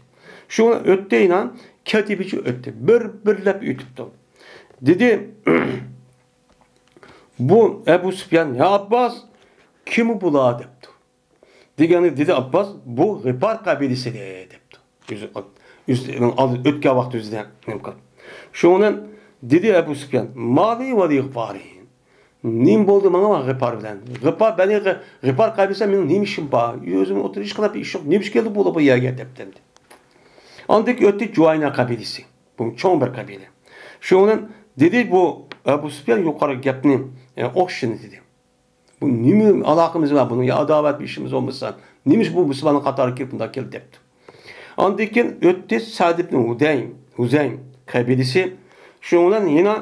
شۇ ئۆتتى، يەنە كەتىبە شۇ ئۆتتى. بىر، بىرلەپ ئۆتۈپتۇ. دېدى، بۇ ئەبۇ سۇپيان، يا ئابباس، كىم بۇلار؟ دەپتۇ. دېگەننى دېدى ئابباس، بۇ غىپار قەبىلىسى دەپتۇ. ئۆزى، ئۆزىنىڭ ئالدى ئۆتكەن ۋاقتى ئۆزىدە نېمە قىلىپ. شۇنىڭ بىلەن دېدى ئەبۇ سۇپيان، مالى ۋە لىغىپارى. نېمە بولدى ماڭا ۋە غىپار بىلەن؟ غىپار، بەنى غىپار قەبىلىسى مېنىڭ نېمە ئىشىم بار؟ ئۆزۈم ئوتتۇرا ھېچقانداق بىر ئىش يوق. نېمە ئىش كەلدى بۇلار بۇ يەرگە دەپتۇ ئەمدى. ئاندىن كېيىن ئۆتتى جۇۋاينا قەبىلىسى. بۇ چوڭ بىر قەبىلە. شۇنىڭ بىلەن دېدى بۇ ئەبۇ سۇپيان يۇقىرى گەپنى، ئە، ئوخشىشىنى دېدى. بۇ نېمە ئالاقىمىز بار بۇنىڭ؟ يا ئاداۋەت بىر ئىشىمىز بولمىسا، نېمە ئىش بۇ مۇسۇلماننىڭ قاتارىغا كىرىپ بۇنداق كەلدى دەپتۇ. ئاندىن كېيىن ئۆتتى سەد ئىبن ھۇدەيم، ھۇزەيم قەبىلىسى. شۇنىڭ بىلەن يەنە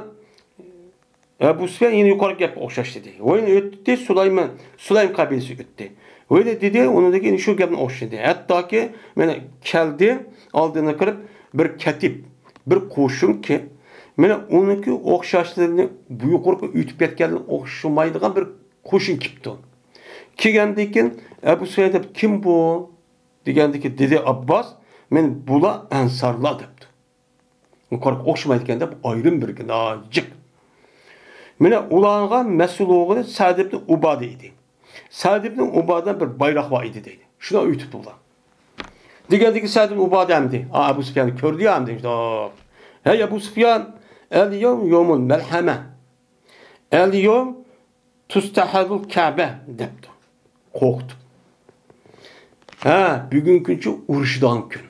ئەبۇ سۇفيان يەنە يۇقىرىقى گەپكە ئوخشاش دېدى. ۋە يەنە ئۆتتى سۇلايمان، سۇلايم قەبىلىسى ئۆتتى. ۋە يەنە دېدى، ئۇنىڭدىن كېيىن شۇ گەپنى ئوخشىدى. ھەتتاكى مانا كەلدى، ئالدىنا كىرىپ بىر كەتىپ، بىر قوشۇن كېلىپ، مانا ئۇنىڭكى ئوخشاشلىرىنى بۇ يۇقىرىقى ئۆتۈپ كەتكەنلىرىگە ئوخشىمايدىغان بىر قوشۇن كېلىپتۇ. كەلگەندىن كېيىن ئەبۇ سۇفيان دەپ، كىم بۇ؟ دېگەندىكى دېدى ئابباس، مانا بۇلار ئەنسارلار دەپتۇ. يۇقىرىقى ئوخشىمايدىكەن دەپ ئايرىم بىر جىق. مانا ئۇلارغا مەسئۇل بولغىنى سەئد ئىبن ئۇبادە ئىدى. سەئد ئىبن ئۇبادە بىر بايراق بار ئىدى دەيدۇ. شۇنى ئۆتۈپتۇ ئۇلار. دېگەندىكى سەئد ئىبن ئۇبادە ئەمدى، ئا، ئەبۇ سۇفياننى كۆردى يا ئەمدى شۇنداق. ھەي ئەبۇ سۇفيان، ئەل يوم يومۇل مەلھەمە. ئەل يوم تۇستەھەلۇل كەبە دەپتۇ. قورقۇتۇپ. ھە، بۈگۈنكى كۈنچۇ ئۇرۇشىدىغان كۈن.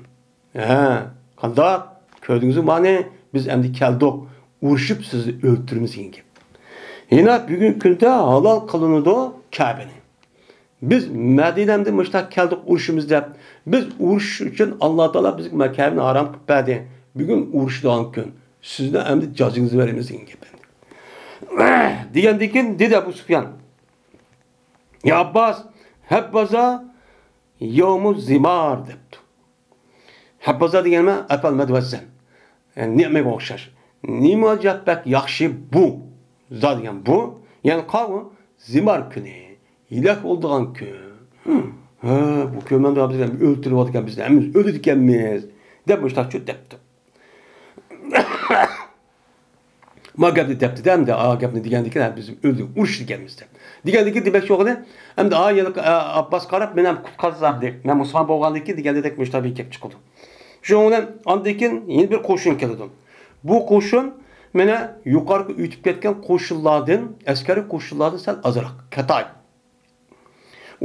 ھە، قانداق؟ كۆردىڭىزمۇ مانى؟ بىز ئەمدى كەلدۇق. ئۇرۇشۇپ سىزنى ئۆلتۈرىمىز دېگەن گەپ. يەنە بۈگۈنكى كۈندە ھالال قىلىنىدۇ كەبىنى. بىز مەدىنەمدە مۇشتاق كەلدۇق ئۇرۇشىمىز دەپ. بىز ئۇرۇشۇش ئۈچۈن ئاللا تائالا بىزگە مە-، كەبىنى ھارام قىلىپ بەردى. بۈگۈن ئۇرۇشىدىغان كۈن. سىزنى ئەمدى جازىڭىزنى بېرىمىز دېگەن گەپ ئەمدى. دېگەندىن كېيىن دېدى ئەبۇ سۇفيان، يا ئابباس، ھەببازا يومۇ زىمار دەپتۇ. ھەببازا دېگەن نېمە؟ ئەپەل مەدۋەززەن. يەنى نېمىگە ئوخشاش؟ نېمە ئاجايىپ بەك ياخشى بۇ. زا دېگەن بۇ. يەنى قاۋۇ زىمار كۈنى. ھېلەك بولىدىغان كۈن. ھە، بۇ كۈن مەن بىز ئۆلتۈرۈۋاتىدىكەن، بىز ھەممىمىز ئۆلىدىكەنمىز. دەپ مۇشتاقچۇ دەپتۇ. ما گەپنى دەپتىدە، ئەمدى ئا گەپنى دېگەندىكىن، ھە، بىز ئۆلدى، ئۇرۇش دېگەنمىز دەپ. دېگەندىكىن دېمەكچى بولغىنى، ئەمدى ئا يەنە، ئا، ئابباس قاراپ، مېنى ھەم قۇتقازسام دەپ، مەن مۇسۇلمان بولغاندىكىن دېگەندەك مۇشۇنداق بىر گەپ چىقىدۇ. شۇنىڭ بىلەن ئاندىن كېيىن يەنە بىر قوشۇن كېلىدۇ. بۇ قوشۇن مانا يۇقىرىقى ئۆتۈپ كەتكەن قوشۇنلاردىن، ئەسكەرىي قوشۇنلاردىن سەل ئازراق، كاتايىپ.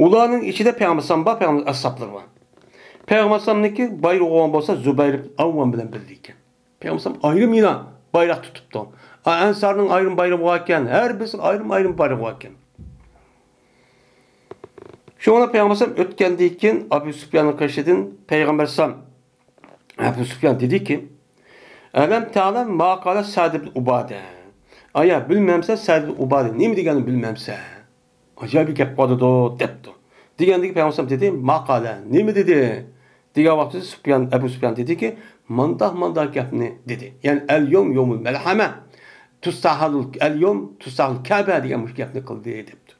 ئۇلارنىڭ ئىچىدە پەيغەمبەر ئەلەيھىسسالام بار، پەيغەمبەر ئەسھابلىرى بار. پەيغەمبەر ئەلەيھىسسالامنىڭكى بايرىغى بولغان بولسا زۇبەير ئىبن ئەۋۋام بىلەن بىللە ئىكەن. پەيغەمبەر ئەلەيھىسسالام ئايرىم يەنە بايراق تۇتۇپتۇ. ئا، ئەنسارنىڭ ئايرىم بايرىقى بار ئىكەن، ھەر بىرسىنىڭ ئايرىم ئايرىم بايرىقى بار ئىكەن. شۇڭا پەيغەمبەر ئەلەيھىسسالام ئۆتكەندىن كېيىن ئەبۇ سۇپياننىڭ قېشىدىن پەيغەمبەر ئەلەيھىسسالام، ئەبۇ سۇپيان دېدىكى، ئەلەم تەلەم ما قالە سەد ئىبن ئۇبادە. ئايا، بىلمەمسەن سەد ئىبن ئۇبادە نېمە دېگەننى بىلمەمسەن؟ ئاجايىپ گەپ قىلىدۇ دەپتۇ. دېگەندىكى پەيغەمبەر ئەلەيھىسسالام دېدى، ما قالە، نېمە دېدى؟ دېگەن ۋاقتىدا سۇپيان، ئەبۇ سۇپيان دېدىكى، مانداق، مانداق گەپنى دېدى. يەنى ئەل يوم يومۇل مەلھەمە، تۇستاھىل ئەل يوم، تۇستاھىل كەبە دېگەن مۇشۇ گەپنى قىلدى دەپتۇ.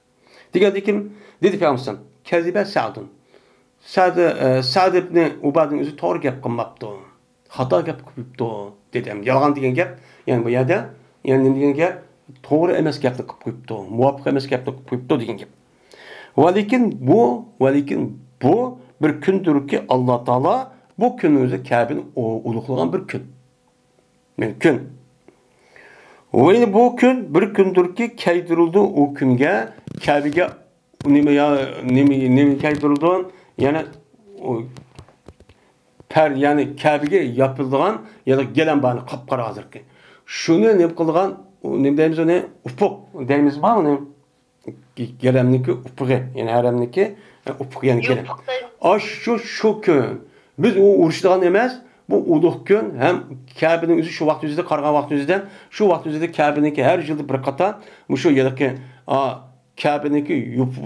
دېگەندىكىن دېدى پەيغەمبەر ئەلەيھىسسالام، كەزىبە سەدۇن. سەد، ئە، سەد ئىبنى ئۇبادىنىڭ ئۆزى توغرا گەپ قىلماپتۇ. خاتا گەپ قىلىپ قويۇپتۇ، دېدى. يالغان دېگەن گەپ، يەنى بۇ يەردە، يەنى نېمە دېگەن گەپ؟ توغرا ئەمەس گەپنى قىلىپ قويۇپتۇ، مۇۋاپىق ئەمەس گەپنى قىلىپ قويۇپتۇ دېگەن گەپ. ۋەلىكىن بۇ، ۋەلىكىن بۇ بىر كۈندۇركى، ئاللا تائالا بۇ كۈننىڭ ئۆزى كەبىنى ئۇ-، ئۇلۇغلىغان بىر كۈن. مەن كۈن. ۋە يەنە بۇ كۈن بىر كۈندۇركى، كەيدۈرۈلدى ئۇ كۈنگە، كەبىگە نېمە يا، نېمە، نېمە كەيدۈرۈلدى؟ يەنە ئۇ پەر، يەنى كەبىگە ياپىلىدىغان يەنە گىلەم بار، قاپقارا ھازىرقى. شۇنى نېمە قىلىدىغان، ئۇ نېمە دەيمىز ئۇنى؟ ئۇپۇق دەيمىزما ئۇنى؟ گىلەمنىڭكى ئۇپۇقى، يەنى ھەرەمنىڭكى، ئە، ئۇپۇقى، يەنى گىلەم. يوپۇق دەيمىز. ئاشۇ، شۇ كۈن. بىز ئۇ ئۇرۇشىدىغان ئەمەس، بۇ ئۇلۇغ كۈن ھەم كەبىنىڭ ئۆزى شۇ ۋاقىت ئۆزىدە، قارىغان ۋاقىت ئۆزىدە، شۇ ۋاقىت ئۆزىدە كەبىنىڭكى ھەر يىلدا بىر قاتار مۇشۇ يەنىكى، ئا، كەبىنىڭكى يوپ-،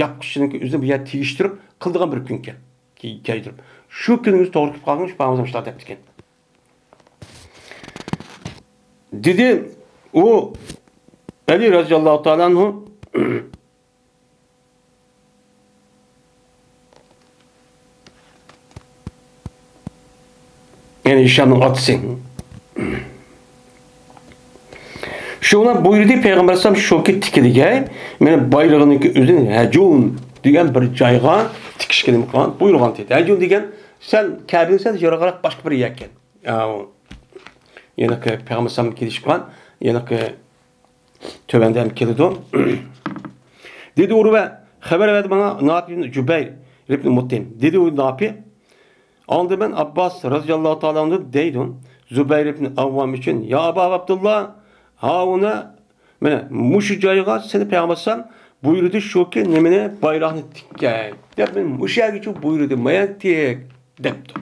ياپقۇچىنىڭكى ئۆزىنى بۇ يەردە تېگىشتۈرۈپ قىلىدىغان بىر كۈنكەن. كەي-، كەيدۈرۈپ. شۇ كۈنىمىز توغرا كېلىپ قالغان، شۇ پەيغەمبەر شۇنداق دەپتىكەن. دېدى ئۇ ئەلى رەزىياللاھۇ تائالا ئەنھۇ، يەنى ھىشامنىڭ ئاتىسى. شۇڭا بۇيرۇدى پەيغەمبەر ئەلەيھىسسالام شۇكى تىكىلگەي، مېنى بايرىغىنىڭكى ئۆزىنى ھەجۇن دېگەن بىر جايغا تىكىشكە نېمە قىلغان؟ بۇيرۇغان دېدى. ھەجۇن دېگەن، سەن كەبىنى سەل يىراقراق باشقا بىر يەركەن. ئاۋۇ. يەنىكى پەيغەمبەر ئەلەيھىسسالام كېلىشكەن، يەنىكى تۆۋەندە ھەم كېلىدۇ. دېدى ئۇرۋە، خەۋەر بەردى ماڭا نافى ئىبن جۇبەير ئىبن مۇتئىم. دېدى ئۇ نافى، ئاڭلىدىم مەن ئابباس رەزىياللاھۇ تائالا ئەنھۇدىن دەيدۇ، زۇبەير ئىبن ئەۋۋام ئۈچۈن، يا ئابا ئابدۇللا، ھاۋۇنە، مانا مۇشۇ جايغا سېنى پەيغەمبەر ئەلەيھىسسالام بۇيرۇدى شۇكى، نېمىنى، بايراقنى تىككەي دەپ، مېنى مۇشۇ يەرگىچە بۇيرۇدى، مايان تىك دەپتۇ.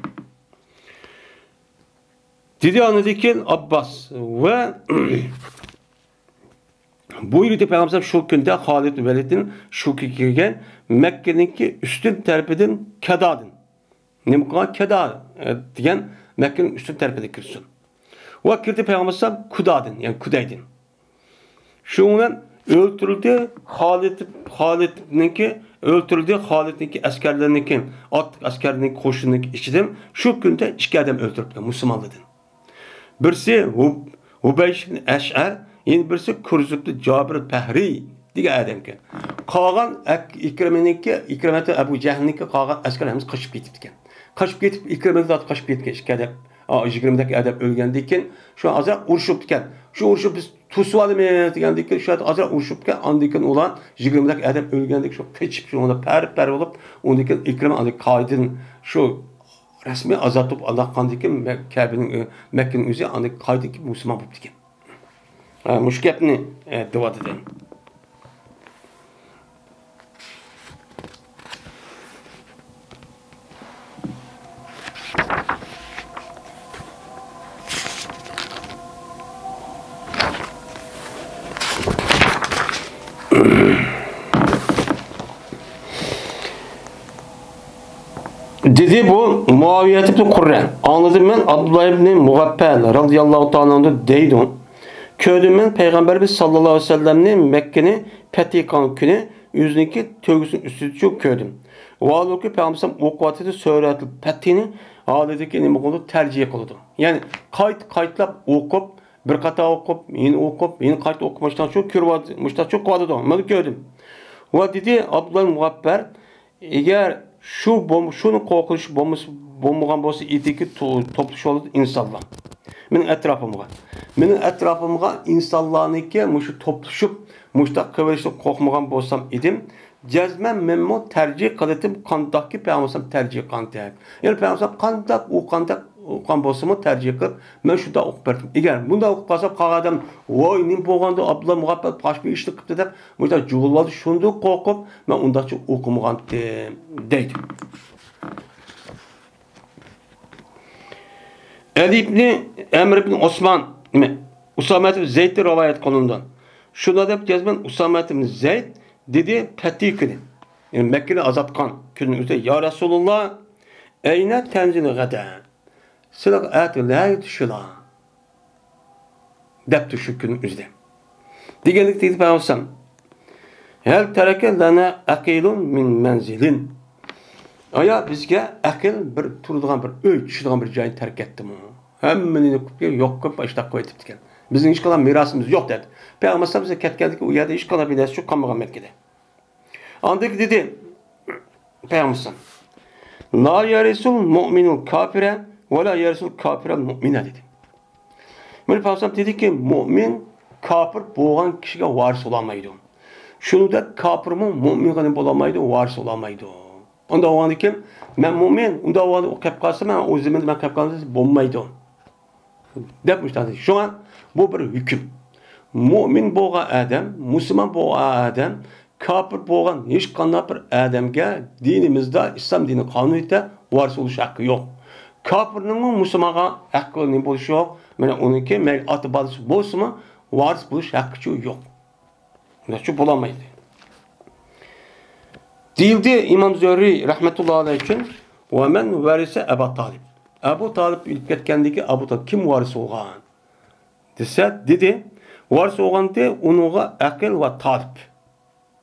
دېدى ئاندىن كېيىن ئابباس ۋە بۇيرۇدى پەيغەمبەر شۇ كۈندە خالىد ۋەلىدتىن شۇكى كىرگەن مەككىنىڭكى ئۈستۈن تەرىپىدىن كەدادىن. نېمە قىلغان؟ كەدا، ئە، دېگەن مەككىنىڭ ئۈستۈن تەرىپىدىن كىرسۇن. ۋە كىردى پەيغەمبەر كۇدادىن، يەنى كۇدەيدىن. شۇنىڭ بىلەن ئۆلتۈرۈلدى خالىد، خالىدنىڭكى، ئۆلتۈرۈلدى خالىدنىڭكى ئەسكەرلىرىنىڭكى، ئاتلىق ئەسكەرلىرىنىڭكى قوشۇنىنىڭكى ئىچىدىن شۇ كۈندە ئىككى ئادەم ئۆلتۈرۈپتۇ مۇسۇلمانلاردىن. بىرسى ھۇب-، ھۇبەيش ئىبن ئەشئەر، يەنە بىرسى كۇرز ئىبن جابىر پەھرى دېگەن ئادەمكەن. قالغان ئەك-، ئىكرىمىنىڭكى، ئىكرىمەتۇ ئەبۇ جەھلنىڭكى قالغان ئەسكەر ھەممىسى قېچىپ كېتىپتىكەن. قېچىپ كېتىپ، ئىكرىمە زات قېچىپ كەتكەن، ئىككى ئادەم، ئا، يىگىرمىدەك ئادەم ئۆلگەندىن كېيىن، شۇ ئازراق ئۇرۇشۇپتىكەن. شۇ ئۇرۇشۇپ بىز توسۇۋالىمىز دېگەندىن كېيىن، شۇ يەردە ئازراق ئۇرۇشۇپتىكەن. ئاندىن كېيىن ئۇلار يىگىرمىدەك ئادەم ئۆلگەندىن كېيىن شۇ قېچىپ، شۇ پەر-پەر بولۇپ، ئۇندىن كېيىن ئىكرىمە ئاندىن قايتىدىن شۇ رەسمىي ئازاد بولۇپ ئالاققاندىن كېيىن مەك-، كەبىنىڭ، ئۆ-، مەككىنىڭ ئۆزى ئاندىن قايتىدىن كېيىن مۇسۇلمان بوپتىكەن. ھە، مۇشۇ گەپنى، ئە، دەۋاتىدۇ. دېدى بۇ مۇئاۋىيەت ئىبن قۇررە. ئاڭلىدىم مەن ئابدۇللا ئىبنى مۇغەپپەل رەزىياللاھۇ تائالا ئەنھۇ دەيدۇ. كۆردۈم مەن پەيغەمبەرىمىز ساللاللاھۇ ئەلەيھى ۋەسەللەمنى مەككىنى پەتھى قىلغان كۈنى ئۆزىنىڭكى تۆگىسىنىڭ ئۈستىدىچۇ كۆردۈم. ۋاھالۇكى پەيغەمبەر ئوقۇۋاتىدۇ سۈرەتۇل پەتھىنى ھالىدىكى نېمە قىلىدۇ؟ تەرجىمە قىلىدۇ. يەنى قايتا قايتىلاپ ئوقۇپ، بىر قاتا ئوقۇپ، يەنە ئوقۇپ، يەنە قايتا ئوقۇپ، مۇشتاق شۇ كۆرۈۋات-، مۇشتاق شۇ قىلىۋاتىدۇ. مەن كۆردۈم. ۋە دېدى ئابدۇللا مۇغەپپەر، ئەگەر شۇ بوم-، شۇنى قورقۇش بولمىس-، بولمىغان بولسا ئىدىكى تو-، توپلىشىۋالىدۇ ئىنسانلار. مېنىڭ ئەتراپىمغا. مېنىڭ ئەتراپىمغا ئىنسانلارنىڭكى مۇشۇ توپلىشىپ، مۇشتاق قىلىۋېلىشتىن قورقمىغان بولسام ئىدىم، جەزمەن مەنمۇ تەرجىھ قىلىتىم قانداقكى پەيغەمبەر تەرجىھ قىلغاندەك. يەنى پەيغەمبەر قانداق ئۇ قانداق ئوقۇغان بولسىمۇ تەرجىھ قىلىپ، مەن شۇنداق ئوقۇپ بەردىم. ئەگەر مۇنداق ئوقۇپ قالسام، قالغان ئادەم، ۋاي، نېمە بولغاندۇ، ئابدۇللا مۇغەپپەر پاش بىر ئىشنى قىپتۇ دەپ، مۇشۇنداق جۇغۇلۋالدى، شۇنداق قورقۇپ، مەن ئۇنداقچە ئوقۇمىغانتىم، دەيدۇ. ئەلى ئىبنى ئەمر ئىبن ئوسمان، نېمە، ئۇسامە ئىبن زەيدتىن رىۋايەت قىلىنىدۇ. شۇنداق دەپ جەزمەن ئۇسامە ئىبن زەيد دېدى، پەتىھ كۈنى، يەنى مەككىنى ئازاد قىلغان كۈننىڭ ئۆزىدە، يا رەسۇلاللا، ئەينە تەنزىلۇ غەدەن؟ سىلەر ئەتە نەگە چۈشىلا؟ دەپتۇ شۇ كۈننىڭ ئۆزىدە. دېگەندىكى دېدى پەيغەمبەر، ھەل تەرەكە لەنە ئەقىلۇن مىن مەنزىلىن؟ ئايا، بىزگە ئەقىل بىر تۇرىدىغان بىر ئۆي، چۈشىدىغان بىر جاينى تەرك ئەتتىمۇ؟ ھەممىنى يوق قىلىپ، يوق قىلىپ، ئاشتاق قويۇۋېتىپتىكەن. بىزنىڭ ھېچقانداق مىراسىمىز يوق، دەيدۇ. پەيغەمبەر بىزگە كەتكەندىكى ئۇ يەردە ھېچقانداق بىر نەرسە قالمىغان مەككىدە. ئاندىن دېدى پەيغەمبەر، لا يەرىسۇل مۇئمىنۇل كاپىرە ۋە لا يەرىسۇل كاپىرەل مۇئمىنە، دېدى. مانا پەيغەمبەر دېدىكى، مۇئمىن كاپىر بولغان كىشىگە ۋارىس بولالمايدۇ. شۇنىڭدەك كاپىرمۇ مۇئمىنغا نېمە بولالمايدۇ؟ ۋارىس بولالمايدۇ. ئۇنداق بولغاندىكىن، مەن مۇئمىن، ئۇنداق بولغاندا ئۇ قېلىپ قالسا، مەن ئۆزۈمنى مەن قېلىپ قالسا بولمايدۇ. دەپ مۇشۇنداق دېدى. شۇڭا بۇ بىر ھۆكۈم. مۇئمىن بولغان ئادەم، مۇسۇلمان بولغان ئادەم، كاپىر بولغان ھېچقانداق بىر ئادەمگە دىنىمىزدا، ئىسلام دىنى قانۇنىيىتىدە ۋارىس بولۇش ھەققى يوق. كاپىرنىڭمۇ مۇسۇلمانغا ھەققى نېمە بولۇشى يوق؟ مانا ئۇنىڭكى مەيلى ئاتا-بالىسى بولسىمۇ، ۋارىس بولۇش ھەققىچۇ يوق. ئۇنداقچۇ بولالمايدۇ. دېيىلدى ئىمام زۆھرى رەھمەتۇللا ئەلەيھ ئۈچۈن، ۋە مەن ۋەرىسە ئەبا تالىب؟ ئەبۇ تالىپ ئۆلۈپ كەتكەندىكى ئەبۇ تالىپ كىم ۋارىس بولغان؟ دېسە، دېدى، ۋارىس بولغانتى ئۇنىڭغا ئەقىل ۋە تالىپ.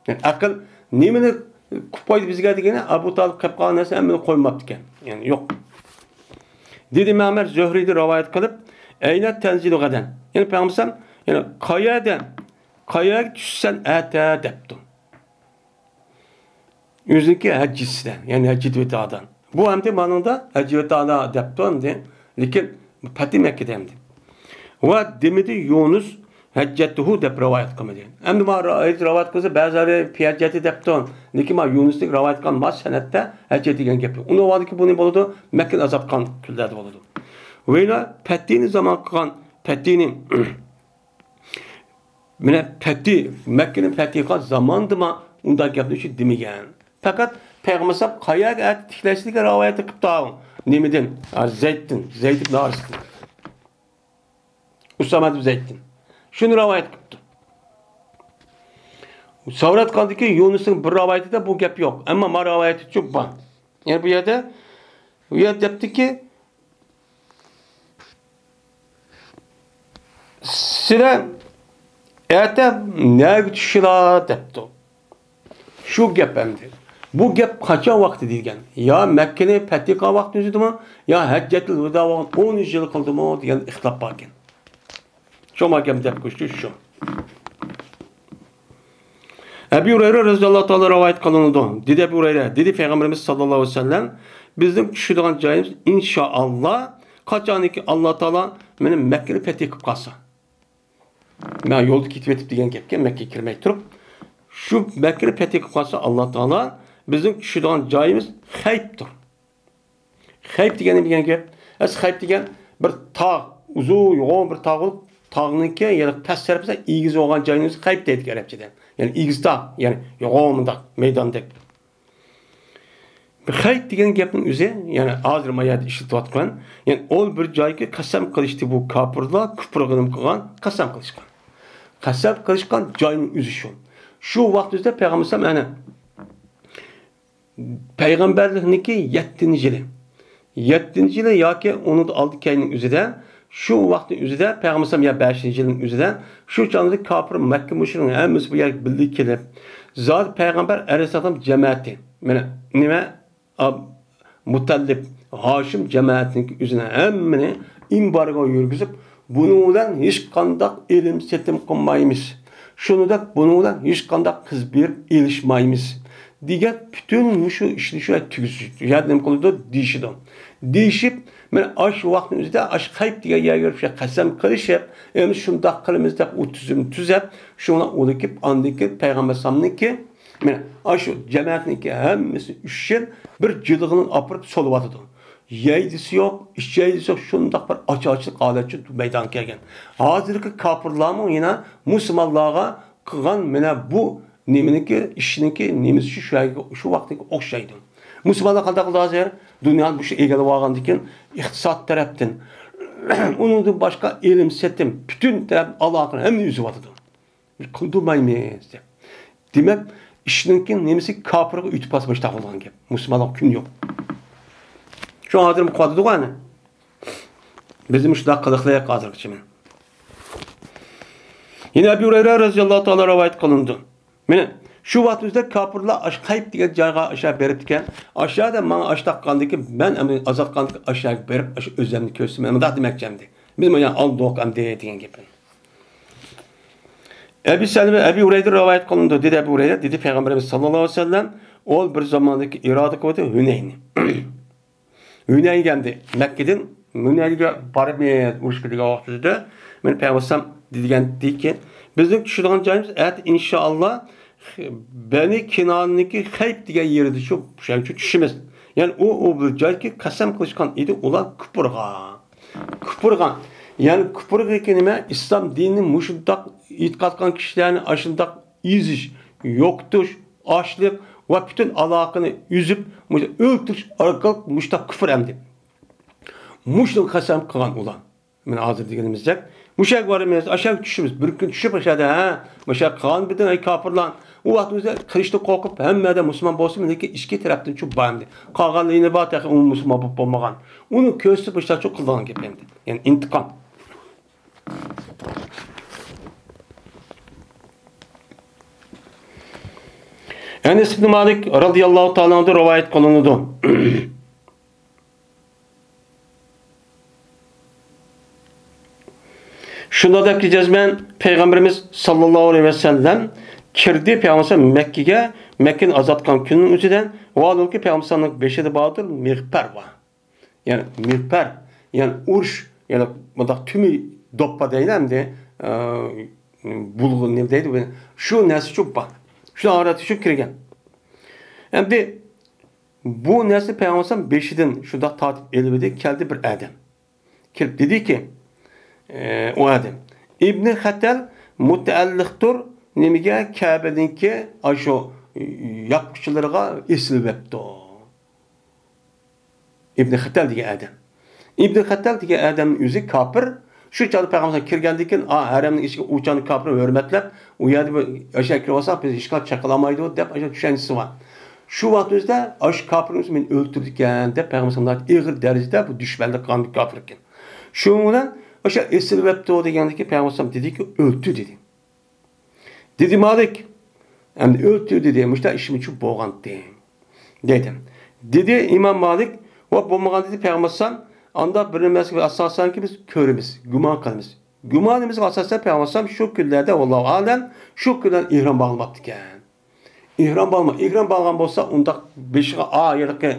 يەنى ئەقىل نېمىنى قىلىپ قويدى بىزگە دېگىنى، ئەبۇ تالىپ قىلىپ قالغان نەرسە ھەممىنى قويماپتىكەن. يەنى يوق. دېدى مەمەر زۆھرىدىن رىۋايەت قىلىپ، ئەينە تەنزىلۇ غەدەن؟ يەنى پەيغەمبەر، يەنى قايەردە، قايەرگە چۈشىسەن ئەتە دەپتۇ. ئۆزىنىڭكى ھەججىسىدە، يەنى ھەججەتۇل ۋىدائدا. بۇ ئەمدى مانىڭدا ھەججەتۇل ۋىدائدا دەپتۇ ئەمدى. لېكىن پەتھى مەككىدە ئەمدى. ۋە دېمىدى يۇنۇس ھەججەتۇھۇ دەپ رىۋايەت قىلمىدى. ئەمدى ما رىۋايەت، رىۋايەت قىلسا، بەزىلەر ھەججەتى دەپتۇ. لېكىن ما يۇنۇسنىڭ رىۋايەت قىلغان ما سەنەدتە ھەججەت دېگەن گەپ يوق. ئۇنىڭ ۋاقتىدىكى بۇنى بولىدۇ، مەككىنى ئازاد قىلغان كۈنلەردە بولىدۇ. ۋە يەنە پەتھىنى زامان قىلغان، پەتھىنى مانا پەتھى، مەككىنى پەتھى قىلغان زامانىدىما ئۇنداق گەپنى شۇ دېمىگەن. پەقەت پەيغەمبەر ئەلەيھىسسالام قايەرگە ئەتە تىكلەيسىز دېگەن رىۋايەتنى قىپتۇ. نېمىدىن؟ ھە، زەيدتىن، زەيد ئىبن ھارىستىن. ئۇسامە ئىبن زەيدتىن. شۇنى رىۋايەت قىپتۇ. سەۋرەت قاندىكى يۇنۇسنىڭ بىر رىۋايىتىدە بۇ گەپ يوق. ئەمما ما رىۋايەتچۇ بار. يەنى بۇ يەردە، بۇ يەردە دەپتىكى، سىلەر ئەتە نەگە چۈشىلا دەپتۇ. شۇ گەپ ئەمدى. بۇ گەپ قاچان ۋاقتى دېگەن؟ يا مەككىنى پەتھى قىلغان ۋاقتى ئۆزىدىمۇ، يا ھەججەتۇل ۋىدا بولغان ئون يىل قىلدىمۇ دېگەن ئىختىلاپ بار ئىكەن. شۇڭا گەپ دەپ قويۇشتى شۇ. ئەبۇ ھۇرەيرە رەزىياللاھۇ تائالا رىۋايەت قىلىنىدۇ. دېدى ئەبۇ ھۇرەيرە، دېدى پەيغەمبىرىمىز ساللاللاھۇ ئەلەيھى ۋەسەللەم، بىزنىڭ چۈشىدىغان جايىمىز ئىنشائاللا، قاچانكى ئاللا تائالا مېنى مەككىنى پەتھى قىلىپ قالسا. مەن يولدا كېتىۋېتىپ دېگەن گەپكە، مەككىگە كىرمەي تۇرۇپ، شۇ مەككىنى پەتھى قىلىپ قالسا ئاللا تائالا، بىزنىڭ چۈشىدىغان جايىمىز خەيپتۇر. خەيپ دېگەن نېمە دېگەن گەپ؟ ئەسلى خەيپ دېگەن بىر تاغ، ئۇزۇن يوغان بىر تاغ بولۇپ، تاغنىڭكى يەنى پەس تەرىپىدە ئېگىز بولغان جاينى خەيپ دەيدۇ ئەرەبچىدە. يەنى ئېگىز تاغ، يەنى يوغان مۇنداق مەيداندەك. خەيپ دېگەن گەپنىڭ ئۆزى، يەنى ھازىر ما يەردە ئىشلىتىۋاتقان، يەنى ئۇ بىر جايغا قەسەم قىلىشتى بۇ كاپىرلار، كۇپرىغا نېمە قىلغان؟ قەسەم قىلىشقان. قەسەم قىلىشقان جاينىڭ ئۆزى شۇ. شۇ ۋاقىت ئۆزىدە پەيغەمبەر ئەلەيھىسسالام، يەنى پەيغەمبەرلىكنىڭكى يەتتىنچى يىلى. يەتتىنچى يىلى ياكى ئۇنىڭدىن ئالدى كەينىنىڭ ئۆزىدە، شۇ ۋاقىتنىڭ ئۆزىدە، پەيغەمبەر ئەلەيھىسسالام يا بەشىنچى يىلنىڭ ئۆزىدە، شۇ چاغدا كاپىر مەككە مۇشرىكنىڭ ھەممىسى بۇ يەرگە بىللە كېلىپ، زادى پەيغەمبەر ئەلەيھىسسالام جەمەتى، مانا نېمە، ئاب-، مۇتەللىپ، ھاشىم جەمەتىنىڭكى ئۆزىنى ھەممىنى ئېمبارگو يۈرگۈزۈپ، بۇنىڭ بىلەن ھېچقانداق ئېلىم-سېتىم قىلمايمىز. شۇنىڭدەك بۇنىڭ بىلەن ھېچقانداق قىز بېرىپ ئېلىشمايمىز، دېگەن پۈتۈن مۇشۇ ئىشنى شۇ يەردە تۈگىتىش. شۇ يەردە نېمە قىلىدۇ؟ دېيىشىدۇ. دېيىشىپ، مانا ئاشۇ ۋاقىتنىڭ ئۆزىدە ئاشۇ خەيپ دېگەن يەرگە بېرىپ شۇ قەسەم قىلىشىپ، ئەمدى شۇنداق قىلىمىز دەپ، ئۇ تۈزۈم تۈزەپ، شۇڭا ئۇنى كېلىپ، ئاندىن كېيىن پەيغەمبەر ئەلەيھىسسالامنىڭكى، مانا ئاشۇ جەمەتنىڭكى ھەممىسى ئۈچ يىل بىر جىلغىنىنى ئاپىرىپ سولىۋاتىدۇ. يەي دېسە يوق، ئىچەي دېسە يوق، شۇنداق بىر ئاچارچىلىق ھالەتچۇ مەيدانغا كەلگەن. ھازىرقى كاپىرلارمۇ يەنە مۇسۇلمانلارغا قىلغان مانا بۇ نېمىنىڭكى، ئىشنىڭكى نېمىسى شۇ، شۇ ۋاقىتتىكى ئوخشايدۇ. مۇسۇلمانلار قانداق قىلدى ھازىر؟ دۇنيانى مۇشۇ ئىگىلەپ ئالغاندىن كېيىن ئىقتىساد تەرەپتىن، ئۇنىڭدىن باشقا ئېلىم-سېتىم، پۈتۈن تەرەپ ئالاقىنى ھەممىنى ئۈزۈۋاتىدۇ. قىلدۇرمايمىز دەپ. دېمەك، ئىشنىڭكى نېمىسى كاپىرغا ئۆتۈپ قالسا، مۇشۇنداق بولىدىغان گەپ. مۇسۇلمانلارغا كۈن يوق. شۇ ھازىر قىلىۋاتىدىغۇ ئەنە. بىزمۇ شۇنداق قىلىقلىق ھازىرغىچە مەن. يەنە ئەبۇ ھۇرەيرە رەزىياللاھۇ تائالا رىۋايەت قىلىنىدۇ. مانا شۇ ۋاقىتىمىزدا كاپىرلار ئاشۇ خەيپ دېگەن جايغا ئاشا بېرىپتىكەن. ئاشادا ماڭا ئاش تاققاندىكى، مەن ئەمدى ئازاد قىلغاندىكى ئاشاغا بېرىپ، ئاشۇ ئۆزۈمنى كۆرسىتىمەن. مۇنداق دېمەكچى ئەمدى. بىز مانا ئالدۇق ئەمدى دېگەن گېپى. ئەبى سەلىمە، ئەبى ھۇرەيرە رىۋايەت قىلىنىدۇ. دېدى ئەبۇ ھۇرەيرە، دېدى پەيغەمبىرىمىز ساللاللاھۇ ئەلەيھى ۋەسەللەم، ئۇ بىر زاماندىكى ئىرادە قىلىۋاتىدۇ ھۈنەينى. ھۈنەينگە ئەمدى مەككىدىن ھۈنەينگە بارىمىز ئۇرۇشقا دېگەن ۋاقتىدا مانا پەيغەمبەر ئەلەيھىسسالام دېگەندىكىن، بىزنىڭ چۈشىدىغان جايىمىز ئەتە ئىنشائاللا بەنى كىنانىنىڭكى خەيپ دېگەن يېرىدە شۇ، شۇ يەرگە چۈشىمىز. يەنى ئۇ، ئۇ بىر جايكى قەسەم قىلىشقان ئىدى ئۇلار كۇپۇرغا. كۇپۇرغا، يەنى كۇپۇرغىكى نېمە؟ ئىسلام دىنىنى مۇشۇنداق ئېتىقاد قىلغان كىشىلەرنى ئاشۇنداق ئېزىش، يوقىتىش، ئاچلىق ۋە پۈتۈن ئالاقىنى ئۈزۈپ، مۇشۇ ئۆلتۈرۈش ئارقىلىق مۇشۇنداق كۇپۇر ئەمدى. مۇشۇنىڭغا قەسەم قىلغان ئۇلار. مانا ھازىر دېگىنىمىزدەك، مۇشۇ يەرگە بارىمىز، ئاشۇ يەرگە چۈشىمىز، بىر كۈن چۈشۈپ ئاشۇ يەردە، ھە، مۇشۇ يەرگە قالغان بىردىن، ئەي كاپىرلار، ئۇ ۋاقتىمىزدا قىلىچتىن قورقۇپ، ھەممە يەردە مۇسۇلمان بولسىمۇ، لېكىن ئىككى تەرەپتىن چۇ بار ئەمدى. قالغانلىرى بار، تېخى ئۇ مۇسۇلمان بولۇپ بولمىغان. ئۇنى كۆرسىتىپ، مۇشۇنداق چۇ قىلىدىغان گەپ ئەمدى. يەنى ئىنتىقام. ئەنەس ئىبن مالىك رەزىياللاھۇ تائالا ئەنھۇدىن رىۋايەت قىلىنىدۇ. شۇنداق دەپتۇ جەزمەن، پەيغەمبىرىمىز ساللاللاھۇ ئەلەيھى ۋەسەللەم كىردى، پەيغەمبەر مەككىگە، مەككىنى ئازاد قىلغان كۈننىڭ ئۆزىدە، ۋاھالەنكى، پەيغەمبەرنىڭ بېشىدا باردۇر مىغپەر بار. يەنى مىغپەر، يەنى ئۇرۇش، يەنى مۇنداق تۈمى دوپپا دەيلى ئەمدى، ئە، بۇلغا نېمە دەيدۇ؟ شۇ نەرسە شۇ بار. شۇ ئارىدا شۇ كىرگەن. ئەمدى بۇ نەرسە پەيغەمبەر بېشىدىن شۇنداق تارتىپ ئېلىۋىدى، كەلدى بىر ئادەم. كىرىپ دېدىكى، ئە، ئۇ ئادەم، ئىبنى خەتەل مۇتەئەللىقتۇر، نېمىگە؟ كەبىنىڭكى ئاشۇ ياپقۇچىلىرىغا ئېسىلىۋەپتۇ. ئىبنى خەتەل دېگەن ئادەم. ئىبنى خەتەل دېگەن ئادەمنىڭ ئۆزى كاپىر. شۇ چاغدا پەيغەمبەر كىرگەندىن كېيىن، ئا، ھەرەمنىڭ ئىچىگە ئۇ چاغدا كاپىرنى ھۆرمەتلەپ، ئۇ يەردە بىر ئاشۇ يەرگە كىرىۋالساق، بىز ھېچقانداق چېقىلالمايدۇ، دەپ ئاشۇ چۈشەنچىسى بار. شۇ ۋاقىت ئۆزىدە، ئاشۇ كاپىرنىڭ ئۆزى مېنى ئۆلتۈرىدىكەن، دەپ پەيغەمبەر ئېغىر دەرىجىدە بۇ دۈشمەنلىك قىلغان بىر كاپىر ئىكەن. شۇنىڭ بىلەن ئاشۇ ئېسىلىۋەپتۇ دېگەندىكى پەيغەمبەر دېدىكى، ئۆلتۈر دېدى. دېدى مالىك، ئەمدى ئۆلتۈر دېدى، مۇشۇنداق ئىشمۇ چۈش بولغانتى، دېدى. دېدى ئىمام مالىك، ۋاي بولمىغان دېدى پەيغەمبەر ئەلەيھىسسالام، ئانداق بىر نەرسىگە ئاساسەنكى بىز كۆرىمىز، گۇمان قىلىمىز. گۇمانىمىزغا ئاساسەن پەيغەمبەر ئەلەيھىسسالام شۇ كۈنلەردە، ۋاللاھۇ ئەلەم، شۇ كۈنلەردە ئېھرام باغلىماپتىكەن. ئېھرام باغلىما-، ئېھرام باغلىغان بولسا ئۇنداق بېشىغا ئا يەردىكى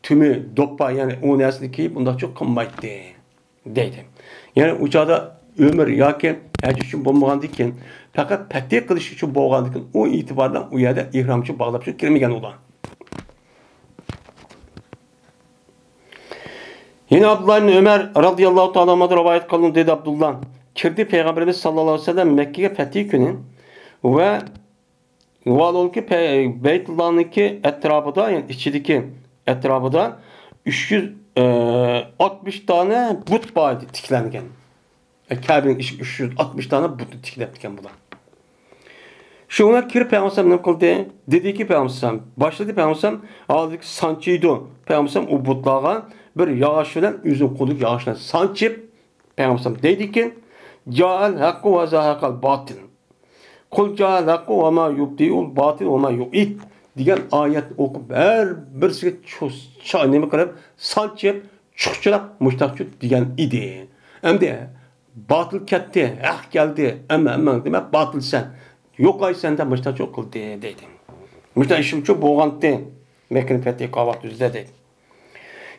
تۈمى، دوپپا، يەنى ئۇ نەرسىنى كىيىپ ئۇنداق چۇ قىلمايتتى. دەيدۇ. يەنى ئۇ چاغدا ئۆمۈر ياكى ھەج ئۈچۈن بولمىغاندىكىن، پەقەت پەتھى قىلىش ئۈچۈن بولغاندىكىن، ئۇ ئېتىباردا ئۇ يەردە ئېھرامچۇ باغلاپ كىرمىگەن ئۇلار. يەنە ئابدۇللا ئىبن ئۆمەر رەزىياللاھۇ تائالا ئەنھۇدىن رىۋايەت قىلىنىدۇ، دېدى ئابدۇللا، كىردى پەيغەمبىرىمىز ساللاللاھۇ ئەلەيھى ۋەسەللەم مەككىگە پەتھى كۈنى ۋە ۋالىكى بەيتۇللانىڭكى ئەتراپىدا، يەنى ئىچىدىكى ئەتراپىدا ئۈچ يۈز ئاتمىش دانە بۇت بار ئىدى، تىكلەنگەن. كەبىنىڭ ئىچىگە ئۈچ يۈز ئاتمىش دانە بۇتنى تىكلەپتىكەن بۇلار. شۇڭا كىرىپ پەيغەمبەر نېمە قىلدى؟ دېدىكى پەيغەمبەر، باشلىدى پەيغەمبەر، ھازىركى سانچىيدۇ. پەيغەمبەر ئۇ بۇتلارغا بىر ياغاچ بىلەن، ئۆزىنىڭ قولىدىكى ياغاچ بىلەن سانچىپ، پەيغەمبەر دېدىكى، جائەل ھەققۇ ۋە زاھەقەل باتىل. قۇل جائەل ھەققۇ ۋە ما يۇبدىئۇل باتىل ۋە ما يۇئىد دېگەن ئايەتنى ئوقۇپ، ھەر بىرسىگە چۇ-، چا-، نېمە قىلىپ، سانچىپ، چۇخچىلاپ، مۇشتاقچۇ دېگەن ئىدى. ئەمدى باتىل كەتتى، ھەق كەلدى، ئەمما، ئەمما دېمە، باتىل سەن، يوقايسەن دەپ مۇشتاچۇ قىلدى دەيدۇ. مۇشتا ئىشىمچۇ بولغانتى، مەككىنى پەتھى قىلغان ۋاقتى يۈزىدە دەيدۇ.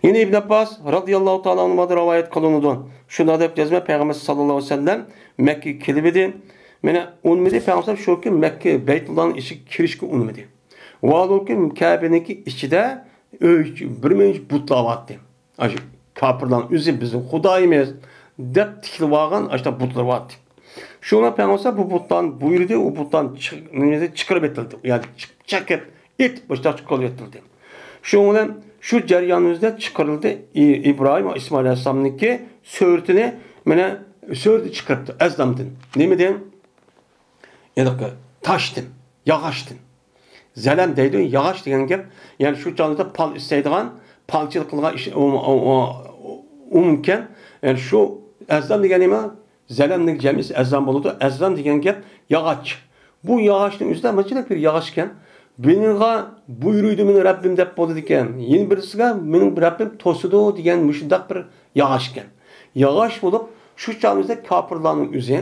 يەنە ئىبن ئابباس رازىياللاھۇ تائالا ئەنھۇدىن رىۋايەت قىلىنىدۇ. شۇنداق دەپ يازما، پەيغەمبەر ساللاللاھۇ ئەلەيھى ۋەسەللەم مەككىگە كېلىۋىدى. مانا ئۇنىمىدى پەيغەمبەر شۇكى مەككە بەيتۇللانىڭ ئىچىگە كىرىشكە ئۇنىمىدى. ۋاھالۇكى كەبىنىڭكى ئىچىدە ئۆي، بىر مۇنچە بۇتلار بارتى. ئاشۇ كاپىرلارنىڭ ئۆزى بىزنىڭ خۇدايىمىز دەپ تىكلىۋالغان ئاشۇنداق بۇتلار بارتى. شۇڭا پەيغەمبەر بۇ بۇتلارنى بۇيرۇدى، ئۇ بۇتلارنى چىق-، نېمىدە چىقىرىپ ئېتىلدى. ئۇ يەردە چىق-، چېقىپ ئېتىپ، باشتا چىقىرىپ ئېتىلدى. شۇنىڭ بىلەن شۇ جەريانىمىزدا چىقىرىلدى ئى-، ئىبراھىم ۋە ئىسمائىل ئەلەيھىسسالامنىڭكى سۈرىتىنى، مانا سۈرىتى چىقىرىپتۇ ئەزلامدىن. نېمىدىن؟ ھېلىقى تاشتىن، ياغاچتىن. زەلەم دەيدۇ، ياغاچ دېگەن گەپ، يەنى شۇ چاغدا پال ئىسلەيدىغان، پالچىلىق قىلغان ئىش، ئۇ، ئۇ، ئۇ، ئۇ مۇمكىن. يەنى شۇ ئەزلام دېگەن نېمە؟ زەلەمنىڭ جەمئىسى ئەزلام بولىدۇ. ئەزلام دېگەن گەپ ياغاچ. بۇ ياغاچنىڭ ئۆزىدە مۇنچىلىك بىر ياغاچ ئىكەن. بىرىغا بۇيرۇيدۇ مېنىڭ رەببىم دەپ بولىدىكەن. يەنە بىرسىگە مېنىڭ رەببىم توسىدۇ دېگەن مۇشۇنداق بىر ياغاچ ئىكەن. ياغاچ بولۇپ، شۇ چاغىمىزدا كاپىرلارنىڭ ئۆزى،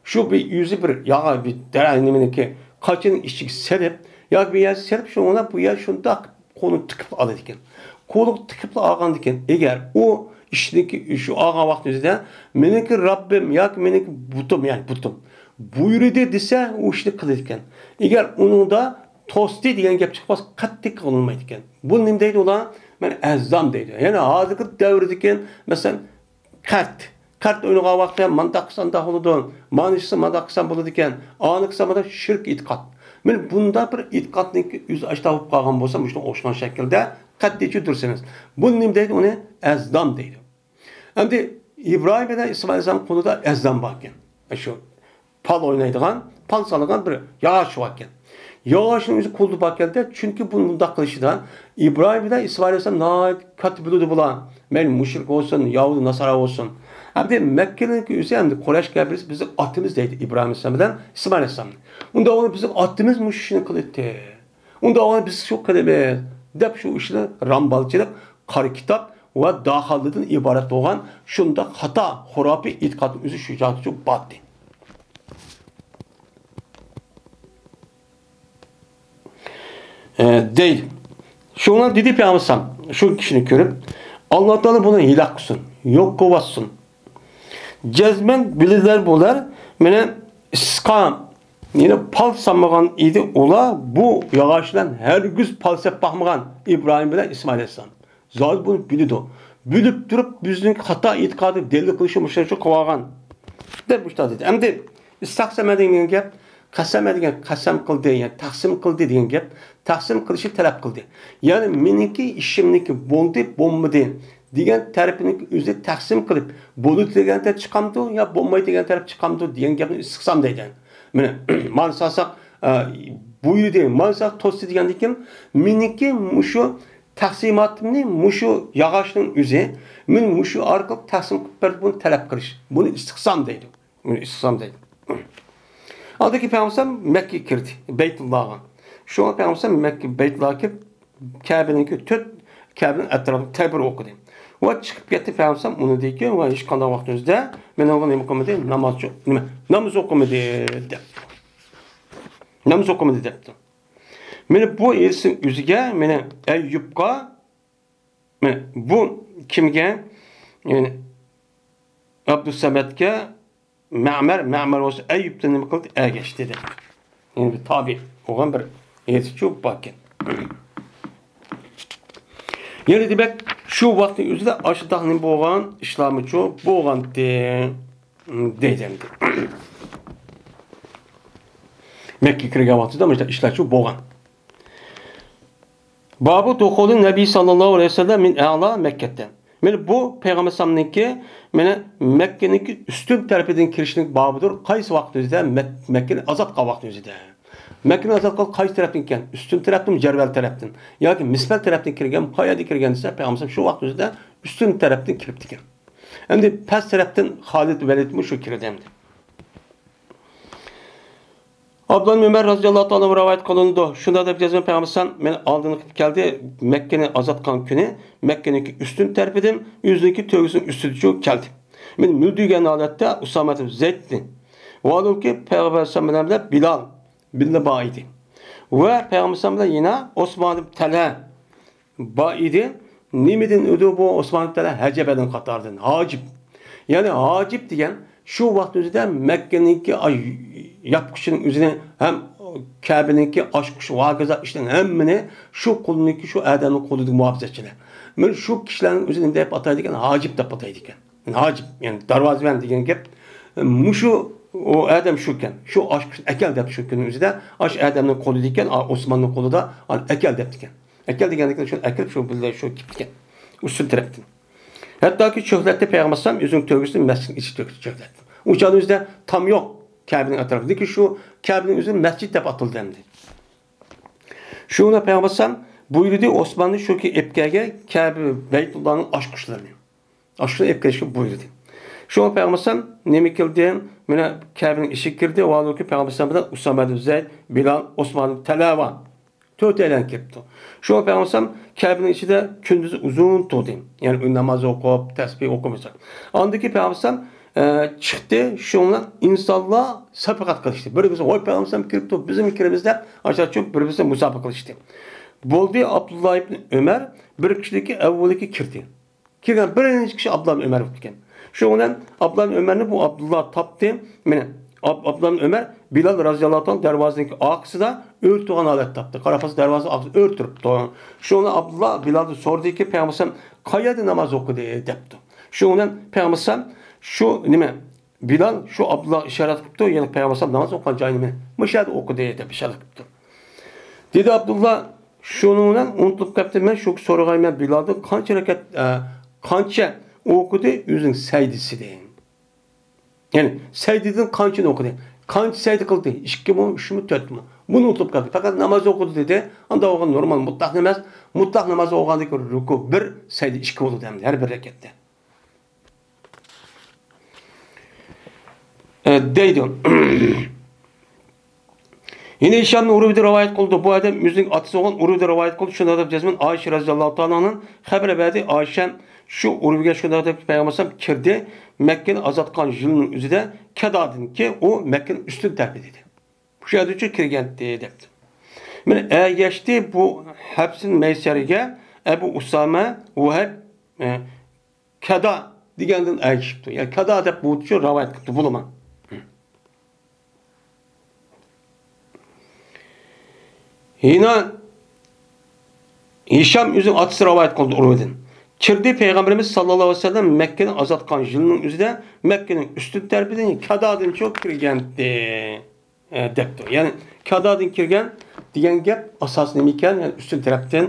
شۇ بىر ئۆزى بىر ياغا-، بىر دەرە-، نېمىنىڭكى، قاچىنىڭ ئىچىگە سېلىپ، ياكى بىر يەرگە سېلىپ، شۇنىڭ بىلەن بۇ يەر شۇنداق قولىنى تىقىپ ئالىدىكەن. قولىغا تىقىپلا ئالغاندىكەن، ئەگەر ئۇ ئىشنىڭكى، شۇ ئالغان ۋاقتىمىزدا، مېنىڭكى رەببىم ياكى مېنىڭكى بۇتۇم، يەنى بۇتۇم بۇيرۇدى دېسە، ئۇ ئىشنى قىلىدىكەن. ئەگەر ئۇنىڭدا توستى دېگەن گەپ چىقماس، قەتئىي قىلىنمايدىكەن. بۇ نېمە دەيدۇ ئۇلار؟ مانا ئەزلام دەيدۇ. يەنى ھازىرقى دەۋردىكى، مەسىلەن، قەرت. قەرت ئوينىغان ۋاقتىدا مانداق قىلسا ئانداق بولىدۇ، مانا ئىشسا مانداق قىلسا بولىدىكەن، ئانى قىلسا مانداق، شىرك ئېتىقاد. مانا بۇنداق بىر ئېتىقادنىڭكى ئۆزى ئاشتا بولۇپ قالغان بولسا، مۇشۇنىڭغا ئوخشىغان شەكىلدە قەتئىيچە دۇرۇس ئەمەس. بۇ نېمە دەيدۇ؟ ئۇنى ئەزلام دەيدۇ. ئەمدى ئىبراھىم بىلەن ئىسمائىل ئەلەيھىسسالام قولىدا ئەزلام باركەن. شۇ پال ئوينايدىغان، پال سالىدىغان بىر ياغاچ باركەن. ياغاچنىڭ ئۆزى قولىدا باركەن-دە، چۈنكى بۇ مۇنداق قىلىشىدا ئىبراھىم بىلەن ئىسمائىل ئەلەيھىسسالام ناھايىتى كاتتا بىلىدۇ بۇلار. مەيلى مۇشرىك بولسۇن، يەھۇدىي ناسارا بولسۇن. ئەمدى مەككىنىڭكى ئۆزى ئەمدى قۇرەيش كەپىرى بىزنىڭ ئاتىمىز دەيدۇ ئىبراھىم ئەلەيھىسسالام بىلەن ئىسمائىل ئەلەيھىسسالامنى. ئۇندا ئۇنى بىزنىڭ ئاتىمىز مۇشۇ ئىشنى قىلىدۇ. ئۇنداق بولغاندا بىز شۇ قىلىمىز دەپ شۇ ئىشنى رامبالچىلىق، قارا كىتاب ۋە داخالىدىن ئىبارەت بولغان شۇنداق خاتا، خۇراپىي ئېتىقادنىڭ ئۆزى شۇ چاغدىچۇ بارتى. ئە، دەيدۇ. شۇڭا دېدى پەيغەمبەر شۇ كىشىنى كۆرۈپ، ئاللا تائالا بۇنى ھېلاك قىلسۇن، يوق قىلىۋاتسۇن. جەزمەن بىلىدىلەر بۇلار، مېنى ئىسسىققا، يەنى پال سالمىغان ئىدى ئۇلار، بۇ ياغاچ بىلەن ھەرگىز پال سېلىپ باقمىغان ئىبراھىم بىلەن ئىسمائىل ئەلەيھىسسالام. زادى بۇنى بىلىدۇ. بىلىپ تۇرۇپ بىزنىڭ خاتا ئېتىقادى دەلىل قىلىشنى مۇشۇنچە قىلىۋالغان دەپ مۇشۇنداق دېدى. ئەمدى ئىستەقسەمە دېگەن گەپ، قەسەمە دېگەن قەسەم قىلدى، يەنى تەقسىم قىلدى دېگەن گەپ، تەقسىم قىلىشنى تەلەپ قىلدى. يەنى مېنىڭكى ئىشىمنىڭكى بولدى، بولمىدى دېگەن تەرىپىنىڭ ئۆزى تەقسىم قىلىپ، بولىدۇ دېگەن تەرەپ چىقامدۇ يا بولمايدۇ دېگەن تەرەپ چىقامدۇ دېگەن گەپنى ئىستىقسام دەيدۇ. مانا، مانا سالساق، ئە، بۇيرۇدى، مانا سالساق توستى دېگەندىن كېيىن، مېنىڭكى مۇشۇ تەقسىماتىمنى مۇشۇ ياغاچنىڭ ئۆزى، مېنى مۇشۇ ئارقىلىق تەقسىم قىلىپ بەردى، بۇنى تەلەپ قىلىش. بۇنى ئىستىقسام دەيدۇ. ئۇنى ئىستىقسام دەيدۇ. ئالدىكى پەيغەمبەر مەككىگە كىردى، بەيتۇللاغا. شۇڭا پەيغەمبەر مەككە بەيتۇللاغا كىرىپ، كەبىنىڭكى تۆت، كەبىنىڭ ئەتراپىدا تەكبىر ئوقۇدى. ۋە چىقىپ كەتتى پەيغەمبەر ئۇنى دېدىكى، ۋە ھېچقانداق ۋاقتىمىزدا مېنىڭغا نېمە قىلمىدى؟ ناماز چو-، نېمە؟ ناماز ئوقۇمىدى، دەپ. ناماز ئوقۇمىدى، دەپتۇ. مانا بۇ ھەدىسنىڭ ئۆزىگە، مانا ئەييۇبقا، مانا بۇ كىمگە؟ يەنى ئابدۇسەمەتكە، مەمەر، مەمەر بولسا ئەييۇبتىن نېمە قىلدى؟ ئەگەشتى دەپ. يەنى بىر تابىئ بولغان بىر ھەدىسچۇ باركەن. يەنى دېمەك، شۇ ۋاقىتنىڭ ئۆزىدە ئاشۇنداق نېمە بولغان؟ ئىشلارمۇچۇ بولغانتى دەيدۇ ئەمدى. مەككىگە كىرگەن ۋاقتىدا مۇشۇنداق ئىشلارچۇ بولغان. بابۇ دۇخۇلى نەبىي ساللاللاھۇ ئەلەيھى ۋەسەللەم مىن ئەلا مەككەتە. مانا بۇ پەيغەمبەر ئەلەيھىسسالامنىڭكى، مانا مەككىنىڭكى ئۈستۈن تەرىپىدىن كىرىشنىڭ بابىدۇر. قايسى ۋاقىت ئۆزىدە؟ مەك-، مەككىنى ئازاد قىلغان ۋاقىت ئۆزىدە. مەككىنى ئازاد قىلغان قايسى تەرەپتىن ئىكەن؟ ئۈستۈن تەرەپتىنمۇ، جەرۋەل تەرەپتىن ياكى مىسپەل تەرەپتىن كىرگەن، قايەردىن كىرگەن دېسە، پەيغەمبەر شۇ ۋاقىت ئۆزىدە ئۈستۈن تەرەپتىن كىرىپتىكەن. ئەمدى پەس تەرەپتىن خالىد ۋەلىدمۇ شۇ كىردى ئەمدى. ئابدۇللا ئۆمەر رازىياللاھۇ تائالا رىۋايەت قىلىنىدۇ. شۇنداق دەپ يازغان پەيغەمبەر مېنى ئالدىن كەلدى، مەككىنى ئازاد قىلغان كۈنى مەككىنىڭكى ئۈستۈن تەرىپىدىن ئۆزىنىڭكى تۆگىسىنىڭ ئۈستىدىچۇ كەلدى. مەن مۈلدۈرگەن ھالەتتە ئۇسامە ئىبن زەيدنى، ۋاھالۇكى پەيغەمبەر ئەلەيھىسسالام بىلەن بىلال بىللە بار ئىدى. ۋە پەيغەمبەر ئەلەيھىسسالام بىلەن يەنە ئوسمان ئىبن تەلھە بار ئىدى. نېمىدىن ئىدى بۇ ئوسمان ئىبن تەلھە؟ ھەجەبەدىن، قاتاردىن. ھاجىب. يەنى ھاجىب دېگەن شۇ ۋاقىتنىڭ ئۆزىدە مەككىنىڭكى، ئاي، ياپقۇچىنىڭ ئۆزىنى ھەم كەبىنىڭكى ئاچقۇچ، ۋاكىزا ئىشلارنىڭ ھەممىنى شۇ قولىنىڭكى، شۇ ئادەمنىڭ قولىدىكى مۇھاپىزەتچىلەر. مانا شۇ كىشىلەرنىڭ ئۆزىنى نېمە دەپ ئاتايدىكەن؟ ھاجىب دەپ ئاتايدىكەن. ھاجىب، يەنى دەرۋازىۋەن دېگەن گەپ. مۇشۇ ئۇ ئادەم شۇكەن، شۇ ئاچقۇچنى ئەكەل دەپ شۇ كۈننىڭ ئۆزىدە ئاشۇ ئادەمنىڭ قولىدىكەن، ئا، ئوسماننىڭ قولىدا، ئانى ئەكەل دەپتىكەن. ئەكەل دېگەندىن كېيىن شۇنى ئەكىرىپ شۇ بىللە شۇ كېپتىكەن. ئۇستىدىن تەرەپتىن. ھەتتاكى چۆكلەتتى پەيغەمبەر ئەلەيھىسسالام ئۆزىنىڭ تۆگىسىنى مەسچىتنىڭ ئىچىگە چۆكلەتتى. ئۇ چاغدا ئۆزىدە تام يوق كەبىنىڭ ئەتراپىدا. لېكىن شۇ كەبىنىڭ ئۆزى مەسچىت دەپ ئاتىلىدۇ ئەمدى. شۇڭا پەيغەمبەر ئەلەيھىسسالام بۇيرۇدى ئوسماننى شۇكى ئېلىپ كەلگەن كەبە بەيتۇللانىڭ ئاچقۇچلىرىنى. ئاشۇنى ئېلىپ كېلىشكە بۇيرۇدى. شۇڭا پەيغەمبەر ئەلەيھىسسالام نېمە كىردى؟ مانا كەبىنىڭ ئىشىكىگە كىردى. ۋاھالۇكى پەيغەمبەر ئەلەيھىسسالام بىلەن ئۇسامە ئىبن زەيد، بىلال، ئوسمان ئىبن تەلھە بار. تۆتەيلەن كىرىپتۇ. شۇڭا پەيغەمبەر ئەلەيھىسسالام كەبىنىڭ ئىچىدە كۈندۈز ئۇزۇن تۇردى. يەنى ئۆي نامازى ئوقۇپ، تەسبىھ ئوقۇپ. ئاندىن كېيىن پەيغەمبەر ئەلەيھىسسالام، ئە، چىقتى. شۇنىڭ بىلەن ئىنسانلار ساپىقەت قىلىشتى. بىرى بىلسە، ۋاي، پەيغەمبەر ئەلەيھىسسالام كىرىپتۇ، بىزمۇ كىرىمىز دەپ، ئاشۇنداق چۈشۈپ بىر-بىرسىگە مۇسابىقە قىلىشتى. بولدى، ئابدۇللا ئىبن ئۆمەر بىر كىشىلىككە ئەۋۋىلىكى كىردى. كىرگەن بىرىنچى كىشى ئابدۇللا ئىبن ئۆمەر بوپتىكەن. شۇنىڭ بىلەن ئابدۇللا ئىبن ئۆمەرنى بۇ ئابدۇللا تاپتى. مانا، ئاب-، ئابدۇللا ئىبن ئۆمەر بىلال رازىياللاھۇ تائالا دەرۋازىنىڭ ئارقىسىدا ئۆرە تۇرغان ھالەتتە تاپتى. قاراپ قالسا دەرۋازا ئارقىسىدا ئۆرە تۇرۇپتۇ. شۇنى ئابدۇللا بىلالدىن سورىدىكى، پەيغەمبەر ئەلەيھىسسالام قايەردە ناماز ئوقۇدى دەپتۇ. شۇنىڭ بىلەن پەيغەمبەر ئەلەيھىسسالام شۇ نېمە، بىلال شۇ ئابدۇللاغا ئىشارەت قىپتۇ، يەنى پەيغەمبەر ئەلەيھىسسالام ناماز ئوقۇغان جاينى مانا مۇشۇ يەردە ئوقۇدى دەپ ئىشارەت قىپتۇ. دېدى ئابدۇللا، شۇنىڭ بىلەن ئۇنتۇلۇپ قاپتىمەن، شۇ سورىغايمەن بىلالدىن قانچە رەكەت، ئە، قانچە ئوقۇدى ئۆزىنىڭ سەجدىسىدىن. يەنى سەجدىدىن قانچىنى ئوقۇدى؟ قانچە سەجدە قىلدى؟ ئىككىمۇ، ئۈچمۇ، تۆتمۇ؟ بۇنى ئۇنتۇلۇپ قاپتۇ. پەقەت ناماز ئوقۇدى دېدى. ئاندا ئوقۇغان نورمال مۇتلەق ناماز، مۇتلەق ناماز ئوقۇغاندىكى رۇكۇ بىر، سەجدە ئىككى بولىدۇ ئەمدى ھەر بىر رەكەتتە. ئە، دەيدۇ. يەنە ھىشامنىڭ ئۇرۋىدىن رىۋايەت قىلدى. بۇ ئادەم ئۆزىنىڭ ئاتىسى بولغان ئۇرۋىدىن رىۋايەت قىلدى. شۇنداق دەپ جەزمەن ئائىشە رەزىياللاھۇ تائالا ئانھادىن خەۋەر بەردى. ئائىشەم شۇ ئۇرۋىگە شۇنداق دەپ پەيغەمبەر ئەلەيھىسسالام كىردى. مەككىنى ئازاد قىلغان يىلنىڭ ئۆزىدە كەدادىنكى ئۇ مەككىنىڭ ئۈستۈن تەرىپى دېدى. شۇ يەردىچۇ كىرگەنتى دەپتۇ. مانا ئەگەشتى بۇ ھەپسىن مەيسەرگە ئەبۇ ئۇسامە، ۋەھەب، ئە، كادا دېگەندىن ئەگىشىپتۇ. يەنى كادا دەپ بۇ چۈشۈن رىۋايەت قىپتۇ بولىمەن. يەنە ھىشام ئۆزىنىڭ ئاتىسى رىۋايەت قىلدى ئۇرۋىدىن. كىردى پەيغەمبىرىمىز ساللاللاھۇ ئەلەيھى ۋەسەللەم مەككىنى ئازاد قىلغان يىلنىڭ ئۆزىدە مەككىنىڭ ئۈستۈن تەرىپىدىن كادادىنچۇ كىرگەنتى. ئە، دەپتۇ. يەنى كادادىن كىرگەن دېگەن گەپ ئاساسى نېمە ئىكەن؟ يەنى ئۈستۈن تەرەپتىن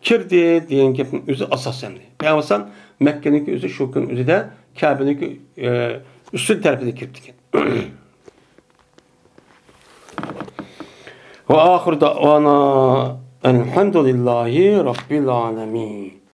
كىردى دېگەن گەپنىڭ ئۆزى ئاساس ئەمدى. پەيغەمبەر ئەلەيھىسسالام مەككىنىڭكى ئۆزى شۇ كۈن ئۆزىدە كەبىنىڭكى، ئە، ئۈستۈن تەرىپىدىن كىرىپتىكەن. ۋە ئاخىر دەئۋانا ئەلھەمدۇلىللاھى رەببىل ئالەمىن.